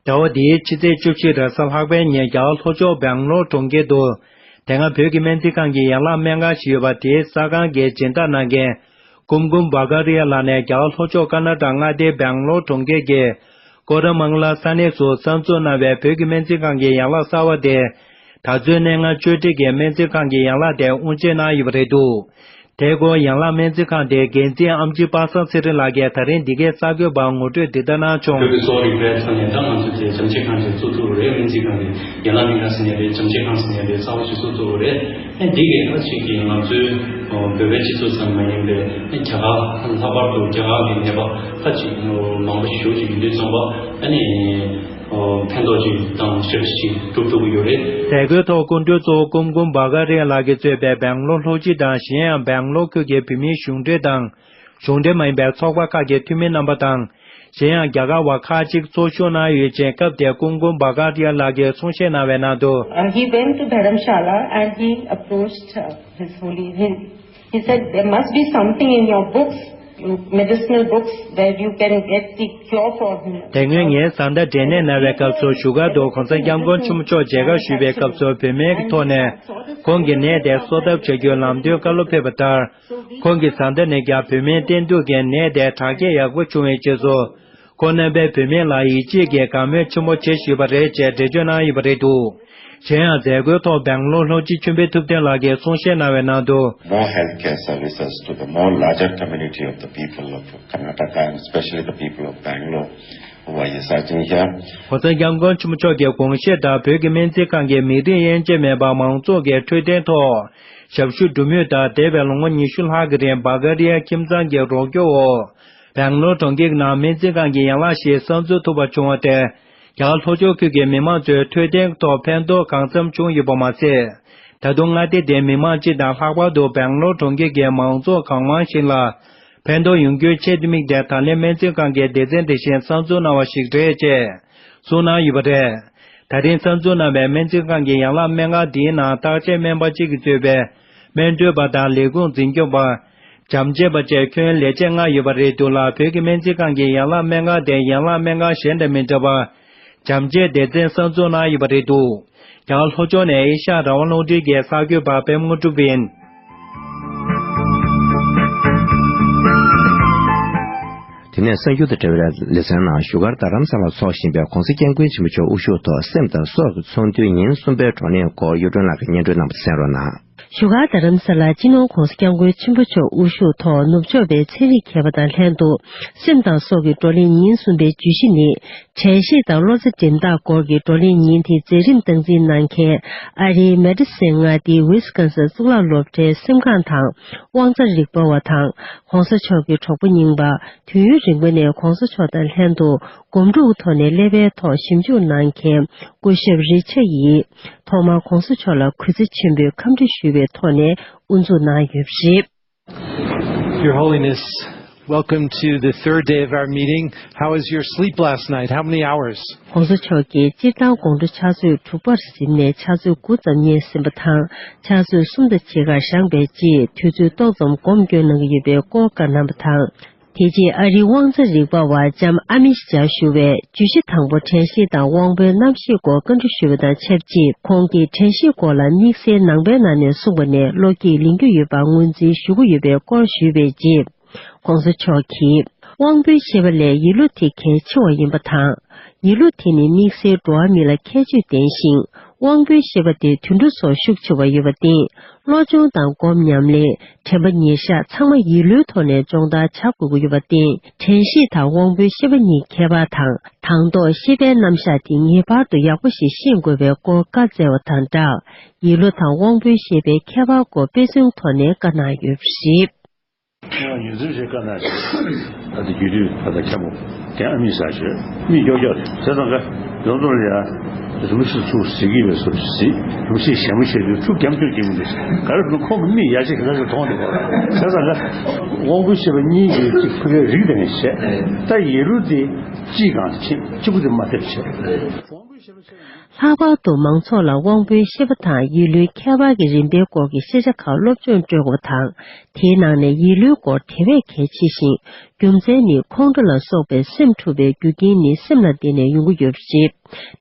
ཟླ་བ་འདིའི་ཕྱི་ཚེས་བཅུ་བཞི་རེས་གཟའ་ལྷག་པའི་ཉིན་རྒྱ་གར་ལྷོ་ཕྱོགས་སྦེང་ལོར་གྲོང་ཁྱེར་དུ། དེ་སྔ་བོད་ཀྱི་སྨན་རྩིས་ཁང་གི་ཡན་ལག་སྨན་ཁང་ཞིག་ཡོད་པ་དེའི་གསར་ཁང་གི་སྦྱིན་བདག་གནང་མཁན། ཀུམ་ཀུམ་བྷ་ག་རི་ཡ་ལགས་ནས་རྒྱ་གར་ལྷོ་ཕྱོགས་ཀར་ན་ཊ་ཀ་མངའ་སྡེའི་སྦེང་ལོར་གྲོང་ཁྱེར་གྱི་ཀོ་ར་མང་ལ་ས་གནས་སུ་གསར་འཛུགས་གནང་བའི་བོད་ཀྱི་སྨན་རྩིས་ཁང་གི་ཡན་ལག་གསར་བ་དེ། ད་གཟོད་གནས་ལྔ་བཅུ་ཁྲི་གི་སྨན་རྩིས་ཁང་གི་ཡན་ལག་དེ་དབུ་འབྱེད་གནང་ཡོད་པ་རེད་འདུག་དེའི་སྐོར་ཡན་ལག་སྨན་རྩིས་ཁང་དེའི་འགན་འཛིན་ཨེམ་ཆི་པ་སངས་ཚེ་རིང་ལགས་ཀྱིས་ད་རིང་འདི་གའི་གསར་འགོད་པར་ངོ་སྤྲོད་འདི་ལྟར་གནང་བྱུང་། བོད་ཀྱི་གསོ་བ་རིག་པའི་ཐོག་ནས་ད་ང་ཚོ་དེ་བྱམས་བརྩེ་ཁང་ཞིག་བཙུགས་ཐུབ་པ་རེད། སྨན་རྩིས་ཁང་གི་ཡན་ལག་སྨན་ཁང་ཟེར་ནས་རེད། བྱམས་བརྩེ་ཁང་ཟེར་ནས་རེད། གསར་པ་ཞིག་བཙུགས་ཐུབ་པ་རེད། ཨ་འདི་གའི་ཁ་ཅིག་གིས་ང་ཚོའི་བོད་པའི་སྤྱི་ཚོགས་ཙམ་མ་ཡིན་པའི་རྒྱ་གར་ལྷག་པར་དུ་རྒྱ་གར་གྱི་ནད་པ་ཁ་ཅིག་མང་པོ་ཞིག་ཡོད་དུས་ཙམ་པ་ཨ་ནི། ཕན་ཐོགས་ཅིག་དང་ཞབས་ཕྱི་སྒྲུབ་ཐུབ་ཀྱི་ཡོད་རེད། མཛད་སྒོའི་ཐོག་སྐུ་མགྲོན་གཙོ་བོ་ཀུམ་ཀུམ་བྷ་ག་རི་ཡ་ལགས་ཀྱིས་གཙོས་པའི་སྦེང་ལོར་ལྷོ་སྤྱི་དང་གཞན་ཡང་སྦེང་ལོར་ཁུལ་གྱི་བོད་མིའི་གཞུང་འབྲེལ་དང་གཞུང་འབྲེལ་མ་ཡིན་པའི་ཚོགས་པ་ཁག་གི་འཐུས་མི་རྣམ་པ་དང་། གཞན་ཡང་རྒྱ་གར་བ་ཁག་ཅིག་ཚོགས་ཞུགས་གནང་ཡོད་ཅིང་། སྐབས་དེར་ཀུམ་ཀུམ་བྷ་ག་རི་ཡ་ལགས་ཀྱིས་གསུང་བཤད་གནང་བའི་ནང་དུ། Uh, he went to Dharamshala and he approached uh, his holy. He, he said, "There must be something in your books, medicinal books, where you can get the cure for him." དེ་སྔོན་ངའི་བཟའ་ཟླ་འབྲས་ནད་ན་བའི་སྐབས་སུ་བཞུགས་སྒར་དུ་གོང་ས་སྐྱབས་མགོན་ཆེན་པོ་མཆོག་མཇལ་ཁ་ཞུས་པའི་སྐབས་སུ་བོད་སྨན་གྱི་ཐོག་ནས་ཁོང་གི་ནད་དེ་གསོ་ཐབས་བྱ་རྒྱུའི་ལམ་སྟོན་བཀའ་སློབ་ཕེབས་པ་ལྟར། ཁོང་གི་བཟའ་ཟླ་ནས་ཀྱང་བོད་སྨན་བསྟེན་གཏུག་གིས་ནད་དེ་དྲག་སྐྱེད་ཡག་པོ་བྱུང་བའི་རྗེས་སུ། ཁོང་རྣམ་པས་བོད་སྨན་ལ་ཡིད་ཆེས་ཀྱིས་དགའ་མོས་ཆེན་པོ་བྱེད་བཞིན་པ་རེད་ཅེས་འགྲེལ་བརྗོད་གནང་ཡོད་པ་རེད་འདུག་གཞན་ཡང་མཛད་སྒོའི་ཐོག་སྦེང་ལོར་ལྷོ་སྤྱི་ཆོས་འཕེལ་ཐུབ་བསྟན་ལགས་ཀྱིས་གསུང་བཤད་གནང་བའི་ནང་དུ། More healthcare services to the more larger community of the people of Karnataka and especially the people of Bangalore who are residing here. གོང་ས་སྐྱབས་མགོན་ཆེན་པོ་མཆོག་གི་དགོངས་བཞེད་ལྟར་བོད་ཀྱི་སྨན་རྩིས་ཁང་གིས་མི་རིགས་དབྱེ་འབྱེད་མེད་པར་མང་ཚོགས་ཀྱི་འཕྲོད་བསྟེན་ཐོག་ཞབས་ཞུ་སྒྲུབ་མུས་དང་། འདས་པའི་ལོ་ངོ་ཉི་ཤུ་ལྷག་གི་རིང་བྷ་ག་རི་ཡ་ཁྱིམ་ཚང་གི་རོགས་སྐྱོར་འོག་སྦེང་ལོར་གྲོང་ཁྱེར་ནང་སྨན་རྩིས་ཁང་གི་ཡན་ལག་ཞིག་གསར་འཛུགས་ཐུབ་པ་བྱུང་བ་དེ། རྒྱ་གར་ལྷོ་ཕྱོགས་ཁུལ་གྱི་མི་མང་ཚོའི་འཕྲོད་བསྟེན་ཐོག་ཕན་ཐོགས་གང་འཚམ་བྱུང་ཡོད་པ་མ་ཟད། ད་དུང་མངའ་སྡེ་དེའི་མི་མང་སྤྱི་དང་། ལྷག་པར་དུ་སྦེང་ལོར་གྲོང་ཁྱེར་གྱི་མང་ཚོགས་གང་མང་ཞིག་ལ་ཕན་ཐོགས་ཡོང་རྒྱུའི་ཆེད་དུ་དམིགས་ཏེ། ད་ལན་སྨན་རྩིས་ཁང་གིས་སྡེ་ཚན་དེ་བཞིན་གསར་འཛུགས་གནང་བ་ཞིག་རེད་ཅེས་གསུངས་གནང་ཡོད་པ་རེད། ད་རིང་གསར་འཛུགས་གནང་བའི་སྨན་རྩིས་ཁང་གི་ཡན་ལག་སྨན་ཁང་འདིའི་ནང་བརྟག་དཔྱད་སྨན་པ་གཅིག་གིས་གཙོས་པའི་སྨན་སྤྲོད་པ་དང་ལས་ཁུངས་འཛིན་སྐྱོང་པ། བྱམས་བརྩེ་བ་བཅས་ཁྱོན་ལས་བྱེད་ལྔ་ཡོད་པ་རེད་འདུག་ལ། བོད་ཀྱི་སྨན་རྩིས་ཁང་གི་ཡན་ལག་སྨན་ཁང་དེ་ཡན་ལག་སྨན་ཁང་གཞན་དང་མི་འདྲ་བར། བྱམས་བརྩེའི་སྡེ་ཚན་གསར་འཛུགས་གནང་ཡོད་པ་རེད་འདུག་རྒྱ་གར་ལྷོ་ཕྱོགས་ནས་ཨེ་ཤ་ཡ་རང་དབང་རླུང་འཕྲིན་གྱི་གསར་འགོད་པ་པད་མ་དངོས་གྲུབ་ཡིན། དེ་ནས་གསར་འགྱུར་དང་འབྲེལ་བའི་ལེ་ཚན་ནང་བཞུགས་སྒར་རྡ་རམ་ས་ལར་འཚོགས་བཞིན་པའི་༧གོང་ས་༧སྐྱབས་མགོན་ཆེན་པོ་མཆོག་དབུ་བཞུགས་ཐོག་སེམས་དང་སྲོག་གི་ཚོགས་འདུའི་ཉིན་གསུམ་པའི་བགྲོ་གླེང་སྐོར་གཡུ་སྒྲོན་ལགས་ཀྱིས་སྙན་སྒྲོན་གནང་བ་གསན་རོགས་གནང་། བཞུགས་སྒར་རྡ་རམ་ས་ལར་སྤྱི་ནོར་༧གོང་ས་༧སྐྱབས་མགོན་ཆེན་པོ་མཆོག་དབུ་བཞུགས་ཐོག་ནུབ་ཕྱོགས་པའི་ཚན་རིག་མཁས་པ་དང་ལྷན་དུ་སེམས་དང་སྲོག་གི་བགྲོ་གླེང་ཉིན་གསུམ་པའི་བརྗོད་གཞི་ནི། དྲན་ཤེས་དང་བློ་རྩེ་འགྲེམས་ཐག་སྐོར་གྱི་བགྲོ་གླེང་ཉིན་དེའི་མཛད་རིམ་སྟངས་འཛིན་གནང་མཁན་ཨ་རིའི་མེ་ཌི་སན་མངའ་སྡེའི་ཝི་སི་ཀོན་སིན་གཙུག་ལག་སློབ་གྲྭའི་སེམས་ཁམས་དང་དབང་རྩ་རིག་པ་བ་དང་༧གོང་ས་མཆོག་གི་གྲོགས་པོ་རྙིང་པ། དུས་ཡུན་རིང་པོ་ནས་༧གོང་ས་མཆོག་དང་ལྷན་དུ་སྒོམ་སྒྲུབ་ཐོག་ནས་ཀླད་པའི་ཐོག་ཞིབ་འཇུག་གནང་མཁན་སྐུ་ཞབས་རི་ཆར་ཡིས་ཐོག་མར་༧གོང་ས་མཆོག་ལ་གུས་བརྩི་ཆེན་པོས་ཁམས་བཀྲ་ཞུ་བའི་ཐོག་ནས་དབུ་འཛུགས་གནང་ཡོད་པ་རེད། Your Holiness, welcome to the third day of our meeting. How was your sleep last night? How many hours? ༧གོང་ས་མཆོག་གིས་སྤྱིར་བཏང་དགོང་དྲོ་ཕྱག་ཚོད་དྲུག་པར་གཟིམས་ནས་ཕྱག་ཚོད་དགུ་ཙམ་ཉལ་ཟིན་པ་དང་། ཕྱག་ཚོད་གསུམ་དང་ཕྱེད་ཀར་བཞེངས་པའི་རྗེས། དུས་ཚོད་ཏོག་ཙམ་སྒོམ་སྐྱོན་གནང་གི་ཡོད་པའི་སྐོར་བཀའ་གནང་བ་དང་། དེ་རྗེས་ཨ་རིའི་དབང་རྩ་རིག་པ་བ་ལྕམ་ཨ་མི་ཤི་ཇཱ་ཞུ་བས་བརྗོད་གཞི་དང་པོ་དྲན་ཤེས་དང་དབང་པོའི་རྣམ་ཤེས་སྐོར་བཀའ་འདྲི་ཞུས་པ་དང་ཆབས་ཅིག་ཁོང་གིས་དྲན་ཤེས་སྐོར་ལ་དམིགས་བསལ་ནང་པའི་ནང་ནས་གསུངས་པ་ནས་བློ་སྐྱེད་ལེན་རྒྱུ་ཡོད་པ་ངོས་འཛིན་ཞུ་གི་ཡོད་པའི་སྐོར་ཞུས་པའི་རྗེས། ༧གོང་ས་མཆོག་གིས་ དབང་པོའི་ཤེས་པ་ལས་ཡིད་བློ་དེ་གལ་ཆེ་བ་ཡིན་པ་དང་། ཡིད་བློ་དེ་ནི་དམིགས་བསལ་འགྲོ་བ་མི་ལ་ཁྱད་ཆོས་ལྡན་ཞིང་། དབང་པོའི་ཤེས་པ་དེ་དུད་འགྲོ་སོགས་ཤུགས་ཆེ་བ་ཡོད་པར་བརྟེན། བློ་སྦྱོང་དང་སྒོམ་ཉམས་ལེན། དྲན་པ་ཉེར་བཞག་ཚང་མ་ཡིད་བློའི་ཐོག་ནས་སྦྱོང་བརྡར་བྱ་དགོས་ཀྱི་ཡོད་པར་བརྟེན། དྲན་ཤེས་དང་དབང་པོའི་ཤེས་པ་གཉིས་ཁྱད་པར་དང་། དང་ཐོག་ཤེས་པའི་རྣམ་གཞག་དེ་ངེས་པར་དུ་ཡག་པོ་ཞིག་ཤེས་དགོས་པའི་སྐོར་བཀའ་སྩལ་བ་དང་སྦྲགས། ཡིད་བློ་དང་དབང་པོའི་ཤེས་པའི་ཁྱད་པར་སྐོར་དཔེ་མཚོན་ཐོག་ནས་བཀའ་གནང་ཡོད་པ་རེད། ངས་ཉིན་མཚན་ཞིག་བཀའ་གནང་ཞིང་། ད་ལྟ་རྒྱུད་སྟོད་ད་ལྟ་ཁྱམས་པོ་དེ་ཨ་མི་ཟ་བྱོས་མི་ཀྱོག་ཀྱོག་རེད་དེ་ཙང་ཀ་ཡོང་ཐོག་ལ་ཡ་རིན་པོ་ཆེ་ཚུར་གཟིགས་ཀྱི་ཡོད་པའི་བཟོ་ཞིག་གཟིགས། རིན་པོ་ཆེ་ཞལ་མོ་བྱས་དུས་ཐུགས་སྐྱབས་འཇུག་སྐྱེ་མི་འདུག་ག་རེ་ཟེར་ན་ཁོང་གི་མིག་ཡ་གཅིག་ག་ཚོད་མཐོང་འདུག་ག་དེ་ཙང་ཀ་དབང་པོའི་ཤེས་པ་གཉིས་ཀྱི་གཅིག་ཕུ་གའི་རིགས་དེ་ནས་བྱས། ད་ཡིད་བློ་དེ་གཅིག་གང་ཕྱིན་གཅིག་པུ་དེ་མ་ཐེབས་བྱས། ལྷག་པར་དུ་མང་ཚོགས་ལ་དབང་པོའི་ཤེས་པ་དང་ཡིད་བློའི་ཁྱད་པར་གྱི་རིམ་པའི་སྐོར་གྱི་ཤེས་བྱ་ཁག་སློབ་སྦྱོང་སྤྲོད་དགོས་པ་དང་། དེའི་ནང་ནས་ཡིད་བློའི་སྐོར་དེ་བས་གལ་ཆེ་ཞིང་། རྒྱུ་མཚན་ནི་ཁོང་ཁྲོ་ལ་སོགས་པའི་སེམས་འཁྲུག་པའི་རྒྱུ་རྐྱེན་ནི་སེམས་ལ་བརྟེན་ནས་ཡོང་གི་ཡོད་པ་རེད།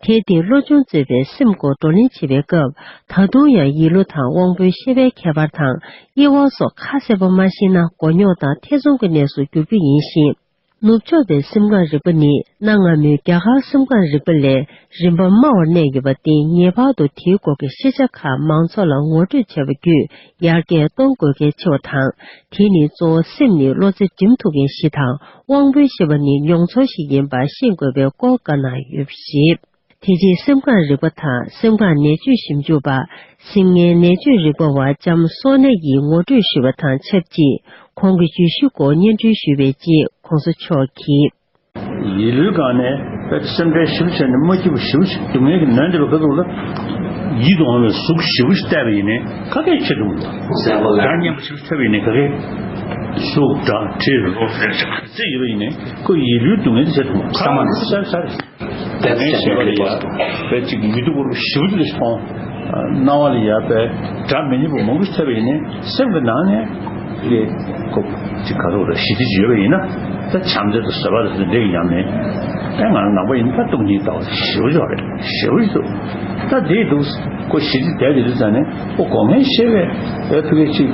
དེར་བརྟེན་བློ་སྦྱོང་གཙོས་པའི་སེམས་སྐོར་བགྲོ་གླེང་བྱེད་པའི་སྐབས། ད་དུང་ཡང་ཡིད་བློ་དང་དབང་པོའི་ཤེས་པའི་ཁྱད་པར་དང་། དབྱེ་བ་སོགས་ཁ་གསལ་པོ་མ་ཤེས་ན་མགོ་རྙོག་དང་ཐེ་ཚོམ་གྱི་གནས་སུ་འགྱུར་རྒྱུ་ཡིན་ཞིང་། ནུབ་ཕྱོགས་པའི་སེམས་ཁམས་རིག་པ་ནི་གནའ་སྔ་མོའི་རྒྱ་གར་སེམས་ཁམས་རིག་པ་ལས་རིམ་པ་དམའ་བར་གནས་ཡོད་པར་བརྟེན། ངེས་པར་དུ་དེའི་སྐོར་གྱི་ཤེས་བྱ་ཁག་མང་ཚོགས་ལ་ངོ་སྤྲོད་བྱས་པ་བརྒྱུད་ཡར་རྒྱས་གཏོང་དགོས་གལ་ཆེ་བ་དང་། དེ་ནི་གཙོ་བོ་སེམས་ནི་བློ་རྩེ་སྒྲིམ་ཐུབ་མཁན་བཞི་དང་། དབང་པོའི་ཤེས་པ་ནི་མྱོང་ཚོར་ཞིག་ཡིན་པ་ཤེས་དགོས་པའི་སྐོར་བཀའ་གནང་ཡོད་པ་རེད། དེ་རྗེས་སེམས་ཁམས་རིག་པ་དང་སེམས་ཁམས་ནད་བཅོས་ཞིབ་འཇུག་པ། སེམས་ངན་ནད་བཅོས་རིག་པ་བ་ལྕམ་སོ་ནེ་ཡིས་ངོ་སྤྲོད་ཞུས་པ་དང་ཆབས་ཅིག་ཁོང་གི་བརྗོད་གཞིའི་སྐོར་སྙན་སྒྲོན་ཞུས་པའི་རྗེས་གོང་ས་མཆོག་གིས། ཡིད་བློའི་སྒང་ནས་དཔེ་སེམས་ཁྲལ་ཞིབ་བྱས་ནས་མ་སྐྱིད་པ་ཞིབ་ཞིབ་སྡུག་བསྔལ་གྱི་ནང་འདྲ་བའི་ཁ་ཐུག་ལ་ཡིད་དུ་འོང་བའི་གཟུགས་ཞིབ་ཞིབ་བལྟས་པ་ཡིན་ནའི་ག་གེ་ཁྱེར་ཐུབ་མི་འདུག་སེམས་པ་ལ་སྙན་པོ་ཞིབ་ཐོས་པ་ཡིན་ནའི་ག་གེ་གཟུགས་སྒྲ་དྲི་རོ་ག་ཚད་ཡོད་པ་ཡིན་ནའི་ཁོ་ཡིད་བློའི་སྡུག་བསྔལ་དེ་ཁྱེར་ཐུབ་མི་འདུག་ས་མ་འདུག་ས་ས་རེད། དེ་ནས་ཞེས་པ་ལ་ཡ་བའི་གཅིག་མི་སྡུག་པོ་ཞེ་པོ་ཅིག་མཐོང་། སྣང་བ་ལ་ཡ་བའི་སྒྲ་མི་སྙན་པོ་མང་པོ་ཞིག་ཐོས་པ་ཡིན་ནའི་སེམས་ཀྱི་ནང་ནས་ལས་ཁོ་གཅིག་ག་རེ་རེད་ཞི་བདེ་ཅིག་ཡོད་པ་ཡིན་ན་ད་བྱམས་བརྩེ་དང་བཟོད་པ་དང་འདྲེས་ཀྱི་ཉམས་ལེན། ཨེ་ང་རང་ནང་པ་ཡིན་ད་སྟོང་ཉིད་ལྟ་བ་ཞེ་པོ་ཅིག་རེད་ཞེ་པོ་ཅིག་འདུག་ད་དེའི་འདུག་ཁོ་ཞི་བདེ་བསྡད་དེ་དུས་ཙང་ནས་ཁོ་སྒོ་ངའི་ཤེས་པས་བའི་ཕ་གི་གཅིག་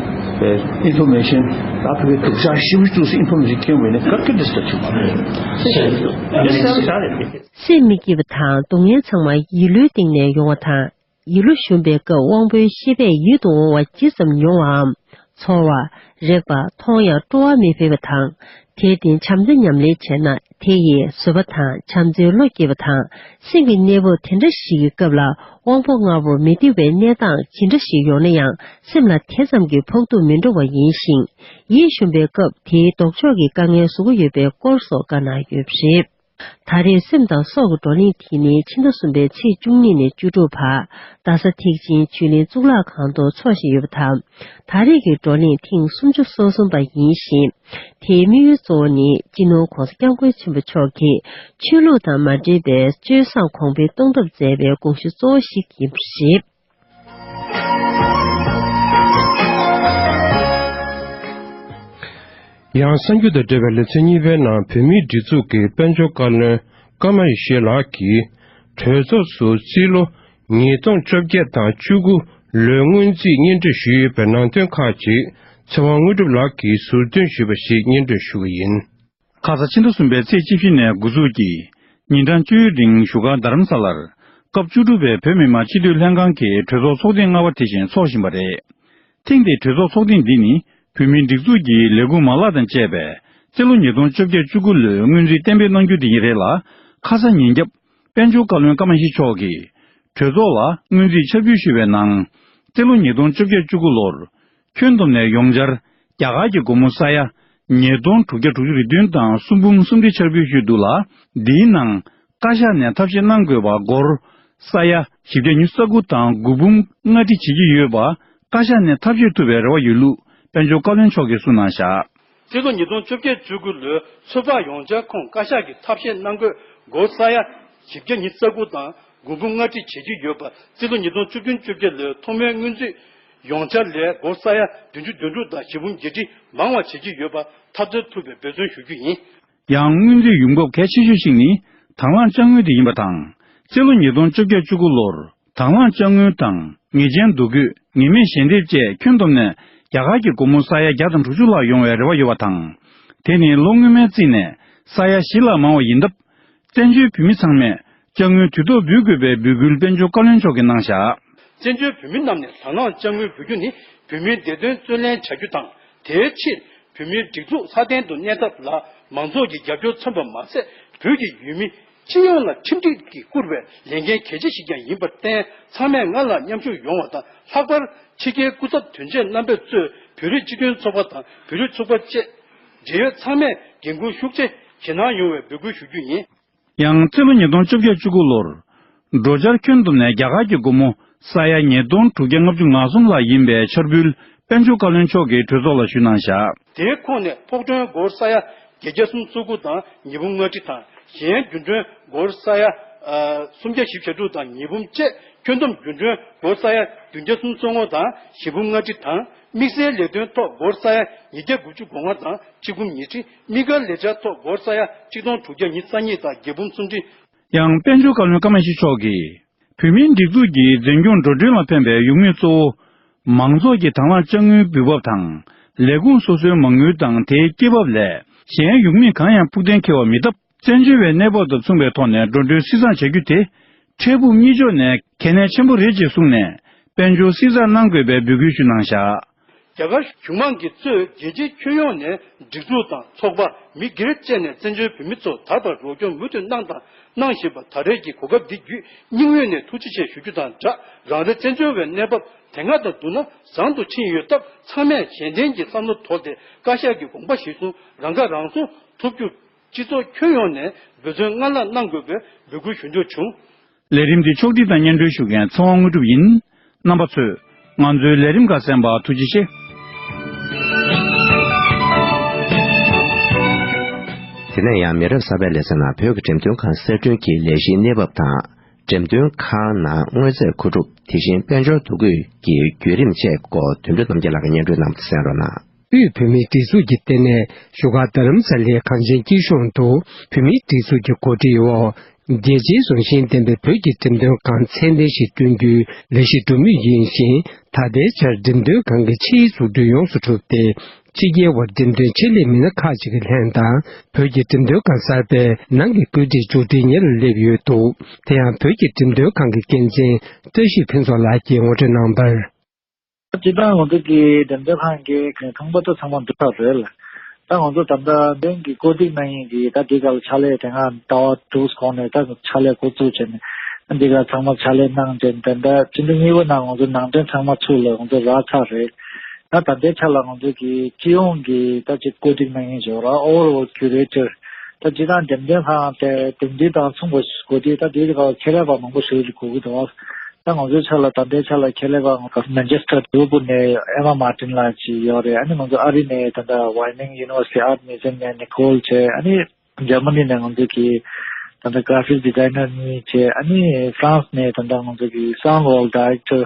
ཨིན་ཕོར་མེ་ཤན་ད་ཕ་གི་སྡུག་ཅག་ཞེ་པོ་ཅིག་ཨིན་ཕོར་མེ་ཤན་ཁྱེར་ཡོང་བ་ཡིན་ན་ག་གི་འདྲ་ཞིག་ད་བྱུང་བ་རེད་ཞེ་པོ་ཅིག་འདུག་ཡིན་ན་ཡང་ད་རེད། སེམས་མི་སྐྱིད་པ་དང་སྡུག་བསྔལ་ཚང་མ་ཡིད་བློའི་སྟེང་ནས་ཡོང་བ་དང་། ཡིད་བློ་ཞུམ་པའི་སྐབས་དབང་པོའི་ཤེས་པས་ཡིད་དུ་འོང་བ་ཇི་ཙམ་མྱོང་བའམ། ཚོར་བ། རེག་པ། མཐོང་ཡང་སྤྲོ་བ་མི་འཕེལ་བ་དང་། དེར་བརྟེན་བྱམས་བརྩེ་ཉམས་ལེན་བྱས་ན་དེ་ཡིས་བཟོད་པ་དང་བྱམས་བརྩེའི་བློ་སྐྱེས་པ་དང་། སེམས་ཀྱི་གནས་བབ་དེ་འདྲ་ཞིག་གི་སྐབས་ལ་དབང་པོ་ལྔ་པོར་མི་བདེ་བའི་གནས་སྟངས་ཇི་འདྲ་ཞིག་ཡོང་ན་ཡང་སེམས་ལ་དེ་ཙམ་གྱི་ཕོག་ཐུག་མི་འགྲོ་བ་ཡིན་ཞིང་། ཡིད་ཞུམ་པའི་སྐབས་དེའི་ལྡོག་ཕྱོགས་ཀྱི་དཀའ་ངལ་བཟོ་གི་ཡོད་པའི་སྐོར་སོགས་བཀའ་གནང་ཡོད་པ་རེད། ད་རེས་སེམས་དང་སྲོག་གི་བགྲོ་གླེང་དེ་ནི་ཕྱི་ཟླ་གསུམ་པའི་ཚེས་བཅུ་གཉིས་ནས་བཅུ་དྲུག་བར་རྡ་ས་ཐེག་ཆེན་ཆོས་གླིང་གཙུག་ལག་ཁང་དུ་འཚོགས་བཞིན་ཡོད་པ་དང་། ད་རེས་ཀྱི་བགྲོ་གླེང་ཐེངས་སུམ་ཅུ་སོ་གསུམ་པ་ཡིན་ཞིང་། དེའི་དམིགས་ཡུལ་གཙོ་བོ་ནི་སྤྱི་ནོར་༧གོང་ས་༧སྐྱབས་མགོན་ཆེན་པོ་མཆོག་གིས་ཆོས་ལུགས་དང་མ་འབྲེལ་བའི་སྤྱོད་བཟང་གོང་འཕེལ་གཏོང་ཐབས་མཛད་པའི་དགོངས་གཞི་གཙོ་བོ་ཞིག་ཡིན་པ་རེད། ཡང་གསར་འགྱུར་དང་འབྲེལ་བའི་ལེ་ཚན་གཉིས་པའི་ནང་བོད་མིའི་སྒྲིག་འཛུགས་ཀྱི་དཔལ་འབྱོར་བཀའ་བློན་ཀརྨ་ཡེ་ཤེས་ལགས་ཀྱིས་གྲོས་ཚོགས་སུ་རྩིས་ལོ་ཉིས་སྟོང་བཅོ་བརྒྱད་དང་བཅུ་དགུ་ལོའི་སྔོན་རྩིས་སྙན་སྒྲོན་ཞུས་ཡོད་པའི་ནང་དོན་ཁག་ཅིག་ཚེ་དབང་དངོས་གྲུབ་ལགས་ཀྱིས་ཟུར་འདོན་ཞུས་པ་ཞིག་སྙན་སྒྲོན་ཞུ་གི་ཡིན། ཁ་ས་ཕྱི་ཟླ་གསུམ་པའི་ཚེས་བཅུ་བཞི་ནས་འགོ་འཛུགས་ཀྱིས་ཉིན་གྲངས་བཅུའི་རིང་བཞུགས་སྒར་རྡ་རམ་ས་ལར་སྐབས་བཅུ་དྲུག་པའི་བོད་མི་མང་སྤྱི་འཐུས་ལྷན་ཁང་གི་གྲོས་ཚོགས་ཚོགས་ཐེངས་ལྔ་པ་དེ་བཞིན་འཚོགས་བཞིན་པ་རེད། ཐེངས་འདིའི་གྲོས་ཚོགས་ཚོགས་ཐེངས་འདི་ནི་བོད་མིའི་སྒྲིག་འཛུགས་ཀྱི་ལས་ཁུངས་མ་ལག་དང་བཅས་པས་རྩིས་ལོ་ཉིས་སྟོང་བཅོ་བརྒྱད་བཅུ་དགུ་ལོའི་སྔོན་རྩིས་གཏན་འབེབས་གནང་རྒྱུ་དེ་ཡིན་རེད་ལ། ཁ་ས་ཉིན་རྒྱབ་དཔལ་འབྱོར་བཀའ་བློན་ཀརྨ་ཡེ་ཤེས་མཆོག་གིས་གྲོས་ཚོགས་ལ་སྔོན་རྩིས་ཕྱག་ཕུལ་ཞུས་པའི་ནང་། རྩིས་ལོ་ཉིས་སྟོང་བཅོ་བརྒྱད་བཅུ་དགུ་ལོར་ཁྱོན་བསྡོམས་ནས་ཡོངས་འཆར་རྒྱ་གར་གྱི་སྒོར་མོ་ས་ཡ་ཉིས་སྟོང་དྲུག་བརྒྱ་དྲུག་ཅུ་རེ་བདུན་དང་སུམ་འབུམ་སུམ་ཁྲི་ཕྱག་ཕུལ་ཞུས་འདུག་ལ། འདིའི་ནང་བཀའ་ཤག་ནས་ཐབས་ཤེས་གནང་དགོས་པ་སྒོར་ས་ཡ་བཞི་བརྒྱ་ཉི་ཤུ་རྩ་དགུ་དང་དགུ་འབུམ་ལྔ་ཁྲི་བྱེད་ཀྱི་ཡོད་པ་བཀའ་ཤག་ནས་ཐབས་ཤེས་ཐུབ་པའི་རེ་བ་ཡོད་ལུགས་དཔལ་འབྱོར་བཀའ་བློན་མཆོག་གིས་གསུངས་གནང་བཞག་རྩིས་ལོ་ཉིས་སྟོང་བཅོ་བརྒྱད་བཅུ་དགུ་ལོའི་ཚོད་དཔག་ཡོངས་འཆར་ཁོངས་བཀའ་ཤག་གིས་ཐབས་ཤེས་གནང་དགོས་སྒོར་ས་ཡ་བཞི་བརྒྱ་ཉི་ཤུ་རྩ་དགུ་དང་དགུ་འབུམ་ལྔ་ཁྲི་བྱེད་ཀྱི་ཡོད་པ། རྩིས་ལོ་ཉིས་སྟོང་བཅུ་བདུན་བཅོ་བརྒྱད་ལོའི་ཐོག་མའི་སྔོན་རྩིས་ཡོངས་འཆར་ལས་སྒོར་ས་ཡ་བདུན་ཅུ་དོན་དྲུག་དང་བཞི་འབུམ་བརྒྱད་ཁྲི་མང་བ་བྱེད་ཀྱི་ཡོད་པ་ཐབས་འཚོལ་ཐུབ་པའི་འབད་བརྩོན་ཞུ་རྒྱུ་ཡིན། ཡང་སྔོན་རྩིས་ཡོང་འབབ་གལ་ཆེ་ཤོས་ཤིག་ནི་དང་བླངས་དཔྱ་དངུལ་དེ་ཡིན་པ་དང་། རྩིས་ལོ་ཉིས་སྟོང་བཅོ་བརྒྱད་བཅུ་དགུ་ལོར་དང་བླངས་དཔྱ་དངུལ་དང་ངེས་ཅན་འདུ་འགོད་ངེས་མེད་ཞལ་འདེབས་བཅས་ཁྱོན་བསྡོམས་ནས་རྒྱ་གར་གྱི་སྒོར་མོ་ས་ཡ་བརྒྱ་དང་དྲུག་ཅུ་ལྷག་ཡོང་བའི་རེ་བ་ཡོད་པ་དང་། དེ་ནི་ལོ་སྔོན་མའི་རྩིས་ནས་ས་ཡ་བཞི་ལ་མང་བ་ཡིན་སྟབས། བཙན་བྱོལ་བོད་མི་ཚང་མས་ཅ་དངོས་དུས་ཐོག་འབུལ་དགོས་པའི་འབོད་སྐུལ་དཔལ་འབྱོར་བཀའ་བློན་མཆོག་གིས་གནང་བཞག་བཙན་བྱོལ་བོད་མི་རྣམས་ནས་དང་བླངས་ཅ་དངོས་འབུལ་རྒྱུ་ནི་བོད་མིའི་བདེ་དོན་བརྩོན་ལེན་བྱ་རྒྱུ་དང་། དེའི་ཕྱིར་བོད་མིའི་སྒྲིག་འཛུགས་སྲ་བརྟན་དུ་གནས་ཐབས་ལ་མང་ཚོགས་ཀྱི་རྒྱབ་སྐྱོར་མཚོན་པ་མ་ཟད། བོད་ཀྱི་ཡུལ་མི་སྤྱི་ཡོངས་ལ་ཁྲིམས་སྒྲིག་གིས་བསྐུར་བའི་ལས་འགན་གལ་ཆེ་ཞིག་ཀྱང་ཡིན་པར་བརྟེན། ཚང་མས་སྔར་ལ་མཉམ་ཞུགས་ཡོང་བ་དང་། ལྷག་པར་ཕྱི་རྒྱལ་སྐུ་ཚབ་དོན་གཅོད་རྣམ་པས་གཙོས་བོད་རིགས་སྤྱི་མཐུན་ཚོགས་པ་དང་བོད་རིགས་ཚོགས་པ་བཅས་འབྲེལ་ཡོད་ཚང་མས་འགན་འཁུར་ཤུགས་ཆེ་བཞེས་གནང་ཡོང་བའི་འབོད་སྐུལ་ཞུ་རྒྱུ་ཡིན། ཡང་། རྩིས་ལོ་ཉིས་སྟོང་བཅོ་བརྒྱད་བཅུ་དགུ་ལོར། འགྲོ་འཆར་ཁྱོན་བསྡོམས་ནས་རྒྱ་གར་གྱི་སྒོར་མོ་ས་ཡ་ཉིས་སྟོང་དྲུག་བརྒྱ་ལྔ་བཅུ་ང་གསུམ་ལྷག་ཡིན་པའི་འཆར་འབུལ་དཔལ་འབྱོར་བཀའ་བློན་མཆོག་གིས་གྲོས་ཚོགས་ལ་ཞུས་གནང་བཞག་དེའི་ཁོངས་ནས་ཕོགས་ཐོན་སྒོར་ས་ཡ་བརྒྱད་བརྒྱ་སུམ་ཅུ་སོ་དགུ་དང་ཉིས་འབུམ་ལྔ་ཁྲི་དང་། གཞན་རྒྱུན་གྲོན་སྒོར་ས་ཡ་སུམ་བརྒྱ་བཞི་བཅུ་ཞེ་དྲུག་དང་ཉིས་འབུམ་བཅས། ཁྱོན་བསྡོམས་རྒྱུན་གྲོན་སྒོར་ས་ཡ་བདུན་བརྒྱ་སུམ་ཅུ་སོ་ལྔ་དང་བཞི་འབུམ་ལྔ་ཁྲི་དང་། དམིགས་བསལ་ལས་དོན་ཐོག་སྒོར་ས་ཡ་ཉིས་བརྒྱ་དགུ་བཅུ་གོ་ལྔ་དང་ཆིག་འབུམ་ཉི་ཁྲི། དམིགས་བཀར་ལས་འཆར་ཐོག་སྒོར་ས་ཡ་ཆིག་སྟོང་དྲུག་བརྒྱ་ཉི་ཤུ་རྩ་གཉིས་དང་བརྒྱད་འབུམ་སུམ་ཁྲི། ཡང་། དཔལ་འབྱོར་བཀའ་བློན་ཀརྨ་ཡེ་ཤེས་མཆོག་གིས། བོད་མིའི་སྒྲིག་འཛུགས་ཀྱི་འཛིན་སྐྱོང་འགྲོ་གྲོན་ལ་ཕན་པའི་ཡོང་མི་གཙོ་བོ། མང་ཚོགས་ཀྱི་དང་བླངས་ཅ་དངོས་འབུལ་འབབ་དང་། ལས་ཁུངས་སོ་སོའི་མ་དངུལ་དང་དེའི་སྐྱེད་འབབ་ལས། གཞན་ཡོང་མི་གང་ཡང་ཕུགས་གཏན་འཁེལ་བ་མེད་སྟབས། བཙན་བྱོལ་བའི་གནས་བབ་དང་མཚུངས་པའི་ཐོག་ནས་འགྲོ་གྲོན་བསྲི་གཙང་བྱ་རྒྱུ་དེ། འཕྲལ་ཕུགས་གཉིས་ཕྱོགས་ནས་གལ་གནད་ཆེན་པོ་རེད་ཅེས་གསུངས་ནས། དཔལ་འབྱོར་བསྲི་གཙང་གནང་དགོས་པའི་འབོད་སྐུལ་ཞུས་གནང་བཞག་རྒྱ་གར་གཞུང་མང་གིས་གཙོས་རྒྱལ་སྤྱིའི་ཁྱོན་ཡོངས་ནས་སྒྲིག་འཛུགས་དང་ཚོགས་པ། མི་སྒེར་བཅས་ནས་བཙན་བྱོལ་བོད་མི་ཚོར་ད་བར་རོགས་སྐྱོར་མུ་མཐུད་གནང་དང་གནང་བཞིན་པ། ད་རེས་ཀྱི་གོ་སྐབས་འདི་བརྒྱུད་སྙིང་དབུས་ནས་ཐུགས་རྗེ་ཆེ་ཞུ་རྒྱུ་དང་སྦྲགས། རང་རེ་བཙན་བྱོལ་བའི་གནས་བབ་དེ་སྔ་དང་བསྡུར་ན་བཟང་དུ་ཕྱིན་ཡོད་སྟབས། ཚང་མས་གཞན་ཕན་གྱི་བསམ་བློ་དོར་ཏེ། བཀའ་ཤག་གི་དགོངས་པ་གཞིར་བཟུང་རང་ཁ་རང་གསོ་ཐུབ་རྒྱུར་སྤྱི་ཚོགས་ཁྱོན་ཡོངས་ནས་འབད་བརྩོན་སྔར་ལྷག་གནང་དགོས་པའི་འབོད་སྐུལ་ཞུ་འདོད་བྱུང་། ལས་རིམ་འདི་ཕྱོགས་སྒྲིག་དང་སྙན་སྒྲོན་ཞུ་མཁན་ཚེ་དབང་དངོས་གྲུབ་ཡིན། རྣམ་པ་ཚོས་ང་ཚོའི་ལས་རིམ་ཁག་གསན་པར་ཐུགས་རྗེ་ཆེ། དེ་ནས་ཡང་མི་རབས་གསར་པའི་ལེ་ཚན་ནང་བོད་ཀྱི་འགྲེམས་སྟོན་ཁང་གསར་སྐྲུན་གྱི་ལས་གཞིའི་གནས་བབ་དང་། འགྲེམས་སྟོན་ཁང་ནང་དངོས་རྫས་མཁོ་སྒྲུབ། དེ་བཞིན་དཔལ་འབྱོར་འདུ་འགོད་ཀྱི་བརྒྱུད་རིམ་བཅས་སྐོར་དོན་གྲུབ་རྣམ་རྒྱལ་ལགས་ཀྱིས་སྙན་སྒྲོན་གནང་བ་གསན་རོགས་གནང་། དབུས་བོད་མིའི་སྒྲིག་འཛུགས་ཀྱི་ལྟེ་གནས་བཞུགས་སྒར་རྡ་རམ་ས་ལའི་གངས་ཅན་སྐྱིད་གཤོངས་དུ་བོད་མིའི་སྒྲིག་འཛུགས་ཀྱི་གོ་སྒྲིག་འོག་རྒྱལ་སྤྱིའི་རང་བཞིན་ལྡན་པའི་བོད་ཀྱི་འགྲེམས་སྟོན་ཁང་ཚད་ལྡན་ཞིག་བསྐྲུན་རྒྱུའི་ལས་གཞི་སྒྲུབ་མུས་ཡིན་ཞིང་། ད་ལྟའི་ཆར་འགྲེམས་སྟོན་ཁང་གི་ཆེད་ཡིག་འཛུགས་སྐྲུན་ཡོངས་སུ་གྲུབ་སྟེ། ཕྱི་རྒྱལ་བ་འགྲེམས་སྟོན་ཆེད་ལས་མི་སྣ་ཁག་ཅིག་གི་ལྷན་དང་། བོད་ཀྱི་འགྲེམས་སྟོན་ཁང་གསར་པའི་ནང་གི་བཀོད་སྒྲིག་མཇུག་སྒྲིལ་གཉེར་ལ་སླེབས་ཡོད་འདུག་དེ་ཡང་བོད་ཀྱི་འགྲེམས་སྟོན་ཁང་གི་འགན་འཛིན་བཀྲ་ཤིས་ཕུན་ཚོགས་ལགས་ཀྱིས་ངོ་སྤྲོད་གནང་བར། སྤྱིར་བཏང་ང་ཚོ་གི་འགྲེམས་སྟོན་ཁང་གི་ཁང་པ་ཚོ་ཚང་མ་འདུས་པ་རེད་ལ། ད་ང་ཚོ་ད་ལྟ་འདོན་གྱི་བཀོད་སྒྲིག་གནང་ཡིན་གྱི་ད་འདི་ག་ལ་ཕྱག་ལས་དེ་སྔ་ཟླ་བ་དྲུག་གོང་ནས་ད་ཕྱག་ལས་འགོ་བཙུགས་བྱས་ནས་འདི་ག་ཚང་མ་ཕྱག་ལས་གནང་བྱས་ནས་ད་ལྟ་སྤྱི་ཟླ་གཉིས་པ་ནང་ང་ཚོ་ནང་འདྲེན་ཚང་མ་ཚུགས་ལ་ང་ཚོ་རག་ཚར་རེད། ད་ད་ལྟའི་ཆ་ལ་ང་ཚོ་གི་སྤྱི་ཡོངས་ཀྱི་ད་ཅིག་བཀོད་སྒྲིག་གནང་ཡིན་བྱས་ར་overall curator ད་སྤྱིར་བཏང་འགྲེམས་སྟོན་ཁང་དེ་དེང་དུས་དང་མཚུངས་པ་ཞིག་དགོས་དུས་ད་དེའི་སྒང་ལ་ཁྱད་ལས་པ་མང་པོ་ཞིག་དགོས་ཀྱི་འདུག་ད་ང་ཚོའི་ཆ་ལ་ད་ལྟའི་ཆ་ལ་ཁྱད་ལས་པ་ང་ཚོ་Manchester Liverpool ནས་Emma Martin ལགས་ཅིག་ཡོད་རེད། ཨ་ནི་ང་ཚོ་ཨ་རི་ནས་ད་ལྟ་Wageningen University Art Museum ནས་Nicole བྱས། ཨ་ནི་Germany ནས་ང་ཚོ་གི་ད་ལྟ་graphic designer གཉིས་བྱས། ཨ་ནི་France ནས་ད་ལྟ་ང་ཚོ་གི་sound wall director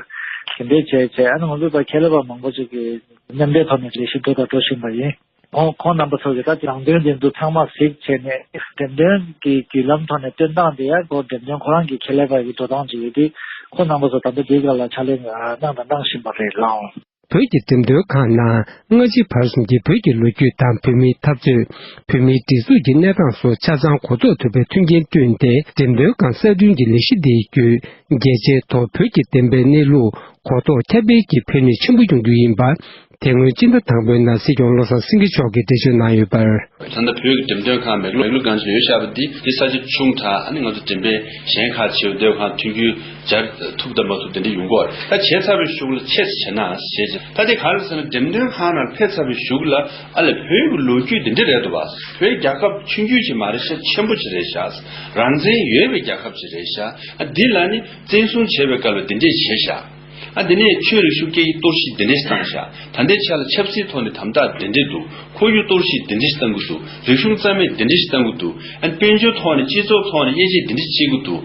དེ་འདྲས་བྱས་བྱས། ཨ་ནི་ང་ཚོ་ད་ཁྱད་ལས་པ་མང་པོ་ཅིག་གི་མཉམ་འབྲེལ་ཐོག་ནས་ལས་གཞི་འགྲོ་དང་འགྲོ་བཞིན་པ་ཡིན། ཁོང་ཁོང་རྣམ་པ་ཚོ་གིས་ད་ནང་དོན་དེ་ཚོ་ཚང་མ་གཟིགས་བྱས་ནས་འགྲེམས་སྟོན་གྱི་བརྒྱུད་ལམ་ཐོག་ནས་སྟོན་སྟངས་དེ་ཡང་ཁོ་འགྲེམས་སྟོན་ཁོ་རང་གི་ཁྱད་ལས་པ་ཡི་འགྲོ་སྟངས་ཅིག་ཡོད་དུས་ཁོང་རྣམ་པ་ཚོ་ད་ལྟ་དེའི་སྒང་ལ་ཕྱག་ལས་གནང་དང་གནང་བཞིན་པ་རེད་ལགས། བོད་ཀྱི་འགྲེམས་སྟོན་ཁང་ནང་སྔ་ཕྱི་བར་གསུམ་གྱི་བོད་ཀྱི་ལོ་རྒྱུས་དང་བོད་མིའི་འཐབ་རྩོད། བོད་མིའི་སྒྲིག་འཛུགས་ཀྱི་གནས་སྟངས་སོགས་ཆ་ཚང་གོ་རྟོགས་ཐུབ་པའི་མཐུན་རྐྱེན་བསྐྲུན་ཏེ། འགྲེམས་སྟོན་ཁང་གསར་སྐྲུན་གྱི་ལས་གཞི་འདིའི་བརྒྱུད་རྒྱལ་སྤྱིའི་ཐོག་བོད་ཀྱི་བདེན་པའི་གནས་ལུགས་གོ་རྟོགས་ཁྱབ་སྤེལ་གྱི་ཕན་ནུས་ཆེན་པོ་ཡོང་རྒྱུ་ཡིན་པ། དེ་སྔོན་སྤྱི་ཟླ་དང་པོའི་ནང་སྲིད་སྐྱོང་བློ་བཟང་སེང་གེ་མཆོག་གིས་འགྲེལ་བརྗོད་གནང་ཡོད་པར། ད་ལྟ་བོད་ཀྱི་འགྲེམས་སྟོན་ཁང་མེག་ལོར་མེག་ལོར་གང་ཅི་ཡོད་ཤག་པ་འདི་འདི་ས་ཆ་ཆུང་དྲགས། ཨ་ནི་ང་ཚོ་འགྲེམས་སྤེལ་གཞན་ཁག་བྱེད་འདོད་ཁང་མཐུན་འགྱུར་སྦྱར་ཐུབ་དང་མ་ཐུབ་དེ་འདྲ་ཡོང་གི་ཡོད་རེད། ད་བྱས་ཚར་བའི་གཞུག་ལ་ཆེ་ཟེར་ན་ཞེས་བྱས། ད་དེ་ག་རེ་ཟེར་ན་འགྲེམས་སྟོན་ཁང་ནང་ཕེབས་ཚར་བའི་གཞུག་ལ་ཨ་ལས་བོད་ཀྱི་ལོ་རྒྱུས་འདི་འདྲ་རེད་འདུག་བ། བོད་རྒྱལ་ཁབ་ཆུང་ཆུང་ཅིག་མ་རེད་ཤག་ཆེན་པོ་ཅིག་རེད་ཤག་རང་བཙན་ཡོད་པའི་རྒྱལ་ཁབ་ཅིག་རེད་ཤག་ཨ་འདི་ལ་ནི་བཙན་བཟུང་བྱས་པའི་སྐབས་ལ་འདི་འདྲས་བྱས་ཤག་ཨ་འདི་ནས་ཆོས་རིག་གཞུང་སྐད་ཡིག་གཏོར་བཤིག་འདི་འདྲས་བཏང་ཤག་ད་ལྟའི་ཆ་ལ་ཆབ་སྲིད་ཐོག་ནས་དམ་དྲག་འདི་འདྲས་འདུག་ཁོར་ཡུག་གཏོར་བཤིག་འདི་འདྲས་ཞིག་བཏང་གི་འདུག་རིག་གཞུང་རྩ་མེད་འདི་འདྲས་ཞིག་བཏང་གི་འདུག་ཨ་དཔལ་འབྱོར་ཐོག་ནས་སྤྱི་ཚོགས་ཐོག་ནས་དབྱེ་འབྱེད་འདི་འདྲས་བྱེད་ཀྱི་འདུག་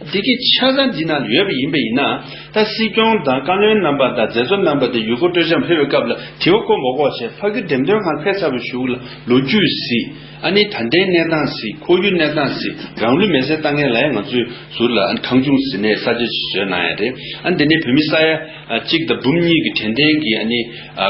འདི་གི་ཆ་ཚང་འདི་ནང་ཡོད་པ་ཡིན་པ་ཡིན་ན། ད་སྲིད་སྐྱོང་དང་བཀའ་བློན་རྣམ་པ་དང་མཛད་གཙོ་རྣམ་པ་དེ་ཡུལ་སྐོར་སྤྲོ་འཆམ་ཕེབས་པའི་སྐབས་ལ་དྲི་བ་བཀོད་མ་དགོས་བྱས། ཕ་གི་འགྲེམས་སྟོན་ཁང་ཕེབས་ཚར་བའི་གཞུག་ལ་ལོ་རྒྱུས་གཟིགས། ཨ་ནི་ད་ལྟའི་གནས་སྟངས་གཟིགས། ཁོར་ཡུག་གནས་སྟངས་གཟིགས། རང་ལུས་མེར་སྲེག་བཏང་མཁན་ལ་ཡང་ང་ཚོས་ཟུར་ལ་ཨ་ནི་ཁང་ཆུང་ཟིན་ནས་ས་ཆ་ཞིག་བཟོས་གནང་ཡ་རེད། ཨ་ནི་དེ་ནས་བོད་མི་ས་ཡ་གཅིག་དང་འབུམ་གཉིས་ཀྱི་དྲན་རྟེན་གྱི་ཨ་ནི་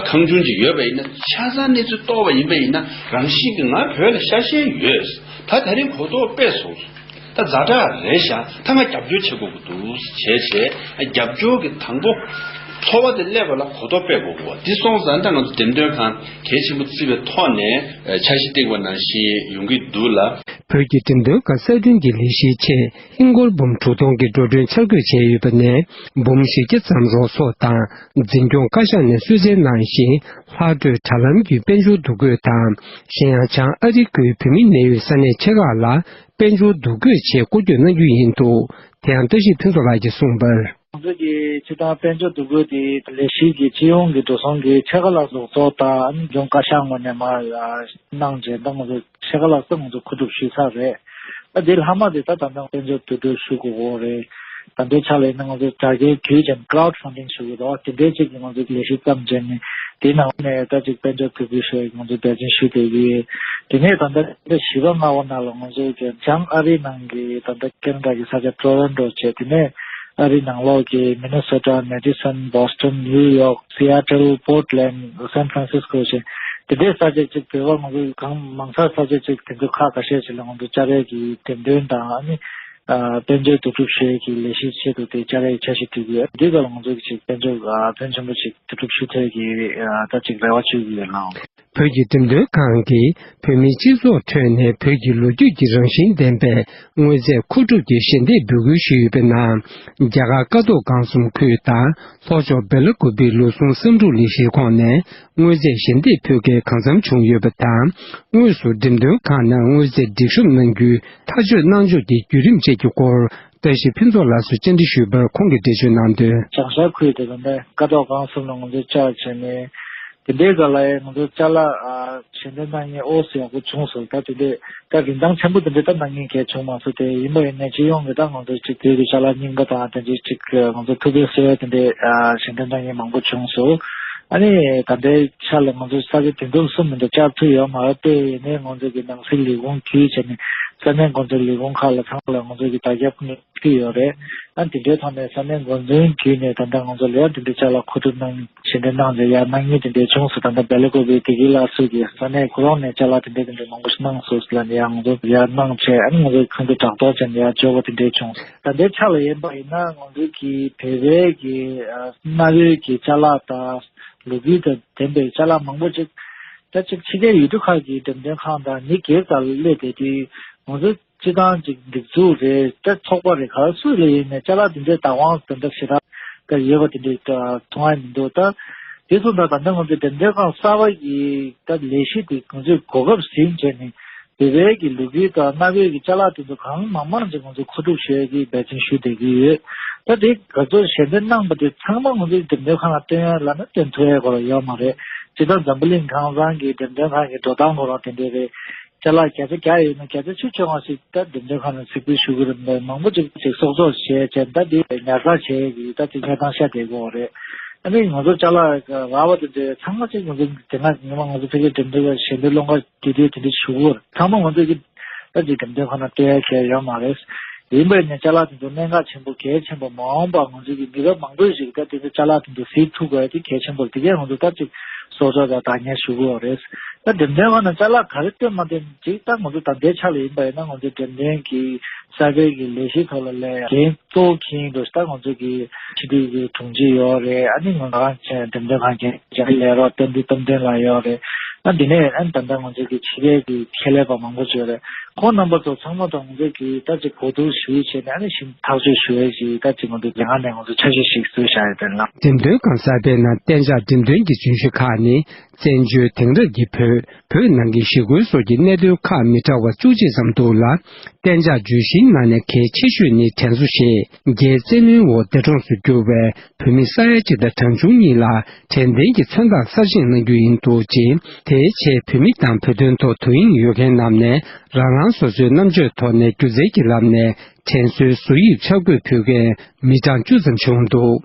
ཁང་ཆུང་ཅིག་ཡོད་པ་ཡིན་ན། ཆ་ཚང་གནས་ཚུལ་རྟོགས་པ་ཡིན་པ་ཡིན་ན། རང་བཞིན་གྱིས་ང་བོད་ལ་ཤ་ཞེན་ཡོད། ད་ད་རིང་གོ་རྟོགས་སྤེལ་སོང་། ད་ཛ་དྲག་རེད་ཤག་ད་ང་རྒྱབ་སྐྱོར་བྱེད་དགོས་ཀྱི་འདུག་བྱས་བྱས། རྒྱབ་སྐྱོར་གྱི་དང་པོ་ཚོར་བ་དེ་སླེབས་པ་ལ་གོ་རྟོགས་སྤེལ་དགོས་ཀྱི། འདི་སོང་ཙང་ད་ང་ཚོ་འགྲེམས་སྟོན་ཁང་གལ་ཆེན་པོ་བརྩི་བའི་ཐོག་ནས་འཆར་གཞི་བཏིང་བ་ནང་བཞིན་ཡོང་གི་འདུག་ལ། བོད་ཀྱི་འགྲེམས་སྟོན་ཁང་གསར་སྐྲུན་གྱི་ལས་གཞིའི་ཆེད་ཧིན་སྒོར་འབུམ་དྲུག་སྟོང་གི་འགྲོ་གྲོན་འཆར་འགོད་བྱས་ཡོད་པ་ནས། འབུམ་བཞི་བརྒྱ་ཙམ་རོགས་ཚོགས་དང་འཛིན་སྐྱོང་བཀའ་ཤག་ནས་གསོལ་སྩལ་གནང་བཞིན། ལྷག་འཕྲོས་དྲ་ལམ་བརྒྱུད་དཔལ་འབྱོར་འདུ་འགོད་དང་། གཞན་ཡང་བྱང་ཨ་རི་ཁུལ་བོད་མི་གནས་ཡུལ་ས་གནས་ཆེ་ཁག་ལ་དཔལ་འབྱོར་འདུ་འགོད་ཆེད་སྐོར་སྐྱོད་གནང་རྒྱུ་ཡིན་འདུག་དེ་ཡང་བཀྲ་ཤིས་ཕུན་ཚོགས་ལགས་ཀྱིས་གསུངས་པར། ང་ཚོ་གི་སྤྱིར་བཏང་དཔལ་འབྱོར་འདུ་འགོད་དེ་ལས་གཞི་གི་སྤྱི་ཡོངས་ཀྱི་འགྲོ་སོང་གི་ཕྱེད་ཀ་ལྷག་རོགས་ཚོགས་དང་ཨ་ནི་ལྗོངས་བཀའ་ཤག་ངོས་ནས་མར་གནང་རྗེས། ད་ང་ཚོ་ཕྱེད་ཀ་ལྷག་ཙམ་ང་ཚོ་མཁོ་སྒྲུབ་ཞུས་ཚར་རེད། ད་དེ་ལྷག་མ་དེ་ད་ད་ལྟ་དཔལ་འབྱོར་བསྡུ་སྒྲིག་ཞུ་དགོས་ཀྱི་རེད། ད་ལྟའི་ཆ་ལ་ཡིན་ན་ང་ཚོ་དྲ་རྒྱའི་བརྒྱུད་ཀྱི་crowd funding ཞུ་གི་འདུག་དེ་འདྲའི་ཅིག་ང་ཚོ་ལས་གཞི་བརྩམས་བྱས་ནས། དེའི་ནང་ནས་ད་ཅིག་དཔལ་འབྱོར་བསྡུ་སྒྲིག་ཞུ་ཡག་ང་ཚོ་འབད་བརྩོན་ཞུ་བསྡད་ཀྱི་ཡོད། དེ་ནས་ད་ལྟ་ད་བཞི་པ་ལྔ་པ་ནང་ལ་ང་ཚོ་གི་བྱང་ཨ་རིའི་ནང་གི་ད་ལྟ་ཁེ་ན་ཌ་གི་ས་ཆ་Toronto བྱས། དེ་ནས་ཨ་རིའི་ནང་ལོགས་ཀྱི་Minnesota, Madison, Boston, New York, Seattle, Portland, San Francisco བྱས། དེ་འདྲའི་ས་ཆ་ཅིག་བོད་པ་ང་ཚོ་གང་མང་ས་ས་ཆ་ཅིག་དེ་ཚོ་ཁག་ཁ་ཤས་ཅིག་ལ་ང་ཚོ་བཅར་ཡག་གི་འགྲེམས་སྟོན་དང་། ཨ་ནི་ཨ་དཔལ་འབྱོར་བསྡུ་སྒྲིག་ཞུ་ཡག་གི་ལས་གཞིའི་ཆེད་དུ་དེ་བཅར་ཡག་འཆར་གཞི་བསྒྲིགས་ཡོད། འདི་ག་ལ་ང་ཚོ་གི་ཅིག་དཔལ་འབྱོར་ཨ་ཕོན་ཆེན་པོ་ཅིག་བསྡུ་སྒྲིག་ཞུ་ཐུབ་ཡག་གི་ཨ་ད་ཅིག་རེ་བ་བཅོལ་གྱི་ཡོད་ལགས། བོད་ཀྱི་འགྲེམས་སྟོན་ཁང་གིས་བོད་མིའི་སྤྱི་ཚོགས་ཁྲོད་ནས་བོད་ཀྱི་ལོ་རྒྱུས་ཀྱི་རང་བཞིན་ལྡན་པའི་དངོས་རྫས་མཁོ་སྒྲུབ་ཀྱི་ཞལ་འདེབས་འབོད་སྐུལ་ཞུས་ཡོད་པའི་ནང་། རྒྱ་གར་ཀ་ཐོག་སྒང་གསུམ་ཁུལ་དང་ལྷོ་ཕྱོགས་སྦེ་ལ་ཀུ་པེའི་ལུགས་ཟུང་བསམ་འགྲུབ་ལས་གཞིའི་ཁོངས་ནས་དངོས་རྫས་ཞལ་འདེབས་ཕུལ་མཁན་གང་འཚམ་བྱུང་ཡོད་པ་དང་། དངོས་སུ་འགྲེམས་སྟོན་ཁང་ནང་དངོས་རྫས་སྒྲིག་གཤོམ་གནང་རྒྱུའི་ཐག་གཅོད་གནང་ཕྱོགས་ཀྱི་བརྒྱུད་རིམ་བཅས་ཀྱི་སྐོར། བཀྲ་ཤིས་ཕུན་ཚོགས་ལགས་སུ་བཅར་འདྲི་ཞུས་པར། ཁོང་གིས་འགྲེལ་བརྗོད་གནང་དོན། བྱང་ཤར་ཁུལ་དེ་ཚོ་ནས་ཀ་ཐོག་སྒང་གསུམ་ལ་ང་ཚོ་བཅར་བྱས་ནས། དེ་འདྲའི་སྒང་ལ་ཡང་ང་ཚོ་ཅ་ལག་ཨ་ཞལ་འདེབས་གནང་མཁན་ཨོ་སི་ཡག་པོ་བྱུང་སོང་། ད་དེ་འདྲའི་ད་རིན་ཐང་ཆེན་པོ་དེ་འདྲའི་ད་གནང་མཁན་གལ་བྱུང་མ་སོང་། དེ་ཡིན་པ་ཡིན་ནའི་སྤྱི་ཡོངས་ཀྱི་ད་ང་ཚོ་ཅིག་བོད་ཀྱི་ཅ་ལག་རྙིང་པ་དང་དེ་འདྲའི་ཅིག་ང་ཚོ་ཐུགས་ཕན་གསོས་ཡ་དེ་འདྲའི་ཨ་ཞལ་འདེབས་གནང་མཁན་མང་པོ་བྱུང་སོང་། ཨ་ནི་ད་ལྟའི་ཆ་ལ་ང་ཚོ་ས་ཆ་དེ་འདྲ་གསུམ་མི་འདུག་བཅར་ཐུབ་ཡོད་མ་རེད། དེ་ཡིན་ནའི་ང་ཚོ་གི་ནང་སྲིད་ལས་ཁུངས་བརྒྱུད་བྱས་ནས་ས་གནས་འགོ་འཛིན་ལས་ཁུངས་ཁག་ལ་ཚང་མ་ལ་ང་ཚོ་གི་བརྡ་ཁྱབ་ནས། ཀྱི་ཡོད་རེད། ཨ་དེ་འདྲའི་ཐོག་ནས་ས་གནས་འགོ་འཛིན་བརྒྱུད་ནས་ད་ལྟ་ང་ཚོ་ལ་ཡང་དེ་འདྲའི་ཅ་ལག་མཁོ་སྒྲུབ་གནང་ཞལ་འདེབས་གནང་རྗེས་ཡར་གནང་མཁན་དེ་འདྲའི་བྱུང་སོང་། ད་ལྟ་སྦེ་ལ་ཀུ་པེ་དེ་གི་ལ་སུ་གི་ས་གནས་ཁོ་རང་ནས་ཅ་ལག་དེ་འདྲའི་དེ་འདྲའི་མང་པོ་ཞིག་གནང་སོང་ཟེར་ལབ་ནས་ཡར་ང་ཚོ་ཡར་གནང་བྱས། ཨ་ནི་ང་ཚོ་ཁོང་ཚོ་དྲ་ཐོག་བྱས་ནས་ཡར་འབྱོར་བ་དེ་འདྲའི་བྱུང་སོང་། ད་ལྟའི་ཆ་ལ་ཡིན་པ་ཡིན་ན་ང་ཚོ་གི་བོད་པའི་གི་ཨ་གནའ་བོའི་གི་ཅ་ལག་དང་ལོ་རྒྱུས་དང་ལྡན་པའི་ཅ་ལག་མང་པོ་ཅིག་ད་ཅིག་ཕྱི་རྒྱལ་ཡུལ་གྲུ་ཁག་གི་འགྲེམས་སྟོན་ཁང་དང་མི་སྒེར་རྩ་ལ་སླེབས་བསྡད་དུས། ང་ཚོ་སྤྱི་བཏང་ཅིག་སྒྲིག་འཛུགས་རེད། ད་ཚོགས་པ་རེད། ག་སུ་ལ་ཡིན་ནའི་ཅ་ལག་དེ་འདྲའི་བདག་དབང་དེ་འདྲ་ཞེ་དྲག་ད་ཡོད་པ་དེ་འདྲའི་མཐོང་ཡ་མི་འདུག་ད་དེ་སོང་ཙང་ད་ལྟ་ང་ཚོ་འགྲེམས་སྟོན་ཁང་གསར་པ་ཡི་ད་ལས་གཞི་དེ་ང་ཚོས་གོ་སྐབས་ཟིན་བྱས་ནས་བོད་པའི་གི་ལོ་རྒྱུས་དང་གནའ་བོའི་གི་ཅ་ལག་དེ་ཚོ་གང་མང་མང་ཅིག་ང་ཚོས་མཁོ་སྒྲུབ་བྱེད་ཡ་གི་འབད་བརྩོན་ཞུ་བསྡད་ཀྱི་ཡོད། ད་དེ་ག་ཚོད་ཞལ་འདེབས་གནང་པ་དེ་ཚང་མ་ང་ཚོའི་འགྲེམས་སྟོན་ཁང་ལ་སྟོན་ཡ་ལབ་ན་སྟོན་ཐུབ་ཡ་སྐོར་ལ་ཡོད་མ་རེད། སྤྱིར་བཏང་འཛམ་བུ་གླིང་གང་ས་གི་འགྲེམས་སྟོན་ཁང་གི་འགྲོ་སྟངས་ཁོ་རང་དེ་འདྲ་རེད། ཅ་ལག་བརྒྱ་ཆ་བརྒྱ་ཡོད་ན་བརྒྱ་ཆ་བཅུ་ཆ་ལྔ་ཞིག་ད་འགྲེམས་སྟོན་ཁང་ནས་གཟིགས་འབུལ་ཞུ་གི་རེད། མང་པོ་ཅིག་ཅིག་གསོག་འཇོག་བྱས་བྱས་ད་འདི་ཉར་ཚགས་བྱས་ཀྱི་ད་ཅིག་གནས་སྟངས་ཤ་བསྡད་ཀྱི་ཡོད་རེད། ཨ་ནི་ང་ཚོ་ཅ་ལག་རག་པ་དེ་འདྲ་ཚང་མ་ཅིག་ང་ཚོ་དེ་སྔ་ཉི་མ་ང་ཚོ་ཕ་གིར་འགྲེམས་སྟོན་ཁང་ཞལ་འདེབས་སློང་ག་དེ་དུས་དེ་འདྲ་ཞུ་གི་ཡོད་རེད། ཚང་མ་ང་ཚོ་གི་ད་ཅིག་འགྲེམས་སྟོན་ཁང་ནང་སྟོན་ཡ་གལ་ཡོད་མ་རེད། ཡིན་པས་ནས་ཅ་ལག་དེ་ཚོ་གནད་འགག་ཆེན་པོ་གལ་ཆེན་པོ་མ་འོངས་པར་ང་ཚོ་གི་མི་རབས་མང་པོ་ཞིག་ད་དེ་ཚོ་ཅ་ལག་དེ་ཚོ་གཟིགས་ཐུབ་དགོས་དེ་གལ་ཆེན་པོ་རེད། དེ་གས་ང་ཚོ་ད་ཅིག་གསོག་འཇོག་དང་བདག་གཉེར་ཞུ་གི་ཡོད་རེད། ད་འགྲེམས་སྟོན་ཁང་ནང་ཅ་ལག་ག་རེ་སྟོན་མ་སྟོན་ཅིག་ད་ང་ཚོ་ད་ལྟའི་ཆ་ལ་ཡིན་པ་ཡིན་ན་ང་ཚོ་འགྲེམས་སྟོན་གྱི་གསར་སྤེལ་གྱི་ལས་གཞི་ཐོག་ལ་ལས་འགན་གཙོ་བོ་འཁྱེར་འདུག་ད་ང་ཚོ་གི་སྤྱི་འཐུས་ཀྱི་དྲུང་ཆེ་ཡོད་རེད། ཨ་ནི་ང་རང་ཚོའི་འགྲེམས་སྟོན་ཁང་གི་ལས་རོགས་བསྟན་འཛིན་བསྟན་འཛིན་ལགས་ཡོད་རེད། ཨ་འདི་ནས་ཨ་ནི་ད་ལྟ་ང་ཚོ་གི་ཕྱི་རྒྱལ་གྱི་ཆེད་ལས་པ་མང་པོ་ཅིག་ཡོད་རེད། ཁོང་རྣམ་པ་ཚོ་ཚང་མ་དང་ང་ཚོ་གིས་ད་ཅིག་གོ་བསྡུར་ཞུས་བྱས་ནས་ཨ་ནི་ཞིབ་ཐག་གཅོད་ཞུ་ཡས་ཀྱི་ད་ཅིག་ང་ཚོ་རྒྱ་གར་ནས་ང་ཚོ་འཆར་གཞི་ཞིག་བཟོས་བཞག་ཡོད་དེ་ལ། འགྲེམས་སྟོན་ཁང་གསར་པའི་ནང་གཏན་འཇགས་འགྲེམས་སྟོན་གྱི་རྫུན་ཞུ་ཁག་ནི་བཙན་བྱོལ་དེང་རབས་ཀྱི་བོད། བོད་ནང་གི་ཞི་རྒོལ་སོགས་ཀྱི་གནད་དོན་ཁག་མི་འདྲ་བ་བཅུ་གཅིག་ཙམ་འདུག་ལ། གཏན་འཇགས་བརྗོད་གཞིའི་ནང་ནས་གལ་ཆེ་ཤོས་ནི་དྲན་གསོ་ཞེས། རྒྱའི་བཙན་གནོན་འོག་འདས་གྲོངས་སུ་གྱུར་བའི་བོད་མི་ས་ཡ་གཅིག་དང་གྲངས་ཆུང་གཉིས་ལ་དྲན་རྟེན་གྱི་མཚོན་རྟགས་གསར་བཞེངས་གནང་རྒྱུ་ཡིན་འདུག་ཅིང་། དེའི་ཆེད་བོད་མི་དང་བོད་དོན་ཐོག་དོ་དབྱིངས་ཡོད་མཁན་རྣམས་ནས་རང་རང་ རང་སོ་སོའི་རྣམ་དཔྱོད་ཐོག་ནས་སྒྱུ་རྩལ་གྱི་ལམ་ནས་དྲན་གསོའི་བཟོ་དབྱིབས་འཆར་འགོད་ཕུལ་མཁན་མི་གྲངས་བཅུ་ཙམ་བྱུང་འདུག།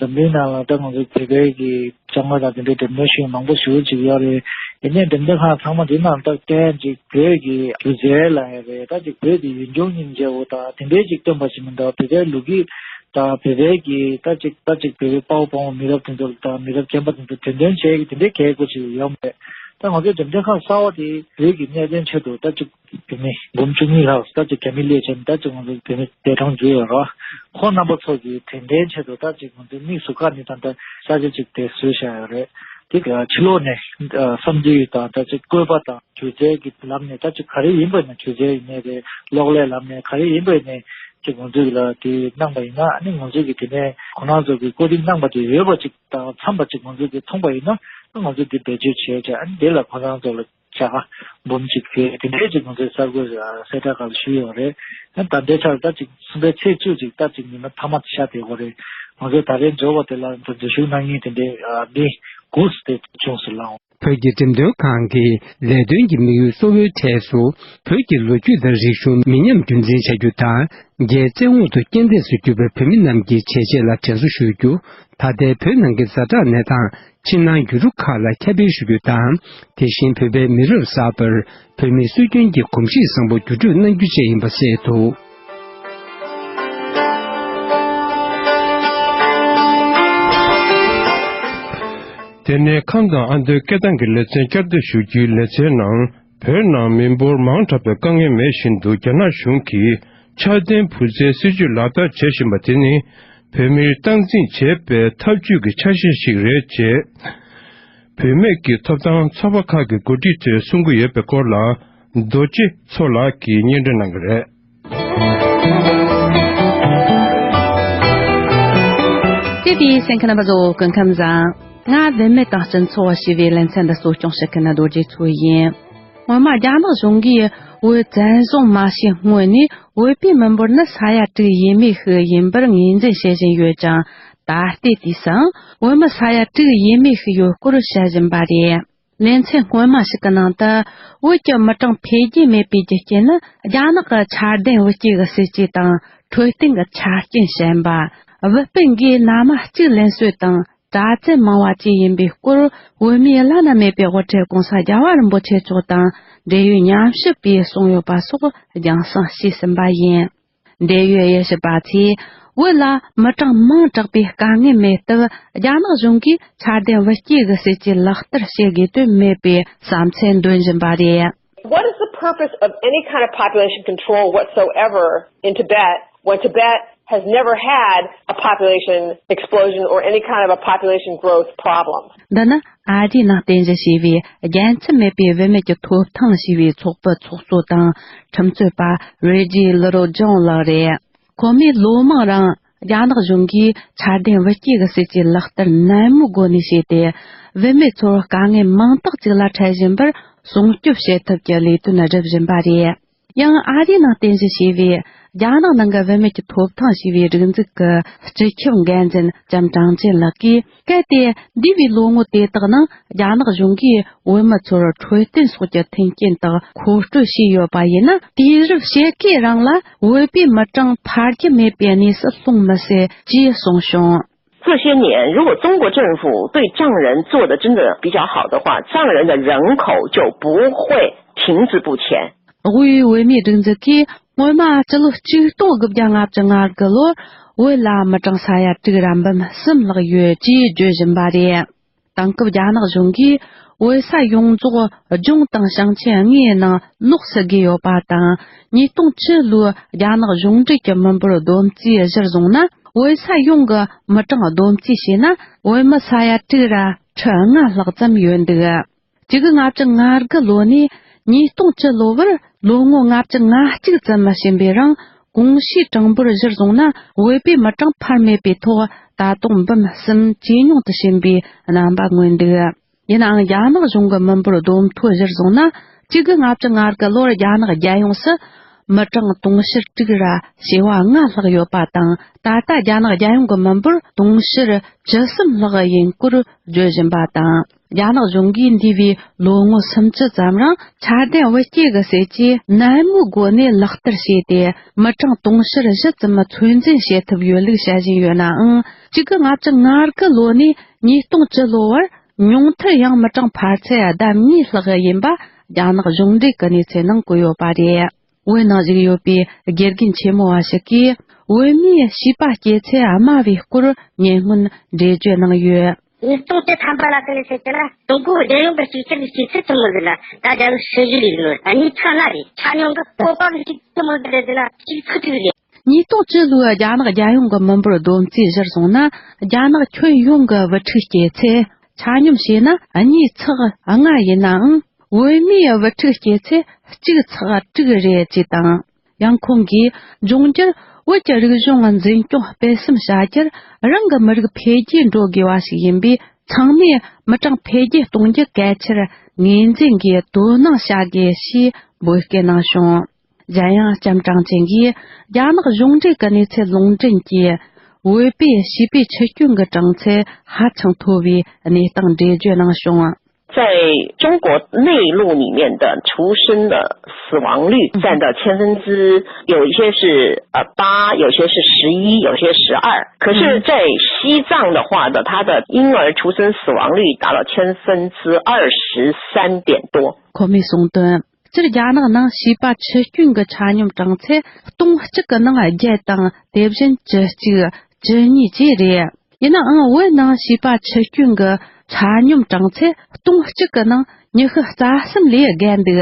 འཛམ་གླིང་ནང་ལ་ད་ང་ཚོ་བོད་པའི་གི་ལྕང་མ་དང་དེ་འདྲའི་འགྲེམས་སྟོན་ཞིག་མང་པོ་ཞེ་པོ་ཅིག་ཡོད་རེད། ཡིན་ནའི་འགྲེམས་སྟོན་ཁང་ཚང་མ་དེ་ནང་ད་བསྟན་ཅིག་བོད་ཀྱི་སྒྱུ་རྩལ་ལ་ཡ་རེད། ད་ཅིག་བོད་ཀྱི་ཡུལ་ལྗོངས་སྙིང་རྗེ་བོ་དང་དེ་འདྲའི་ཅིག་སྟོན་པ་ཞིག་མི་འདུག། བོད་པའི་ལོ་རྒྱུས་དང་བོད་པའི་གི་ད་ཅིག་ད་ཅིག་བོད་པའི་དཔའ་བོ་དཔའ་མོ་མི་རབས་དེ་ཚོ་དང་མི་རབས་རྒན་པ་དེ་ཚོ་དྲན་རྟེན་བྱེད་ཀྱི་དེ་འདྲའི་གལ་དགོས་ཅིག་ཡོད་མ་རེད། ད་ང་ཚོའི་འགྲེམས་སྟོན་ཁང་གསར་བ་དེ་བོད་ཀྱི་གནད་དོན་ཆེད་དུ་ད་ཅིག་བོད་མི་འབུམ་བཅུ་གཉིས་ལྷག་ད་ཅིག་རྒྱ་མི་སླེབས་བྱས་ནས་ད་ཅིག་ང་ཚོ་བོད་མི་བདེ་ཐང་བརྒྱུད་ཡོད་ར། ཁོང་རྣམ་པ་ཚོ་གི་དྲན་རྟེན་ཆེད་དུ་ད་ཅིག་ང་ཚོའི་མིག་ཟུར་ཁ་ནས་ད་ལྟ་ས་ཆ་ཅིག་དེ་བཟོས་བཞག་ཡོད་རེད། དེ་ག་ཕྱི་ལོགས་ནས་ཨ་བསམ་ཚུལ་དང་ད་ཅིག་བཀོད་པ་དང་སྒྱུ་རྩལ་གྱི་ལམ་ནས་ད་ཅིག་ག་རེ་ཡིན་པ་ཡིན་ན་སྒྱུ་རྩལ་ཡིན་ནའི་རེད། གློག་ཀླད་ལམ་ནས་ག་རེ་ཡིན་པ་ཡིན་ནའི་ཅིག་ང་ཚོས་ལ་དེ་གནང་པ་ཡིན་ན་ཨ་ནི་ང་ཚོས་ཀྱི་དེ་ནས་ཁོ་རང་ཚོ་གི་བཀོད་སྒྲིག་གནང་པ་དེ་ཡོད་པ་ཅིག་དང་འཚམས་པ་ཅིག་ང་ཚོས་ཀྱི་མཐོང་པ་ཡིན་ན་ང་ཚོས་དེ་བེད་སྤྱོད་བྱས་བྱས་ཨ་ནི་དེ་ལ་ཁོ་རང་ཚོ་ལ་བྱ་དགའ་འབུམ་གཅིག་དེ་དེ་འདྲའི་ཅིག་ང་ཚོས་གསར་འགོད་གསལ་བསྒྲགས་སྒང་ལ་ཞུས་ཡོད་རེད། ད་ལྟའི་ཆར་ད་ཅིག་གསུམ་པའི་ཚེས་བཅུ་ཅིག་ད་ཅིག་ཉི་མ་མཐའ་མ་ཤར་བསྡད་ཡོད་རེད། ང་ཚོས་ད་རེས་འབྱོར་བ་དེ་ལ་འཛུལ་ཞུགས་གནང་མཁན་དེ་འདྲའི་མི་དགུ་དེ་བྱུང་སོང་ལགས། བོད་ཀྱི་འགྲེམས་སྟོན་ཁང་གི་ལས་དོན་གྱི་དམིགས་ཡུལ་གཙོ་བོའི་གྲས་སུ་བོད་ཀྱི་ལོ་རྒྱུས་དང་རིག་གཞུང་མི་ཉམས་རྒྱུན་འཛིན་བྱ་རྒྱུ་དང་། རྒྱའི་བཙན་འོག་ཏུ་རྐྱེན་འདས་སུ་གྱུར་པའི་བོད་མི་རྣམས་ཀྱི་བྱས་རྗེས་ལ་དྲན་གསོ་ཞུ་རྒྱུ། ད་ལྟའི་བོད་ནང་གི་ཛ་དྲག་གནས་སྟངས་ཕྱི་ནང་ཡུལ་གྲུ་ཁག་ལ་ཁྱབ་སྤེལ་ཞུ་རྒྱུ་དང་། དེ་བཞིན་བོད་པའི་མི་རབས་གསར་པར་བོད་མིའི་སྲོལ་རྒྱུན་གྱི་གོམས་གཤིས་བཟང་པོ་བརྒྱུད་སྤྲོད་གནང་རྒྱུ་བཅས་ཡིན་པ་གསལ་འདུག། དེ་ནས་ཁམས་དང་ཨ་མདོའི་སྐད་གདངས་ཀྱི་ལེ་ཚན་བསྐྱར་ཟློས་ཞུ་རྒྱུའི་ལེ་ཚན་ནང་། བོད་ནང་མི་འབོར་མང་དྲགས་པའི་དཀའ་ངལ་མེད་བཞིན་དུ་རྒྱ་ནག་གཞུང་གིས་འཆར་ལྡན་བུ་བཙའི་སྲིད་ཇུས་ལག་བསྟར་བྱེད་བཞིན་པ་དེ་ནི་བོད་མིར་སྟངས་འཛིན་བྱེད་པའི་ཐབས་ཇུས་ཀྱི་ཆ་ཤས་ཤིག་རེད་ཅེས། བུད་མེད་ཀྱི་ཐོབ་ཐང་ཚོགས་པ་ཁག་གི་འགོ་ཁྲིད་ཚོས་གསུང་གི་ཡོད་པའི་སྐོར་ལ། རྡོ་རྗེ་མཚོ་ལགས་ཀྱིས་སྙན་སྒྲོན་གནང་གི་རེད། ཏེ་དེའི་སེམས་ཁ་ན་པ་ཟོ་ཀུན་ཁམས་བཟང་། ང་བུད་མེད་དང་སྤྱི་ཚོགས་ཞེས་པའི་ལེ་ཚན་འདི་གཙོ་སྐྱོང་བྱེད་མཁན་རྡོ་རྗེ་མཚོ་ཡིན། སྔོན་མ་རྒྱ་ནག་གཞུང་གིས་བོད་བཙན་བཟུང་མ་བྱས་སྔོན་ནས་བོད་པའི་མི་འབོར་ནི་ས་ཡ་དྲུག་ཡས་མས་ཤིག་ཡིན་པར་ངོས་འཛིན་བྱེད་བཞིན་ཡོད་ཅིང་། ད་ལྟའི་དུས་སུའང་བོད་མི་ས་ཡ་དྲུག་ཡས་མས་ཤིག་ཡོད་སྐོར་བཤད་བཞིན་པ་རེད། ལེ་ཚན་སྔོན་མ་ཞིག་གི་ནང་དུ། བོད་ཀྱི་མི་གྲངས་འཕེལ་རྒྱས་མེད་པའི་རྒྱུ་རྐྱེན་ནི། རྒྱ་ནག་གི་འཆར་ལྡན་བུ་སྐྱེས་ཀྱི་སྲིད་ཇུས་དང་། འཕྲོད་བསྟེན་གྱི་ཆ་རྐྱེན་ཞན་པ། བུ་སྤུན་གྱིས་མནའ་མ་གཅིག་ལེན་སྲོལ་དང་། དྲག་རྩལ་མང་བ་བཅས་ཡིན་པའི་སྐོར། བོད་མིའི་བླ་ན་མེད་པའི་དབུ་ཁྲིད་༸གོང་ས་༸རྒྱལ་བ་རིན་པོ་ཆེ་མཆོག་དང་། འབྲེལ་ཡོད་ཉམས་ཞིབ་པས་གསུངས་ཡོད་པ་སོགས་རྒྱང་སྲིང་བྱས་ཟིན་པ་ཡིན། འབྲེལ་ཡོད་དབྱེ་ཞིབ་པ་ཚོས། བོད་ལ་མི་གྲངས་མང་དྲགས་པའི་དཀའ་ངལ་མེད་སྟབས། རྒྱ་ནག་གཞུང་གིས་འཆར་ལྡན་བུ་སྐྱེས་ཀྱི་སྲིད་ཇུས་ལག་བསྟར་བྱེད་དགོས་དོན་མེད་པའི་བསམ་ཚུལ་འདོན་བཞིན་པ་རེད། What is the purpose of any kind of population control whatsoever in Tibet when Tibet has never had a population explosion or any kind of a population growth problem? འདི་ནི་ཨ་རིའི་ནང་རྟེན་གཞི་བྱས་པའི་རྒྱལ་མཚམས་མེད་པའི་བུད་མེད་ཀྱི་ཐོབ་ཐང་ཞེས་པའི་ཚོགས་པའི་ཚོགས་གཙོ་དང་ཁྲིམས་རྩོད་པ་རེ་ཇི་ལི་རོ་ཇོན་ལགས་རེད། ཁོ་མོས་ལོ་མང་རིང་རྒྱ་ནག་གཞུང་གིས་འཆར་ལྡན་བུ་སྐྱེས་ཀྱི་སྲིད་ཇུས་ལག་བསྟར་ནན་མོའི་སྒོ་ནས་བྱས་ཏེ། བུད་མེད་ཚོར་དཀའ་ངལ་མང་དག་ཅིག་ལ་འཕྲད་བཞིན་པར་སྲུང་སྐྱོབ་བྱེད་ཐབས་ཀྱི་ལས་དོན་སྒྲུབ་བཞིན་པ་རེད། ཡང་ཨ་རིའི་ནང་རྟེན་གཞི་བྱས་པའི་རྒྱ་ནག་ནང་གི་བུད་མེད་ཀྱི་ཐོབ་ཐང་ཞེས་པའི་སྒྲིག་འཛུགས་ཀྱི་སྤྱི་ཁྱབ་འགན་འཛིན་ལྕམ་ཀྲང་ཅན་ལགས་ཀྱིས། གལ་ཏེ་འདས་པའི་ལོ་ངོ་དེ་དག་ནང་རྒྱ་ནག་གཞུང་གིས་བོད་མི་ཚོར་འཕྲོད་བསྟེན་སོགས་ཀྱི་མཐུན་རྐྱེན་དག་མཁོ་སྤྲོད་བྱས་ཡོད་པ་ཡིན་ན། དུས་རབས་ཕྱེད་ཀའི་རིང་ལ་བོད་པའི་མི་གྲངས་འཕར་རྒྱུ་མེད་པའི་གནས་སུ་ལྷུང་མི་སྲིད་ཅེས་གསུངས་བྱུང་། 这些年，如果中国政府对藏人做得真的比较好的话，藏人的人口就不会停滞不前。 དབུས་བོད་མིའི་སྒྲིག་འཛུགས་ཀྱིས་སྔོན་མ་སྤྱི་ལོ་གཅིག་སྟོང་དགུ་བརྒྱ་ལྔ་བཅུ་ང་དགུ་ལོར་བོད་ལ་མི་གྲངས་ས་ཡ་དྲུག་ར་འབུམ་གསུམ་ལྷག་ཡོད་ཅེས་བརྗོད་བཞིན་པ་རེད། དེང་སྐབས་རྒྱ་ནག་གཞུང་གིས་བོད་ས་ཡོངས་རྫོགས་ལྗོངས་དང་ཞིང་ཆེན་ལྔའི་ནང་ལོགས་སུ་བགོས་ཡོད་པ་དང་། ཉིས་སྟོང་བཅུ་ལོའི་རྒྱ་ནག་གཞུང་འབྲེལ་གྱི་མི་འབོར་བསྡོམས་རྩིས་གཞིར་བཟུང་ན། བོད་ས་ཡོངས་ཀྱི་མི་གྲངས་བསྡོམས་རྩིས་བྱས་ན། བོད་མི་ས་ཡ་དྲུག་ར་ཁྲི་ལྔ་ལྷག་ཙམ་ཡོད་འདུག། གཅིག་དགུ་ལྔ་བཅུ་ང་དགུ་ལོ་ནས་ཉིས་སྟོང་བཅུ་ལོ་བར་ལོ་ངོ་ལྔ་བཅུ་ང་གཅིག་ཙམ་ཕྱིན་པའི་རིང་། གོང་ཞུས་གྲངས་འབོར་གཞིར་བཟུང་ན། བོད་པའི་མི་གྲངས་འཕར་མེད་པའི་ཐོག་ད་དུང་འབུམ་གསུམ་ཇེ་ཉུང་དུ་ཕྱིན་པའི་རྣམ་པ་མངོན་འདུག། ཡིན་ནའང་། རྒྱ་ནག་གཞུང་གི་མི་འབོར་བསྡོམས་ཐོ་གཞིར་བཟུང་ན། གཅིག་དགུ་ལྔ་བཅུ་ང་དགུ་ལོར་རྒྱ་ནག་རྒྱལ་ཡོངས་སུ་མི་གྲངས་དུང་ཕྱུར་དྲུག་ར་བྱེ་བ་ལྔ་ལྷག་ཡོད་པ་དང་། ད་ལྟ་རྒྱ་ནག་རྒྱལ་ཡོངས་ཀྱི་མི་འབོར་དུང་ཕྱུར་བཅུ་གསུམ་ལྷག་ཡིན་སྐོར་བརྗོད་བཞིན་པ་དང་། རྒྱ་ནག་གཞུང་གིས་འདས་པའི་ལོ་ངོ་སུམ་ཅུ་ཙམ་རིང་ཆ་ལྡན་དབུལ་སྐྱེད་ཀྱི་སྲིད་ཇུས་ནན་མོའི་སྒོ་ནས་ལག་བསྟར་བྱས་ཏེ། མི་གྲངས་དུང་ཕྱུར་བཞི་ཙམ་ཚོད་འཛིན་བྱེད་ཐུབ་ཡོད་ལུགས་བཤད་བཞིན་ཡོད་ནའང་། གཅིག་དགུ་ལྔ་བཅུ་ང་དགུ་ལོ་ནས་ཉིས་སྟོང་བཅུ་ལོ་བར་ཉུང་མཐར་ཡང་མི་གྲངས་འཕར་ཚད་ལྡབ་གཉིས་ལྷག་ཡིན་པ་རྒྱ་ནག་གཞུང་འབྲེལ་གྱི་གནས་ཚུལ་ནང་བཀོད་ཡོད་པ་རེད། བོད་ནང་བཞུགས་ཡོད་པའི་དགེ་རྒན་ཆེན་མོ་བ་ཞིག་གིས། བོད་མིའི་བྱིས་པ་སྐྱེ་ཚད་དམའ་བའི་སྐོར་ཉེ་སྔོན་འགྲེལ་བརྗོད་གནང་ཡོད། ཉིས་སྟོང་བཅུ་ཐམ་པ་ལ་ཀུན་ནས་བཤད་ཀྱི་ན། ཀྲུང་གོ་རྒྱལ་ཡོངས་ཀྱི་གཅིག་གྱུར་གྱི་སྤྱི་ཚོགས་ཀྱི་མི་འདི་ལ་ད་རྒྱལ་ཡོངས་སྲིད་གཞུང་ལས་ནོར་གཉིས་ཚགས་ལྔ་རེད། ཆ་སྙོམས་ཀྱི་སྤོབས་པ་གི་གཅིག་གྱུར་མི་འདི་རེད་ན་གཅིག་ཚགས་ཚུད་རེད། ཉིས་སྟོང་བཅུ་ལོའི་རྒྱ་ནག་རྒྱལ་ཡོངས་ཀྱི་མི་འབོར་བསྡོམས་རྩིས་གཞིར་བཟུང་ན། རྒྱ་ནག་ཁྱོན་ཡོངས་ཀྱི་བུ་ཕྲུག་སྐྱེ་ཚད་ཆ་སྙོམས་བྱས་ན་གཉིས་ཚགས་ལྔ་ཡིན་ནའང་། བོད་མིའི་བུ་ཕྲུག་སྐྱེ་ཚད་གཅིག་ཚེག་དྲུག་རེད་ཅེས་དང་། ཡང་ཁོང་གིས་འབྱུང་འགྱུར་བོད་ཀྱི་རིག་གཞུང་འཛིན་སྐྱོང་སྤེལ་གསུམ་བྱ་རྒྱུར་རང་གི་མི་རིགས་འཕེལ་རྒྱས་འགྲོ་དགོས་པ་ཞིག་ཡིན་པས། ཚང་མས་མི་གྲངས་འཕེལ་རྒྱས་གཏོང་རྒྱུ་གལ་ཆེར་ངོས་འཛིན་གྱིས་དོ་སྣང་བྱ་དགོས་ཞེས་འབོད་སྐུལ་གནང་བྱུང་། གཞན་ཡང་ལྕམ་ཀྲང་ཅན་གྱིས་རྒྱ་ནག་གཞུང་འབྲེལ་གྱི་གནས་ཚུལ་ལུང་འདྲེན་གྱིས། བོད་པའི་བྱིས་པའི་འཆི་སྐྱོན་གྱི་གྲངས་ཚད་ཧ་ཅང་མཐོ་བའི་གནས་སྟངས་འགྲེལ་བརྗོད་གནང་བྱུང་། 在中国内陆里面的出生的死亡率占到千分之，有一些是呃八，有些是十一，有些十二。可是，在西藏的话呢，它的婴儿出生死亡率达到千分之二十三点多。 ཁོ་མོས་གསུངས་དོན། སྤྱིར་རྒྱ་ནག་ནང་བྱིས་པ་འཆི་སྐྱོན་གྱི་ཆ་སྙོམས་གྲངས་ཚད་སྟོང་གཅིག་གི་ནང་བརྒྱད་དང་དེ་བཞིན་བཅུ་གཅིག་བཅུ་གཉིས་བཅས་རེད། ཡིན་ནའང་བོད་ནང་བྱིས་པ་འཆི་སྐྱོན་གྱི་ཆ་སྙོམས་གྲངས་ཚད་སྟོང་གཅིག་གི་ནང་ཉི་ཤུ་རྩ་གསུམ་ལས་བརྒལ་འདུག་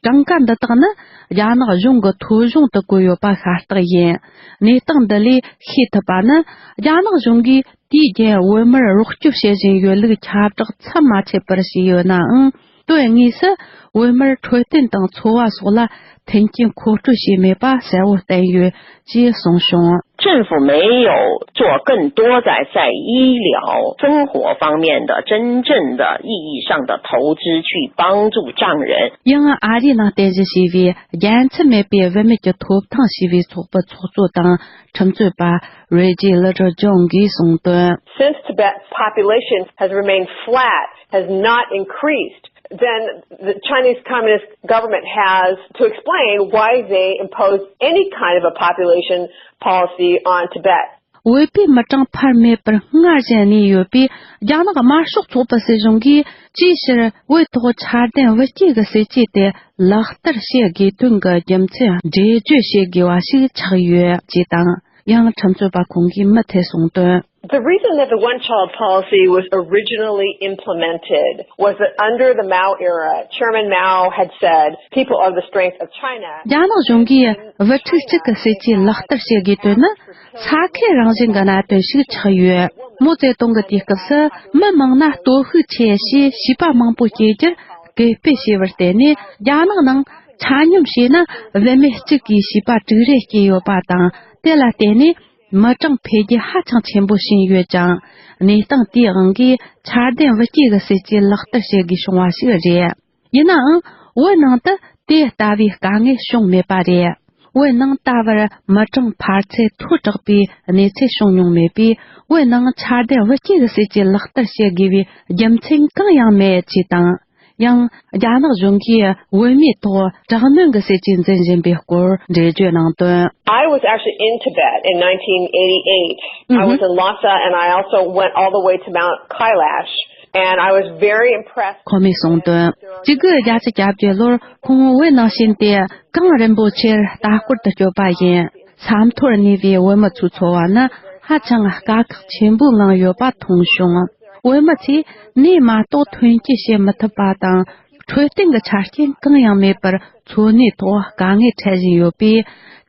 གྲངས་ཀ་འདི་དག་ནི་རྒྱ་ནག་གཞུང་གི་ཐོ་གཞུང་དུ་བཀོད་ཡོད་པ་ཤ་སྟག་ཡིན། གནས་སྟངས་འདི་ལས་ཤེས་ཐུབ་པ་ནི། རྒྱ་ནག་གཞུང་གིས་དུས་རྒྱུན་བོད་མིར་རོགས་སྐྱོབ་བྱེད་བཞིན་ཡོད་ལུགས་ཁྱབ་བསྒྲགས་མཚམས་མ་ཆད་པར་བྱས་ཡོད་ནའང་། དོན་དངོས་སུ་བོད་མིར་འཕྲོད་བསྟེན་དང་འཚོ་བ་སོགས་ལ་མཐུན་རྐྱེན་མཁོ་སྤྲོད་བྱས་མེད་པ་གསལ་བོ་བསྟན་ཡོད་ཅེས་གསུངས་བྱུང་། 政府没有做更多在在医疗生活方面的真正的意义上的投资，去帮助藏人。 ཡང་ཨ་རིའི་ནང་རྟེན་གཞི་བྱས་པའི་རྒྱལ་མཚམས་མེད་པའི་བུད་མེད་ཀྱི་ཐོབ་ཐང་ཞེས་པའི་ཚོགས་པའི་ཚོགས་གཙོ་དང་ཁྲིམས་རྩོད་པ་Reggie Littlejohn གིས་གསུངས་དོན། Since Tibet's population has remained flat, has not increased, then the Chinese Communist government has to explain why they impose any kind of a population policy on Tibet. བོད་པའི་མི་གྲངས་འཕར་མེད་པར་སྔར་བཞིན་གནས་ཡོད་པས། རྒྱ་ནག་དམར་ཤོག་ཚོགས་པའི་སྲིད་གཞུང་གིས་ཅིའི་ཕྱིར་བོད་ཐོག་ཆ་ལྡན་དབུལ་སྐྱེད་ཀྱི་སྲིད་ཇུས་དེ་ལག་བསྟར་བྱེད་དགོས་དོན་གྱི་རྒྱུ་མཚན་འགྲེལ་བརྗོད་བྱེད་དགོས་པ་ཞིག་ཆགས་ཡོད་ཅེས་དང་། ཡང་ཁྲིམས་རྩོད་པ་ཁོང་གིས་མུ་མཐུད་གསུངས་དོན། The reason that the one child policy was originally implemented was that under the Mao era, Chairman Mao had said, "People are the strength of China." རྒྱ་ནག་གཞུང་གིས་བུ་ཕྲུག་གཅིག་གི་སྲིད་ཇུས་ལག་བསྟར་བྱེད་དགོས་དོན་ནི། ས་ཁུལ་རང་བཞིན་གྱི་གནད་དོན་ཞིག་ཆགས་ཡོད། མའོ་ཙེ་ཏུང་གིས་དུས་སྐབས་སུ་མི་མང་ན་སྟོབས་ཤུགས་ཆེ་ཞེས་བྱིས་པ་མང་པོ་སྐྱེ་རྒྱུར་སྐུལ་སྤེལ་བྱས་པར་བརྟེན་ནས། རྒྱ་ནག་ནང་ཆ་སྙོམས་བྱས་ན་བུད་མེད་གཅིག་གིས་བྱིས་པ་དྲུག་རེ་སྐྱེས་ཡོད་པ་དང་། དེ་ལ་བརྟེན་ནས་མི་གྲངས་འཕེལ་རྒྱས་ཧ་ཅང་ཆེན་པོ་ཕྱིན་ཡོད་ཀྱང་། གནས་སྟངས་དེའི་དབང་གིས་ཆ་ལྡན་དབུལ་སྐྱེད་ཀྱི་སྲིད་ཇུས་ལག་བསྟར་བྱེད་དགོས་བྱུང་བ་ཞིག་རེད། ཡིན་ནའང་། བོད་ནང་དུ་དེ་ལྟ་བུའི་དཀའ་ངལ་བྱུང་མེད་པ་རེད། བོད་ནང་ད་བར་མི་གྲངས་འཕར་ཚད་མཐོ་དྲགས་པའི་གནས་ཚུལ་བྱུང་མྱོང་མེད་པས། བོད་ནང་ཆ་ལྡན་དབུལ་སྐྱེད་ཀྱི་སྲིད་ཇུས་ལག་བསྟར་བྱེད་དགོས་པའི་རྒྱུ་མཚན་གང་ཡང་མེད་ཅེས་དང་། ཡང་། རྒྱ་ནག་གཞུང་གིས་བོད་མིའི་ཐོག་དྲག་གནོན་གྱི་སྲིད་ཇུས་འཛིན་བཞིན་པའི་སྐོར་འགྲེལ་བརྗོད་གནང་དོན། I was actually in Tibet in nineteen eighty-eight. I was in Lhasa, and I also went all the way to Mount Kailash, and I was very impressed. ཁོ་མོས་གསུངས་དོན། གཅིག་དགུ་བརྒྱད་ཅུ་གྱ་བརྒྱད་ལོར་ཁོང་བོད་ནང་ཕྱིན་ཏེ། གངས་རིན་པོ་ཆེར་ལྟ་སྐོར་དུ་བསྐྱོད་པ་ཡིན། ས་མཐོར་གནས་པའི་བོད་མི་ཚོའི་འཚོ་བ་ནི་ཧ་ཅང་དཀའ་ཁག་ཆེན་པོའི་ངང་ཡོད་པ་མཐོང་བྱུང་། བོད་མི་ཚོས་ནས་མ་གཏོགས་ཐོན་སྐྱེད་བྱེད་མི་ཐུབ་པ་དང་། འཕྲོད་བསྟེན་གྱི་ཆ་རྐྱེན་གང་ཡང་མེད་པར། འཚོ་གནས་ཐོག་དཀའ་ངལ་འཕྲད་བཞིན་ཡོད་པས།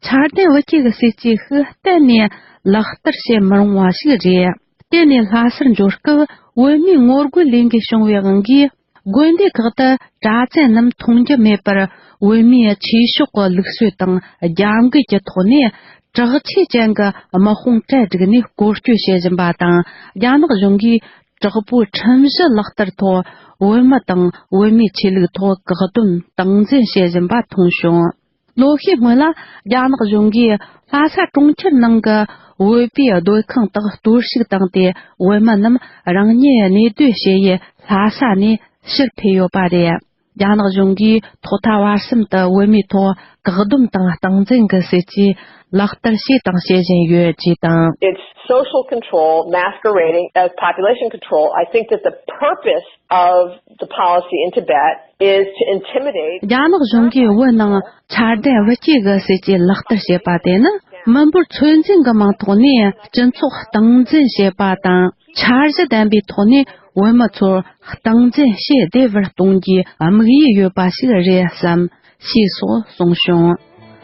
ཆ་ལྡན་དབུལ་སྐྱེད་ཀྱི་སྲིད་ཇུས་ཤིག་གཏན་ནས་ལག་བསྟར་བྱེད་མི་རུང་བ་ཞིག་རེད། དེ་ནས་ལྷ་སར་འབྱོར་སྐབས། བོད་མིའི་ངོ་རྒོལ་ལས་འགུལ་བྱུང་བའི་དབང་གིས། དགོན་སྡེ་ཁག་ཏུ་གྲྭ་བཙུན་རྣམས་མཐོང་རྒྱུ་མེད་པར། བོད་མིའི་ཆོས་ཕྱོགས་ཀྱི་ལུགས་སྲོལ་དང་རྒྱབ་འགལ་གྱི་ཐོག་ནས། དྲག་ཆས་ཅན་གྱི་དམག་དཔུང་གྲལ་བསྒྲིགས་ནས་སྐོར་སྐྱོད་བྱེད་བཞིན་པ་དང་། རྒྱ་ནག་གཞུང་གིས་དྲག་པོའི་ཁྲིམས་གཞི་ལག་བསྟར་ཐོག་བོད་མི་དང་བོད་མིའི་ཆོས་ལུགས་ཐོག་བཀག་སྡོམ་སྟངས་འཛིན་བྱེད་བཞིན་པ་མཐོང་བྱུང་། ལོ་ཤས་སྔོན་ལ་རྒྱ་ནག་གཞུང་གིས་ལྷ་ས་གྲོང་ཁྱེར་ནང་གི་བོད་པའི་སྡོད་ཁང་དག་གཏོར་བཤིག་བཏང་སྟེ། བོད་མི་རྣམས་རང་ཉིད་གནས་སྡོད་བྱེད་ཡུལ་ ལྷ་ས་ནས་ཕྱིར་ཕེབས་ཡོད་པ་རེད། རྒྱ་ནག་གཞུང་གིས་ཐོག་མཐའ་བར་གསུམ་དུ་བོད་མིའི་ཐོག་བཀག་སྡོམ་དང་སྟངས་འཛིན་གྱི་སྲིད་ཇུས་ལག་བསྟར་བྱས་དང་བྱེད་བཞིན་ཡོད་ཅེས་དང་། It's social control masquerading as population control. I think that the purpose of the policy in Tibet is to intimidate. རྒྱ་ནག་གཞུང་གིས་བོད་ནང་འཆར་ལྡན་བུ་སྐྱེས་ཀྱི་སྲིད་ཇུས་ལག་བསྟར་བྱེད་པ་དེ་ནི་མི་འབོར་ཚོད་འཛིན་གྱི་མིང་ཐོག་ནས་སྤྱི་ཚོགས་སྟངས་འཛིན་བྱེད་པ་དང་། འཆར་གཞི་ལྡན་པའི་ཐོག་ནས་བོད་མི་ཚོར་སྟངས་འཛིན་བྱེད་བདེ་བར་གཏོང་རྒྱུའི་དམིགས་ཡུལ་ཡོད་པ་ཞིག་རེད་བསམ། ཞེས་སོགས་གསུངས་བྱུང་།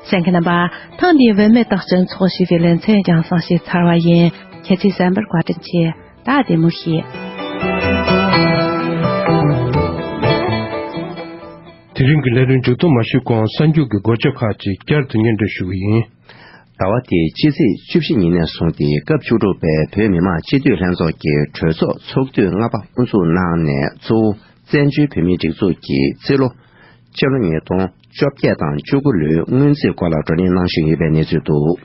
གསན་མཁན་རྣམ་པ། ཐེངས་འདིའི་བུད་མེད་དང་སྤྱི་ཚོགས་ཞེས་པའི་ལེ་ཚན་རྒྱང་སྲིང་ཞུས་ཚར་བ་ཡིན། ཁྱེད་ཚོས་གསན་པར་བཀའ་དྲིན་ཆེ། ད་བདེ་མོ་བྱོས། དེ་རིང་གི་ལས་རིམ་མཇུག་སྡོམ་མ་ཞུས་གོང་གསར་འགྱུར་གྱི་དགོས་ཆ་ཁག་ཅིག་བསྐྱར་དུ་སྙན་སྒྲོན་ཞུ་གི་ཡིན། ཟླ་བ་འདིའི་ཕྱི་ཚེས་བཅུ་བཞི་ཉིན་ནས་བཟུང་སྟེ་སྐབས་བཅུ་དྲུག་པའི་བོད་མི་མང་སྤྱི་འཐུས་ལྷན་ཚོགས་ཀྱི་གྲོས་ཚོགས་ཚོགས་དུས་ལྔ་པ་དབུ་འཛུགས་གནང་ནས་གཙོ་བོ་བཙན་བྱོལ་བོད་མིའི་སྒྲིག་འཛུགས་ཀྱི་རྩིས་ལོ་ཕྱི་ལོ་ཉིས་སྟོང་བཅོ་བརྒྱད་དང་བཅུ་དགུ་ལོའི་སྔོན་རྩིས་སྐོར་ལ་བགྲོ་གླེང་གནང་བཞིན་ཡོད་པའི་གནས་ཚུལ་འདུག།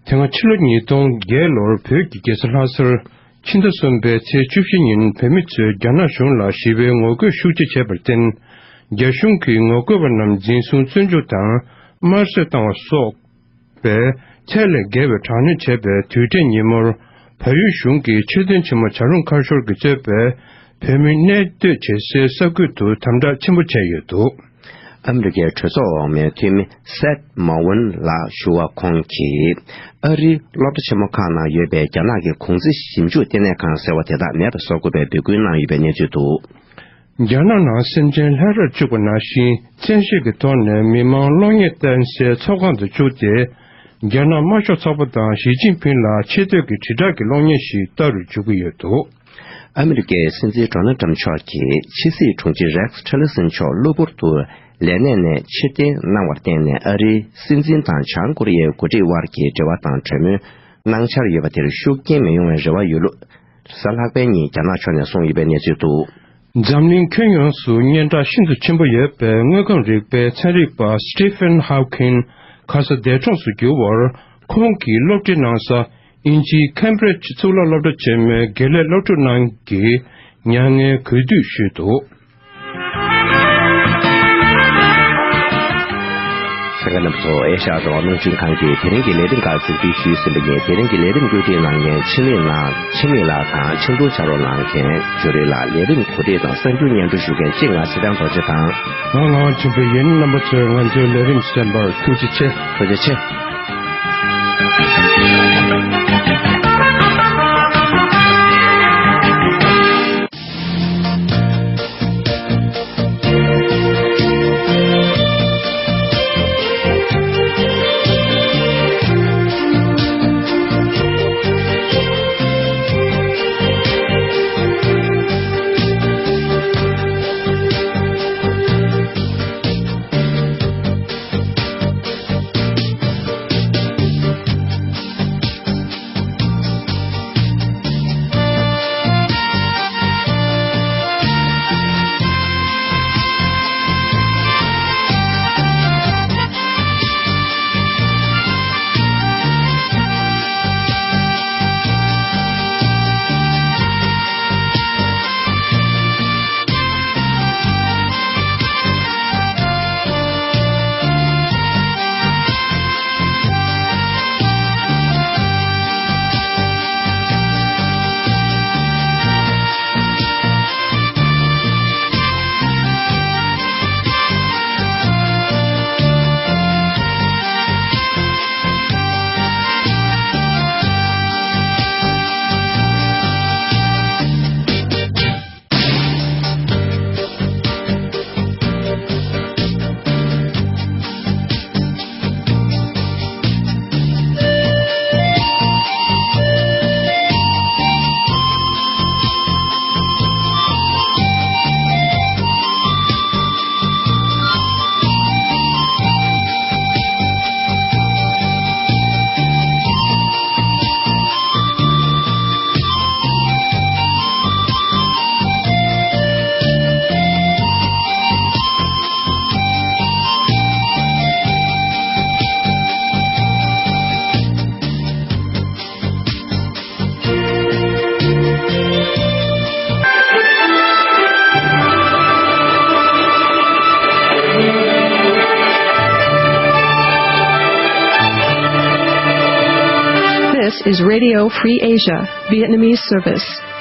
དེ་སྔ་ཕྱི་ལོ་ཉིས་སྟོང་བརྒྱད་ལོར་བོད་ཀྱི་རྒྱལ་ས་ལྷ་སར་ཕྱི་ཟླ་གསུམ་པའི་ཚེས་བཅུ་བཞི་ཉིན་བོད་མི་ཚོས་རྒྱ་ནག་གཞུང་ལ་ཞི་བའི་ངོ་རྒོལ་ཤུགས་ཆེ་བྱས་པར་བརྟེན། རྒྱ་གཞུང་གིས་ངོ་རྒོལ་བ་རྣམས་འཛིན་བཟུང་བཙོན་འཇུག་དང་དམར་གསོད་བཏང་བ་སོགས་པའི་ཚད་ལས་བརྒལ་བའི་དྲག་གནོན་བྱས་པའི་དུས་དྲན་ཉིན་མོར། བལ་ཡུལ་གཞུང་གིས་ཆོས་དོན་ཆེན་མོ་བྱ་རུང་ཁ་ཤོར་གྱིས་གཙོས་པའི་བོད་མི་གནས་སྡོད་བྱེད་སའི་ས་ཁུལ་དུ་དམ་དྲག་ཆེན་པོ་བྱས་ཡོད་འདུག། ཨ་མི་རི་ཀའི་གྲོས་ཚོགས་འོག་མའི་འཐུས་མི་སེད་མོ་ཝན་ལགས་ཞུ་བ་ཁོང་གིས། ཨ་རིའི་སློབ་གྲྭ་ཆེན་མོ་ཁག་ནང་ཡོད་པའི་རྒྱ་ནག་གི་གུང་ཚེ་ཞིབ་འཇུག་ལྟེ་གནས་ཁང་ཟེར་བ་དེ་དག་མེད་པ་བཟོ་དགོས་པའི་འབོད་སྐུལ་གནང་ཡོད་པའི་གནས་ཚུལ་འདུག། རྒྱ་ནག་ནང་སེམས་ཅན་ལྷ་རར་བཅུག་པ་ནང་བཞིན་བཙན་ཤེད་ཀྱི་ཐོག་ནས་མི་མང་གློག་བརྙན་བསྟན་སའི་ཚོགས་ཁང་དུ་བཅུག་སྟེ། རྒྱ་ནག་དམར་ཤོག་ཚོགས་པ་དང་ཞི་ཅིན་ཕིང་ལ་ཆེ་བསྟོད་ཀྱི་དྲིལ་བསྒྲགས་ཀྱི་གློག་བརྙན་ཞིག་ལྟ་རུ་འཇུག་གི་ཡོད་འདུག། ཨ་མི་རི་ཀའི་སྲིད་འཛིན་ཌོ་ནལ་ཊམ་མཆོག་གིས་ཕྱི་སྲིད་དྲུང་ཆེ་རེག་ཊི་ལི་སན་མཆོག་གློ་བུར་དུ་ལས་གནས་ནས་ཕྱིར་འཐེན་གནང་བར་བརྟེན་ནས། ཨ་རིའི་སྲིད་འཛིན་དང་བྱང་ཀོ་རི་ཡའི་འགོ་ཁྲིད་དབར་གྱི་འབྲེལ་བ་དང་གྲོས་མོལ་གནང་འཆར་ཡོད་པ་དེར་ཤུགས་རྐྱེན་མི་ཡོང་བའི་རེ་བ་ཡོད་ལུགས། གཟའ་ལྷག་པའི་ཉིན་རྒྱ་ནག་ཕྱོགས་ནས་གསུངས་ཡོད་པའི་གནས་ཚུལ་འདུག། འཛམ་གླིང་ཁྱོན་ཡོངས་སུ་སྙན་གྲགས་ཤིན་ཏུ་ཆེན་པོ་ཡོད་པའི་དངོས་ཁམས་རིག་པའི་ཚན་རིག་པ་སི་ཊི་ཕེན་ཧོབ་ཁིན་ག་ས་འདས་གྲོངས་སུ་གྱུར་བར། ཁོང་གིས་སློབ་ཁྲིད་གནང་ས་དབྱིན་ཇིའི་ཁེམ་བྷི་རིཇ་གཙུག་ལག་སློབ་གྲྭ་ཆེན་མོའི་དགེ་ལས་སློབ་ཕྲུག་རྣམས་ཀྱི་མྱ་ངན་གུས་འདུད་ཞུས་འདུག། གསན་མཁན་རྣམ་པ་ཚོ། ཨེ་ཤ་ཡ་རང་དབང་རླུང་འཕྲིན་ཁང་གིས་དེ་རིང་གི་ལས་རིམ་ཁག་མཇུག་སྒྲིལ་ཞུས་ཟིན་པ་ཡིན། དེ་རིང་གི་ལས་རིམ་བཀོད་སྒྲིག་གནང་མཁན་འཆི་མེད་ལགས། འཆི་མེད་ལགས་དང་ཆིང་ཏུའུ་ཕྱག་རོགས་གནང་མཁན་ཇོ་རི་ལགས། ལས་རིམ་གོ་སྒྲིག་དང་གསར་འགྱུར་སྙན་སྒྲོན་ཞུ་མཁན་གཅིག་ང་ཚེ་བརྟན་རྡོ་རྗེ་དང་། ང་ངག་དབང་ཆོས་འཕེལ་ཡིན། རྣམ་པ་ཚོས་ང་ཚོའི་ལས་རིམ་གསན་པར་ཐུགས་རྗེ་ཆེ། ཐུགས་རྗེ་ཆེ། is Radio Free Asia, Vietnamese service.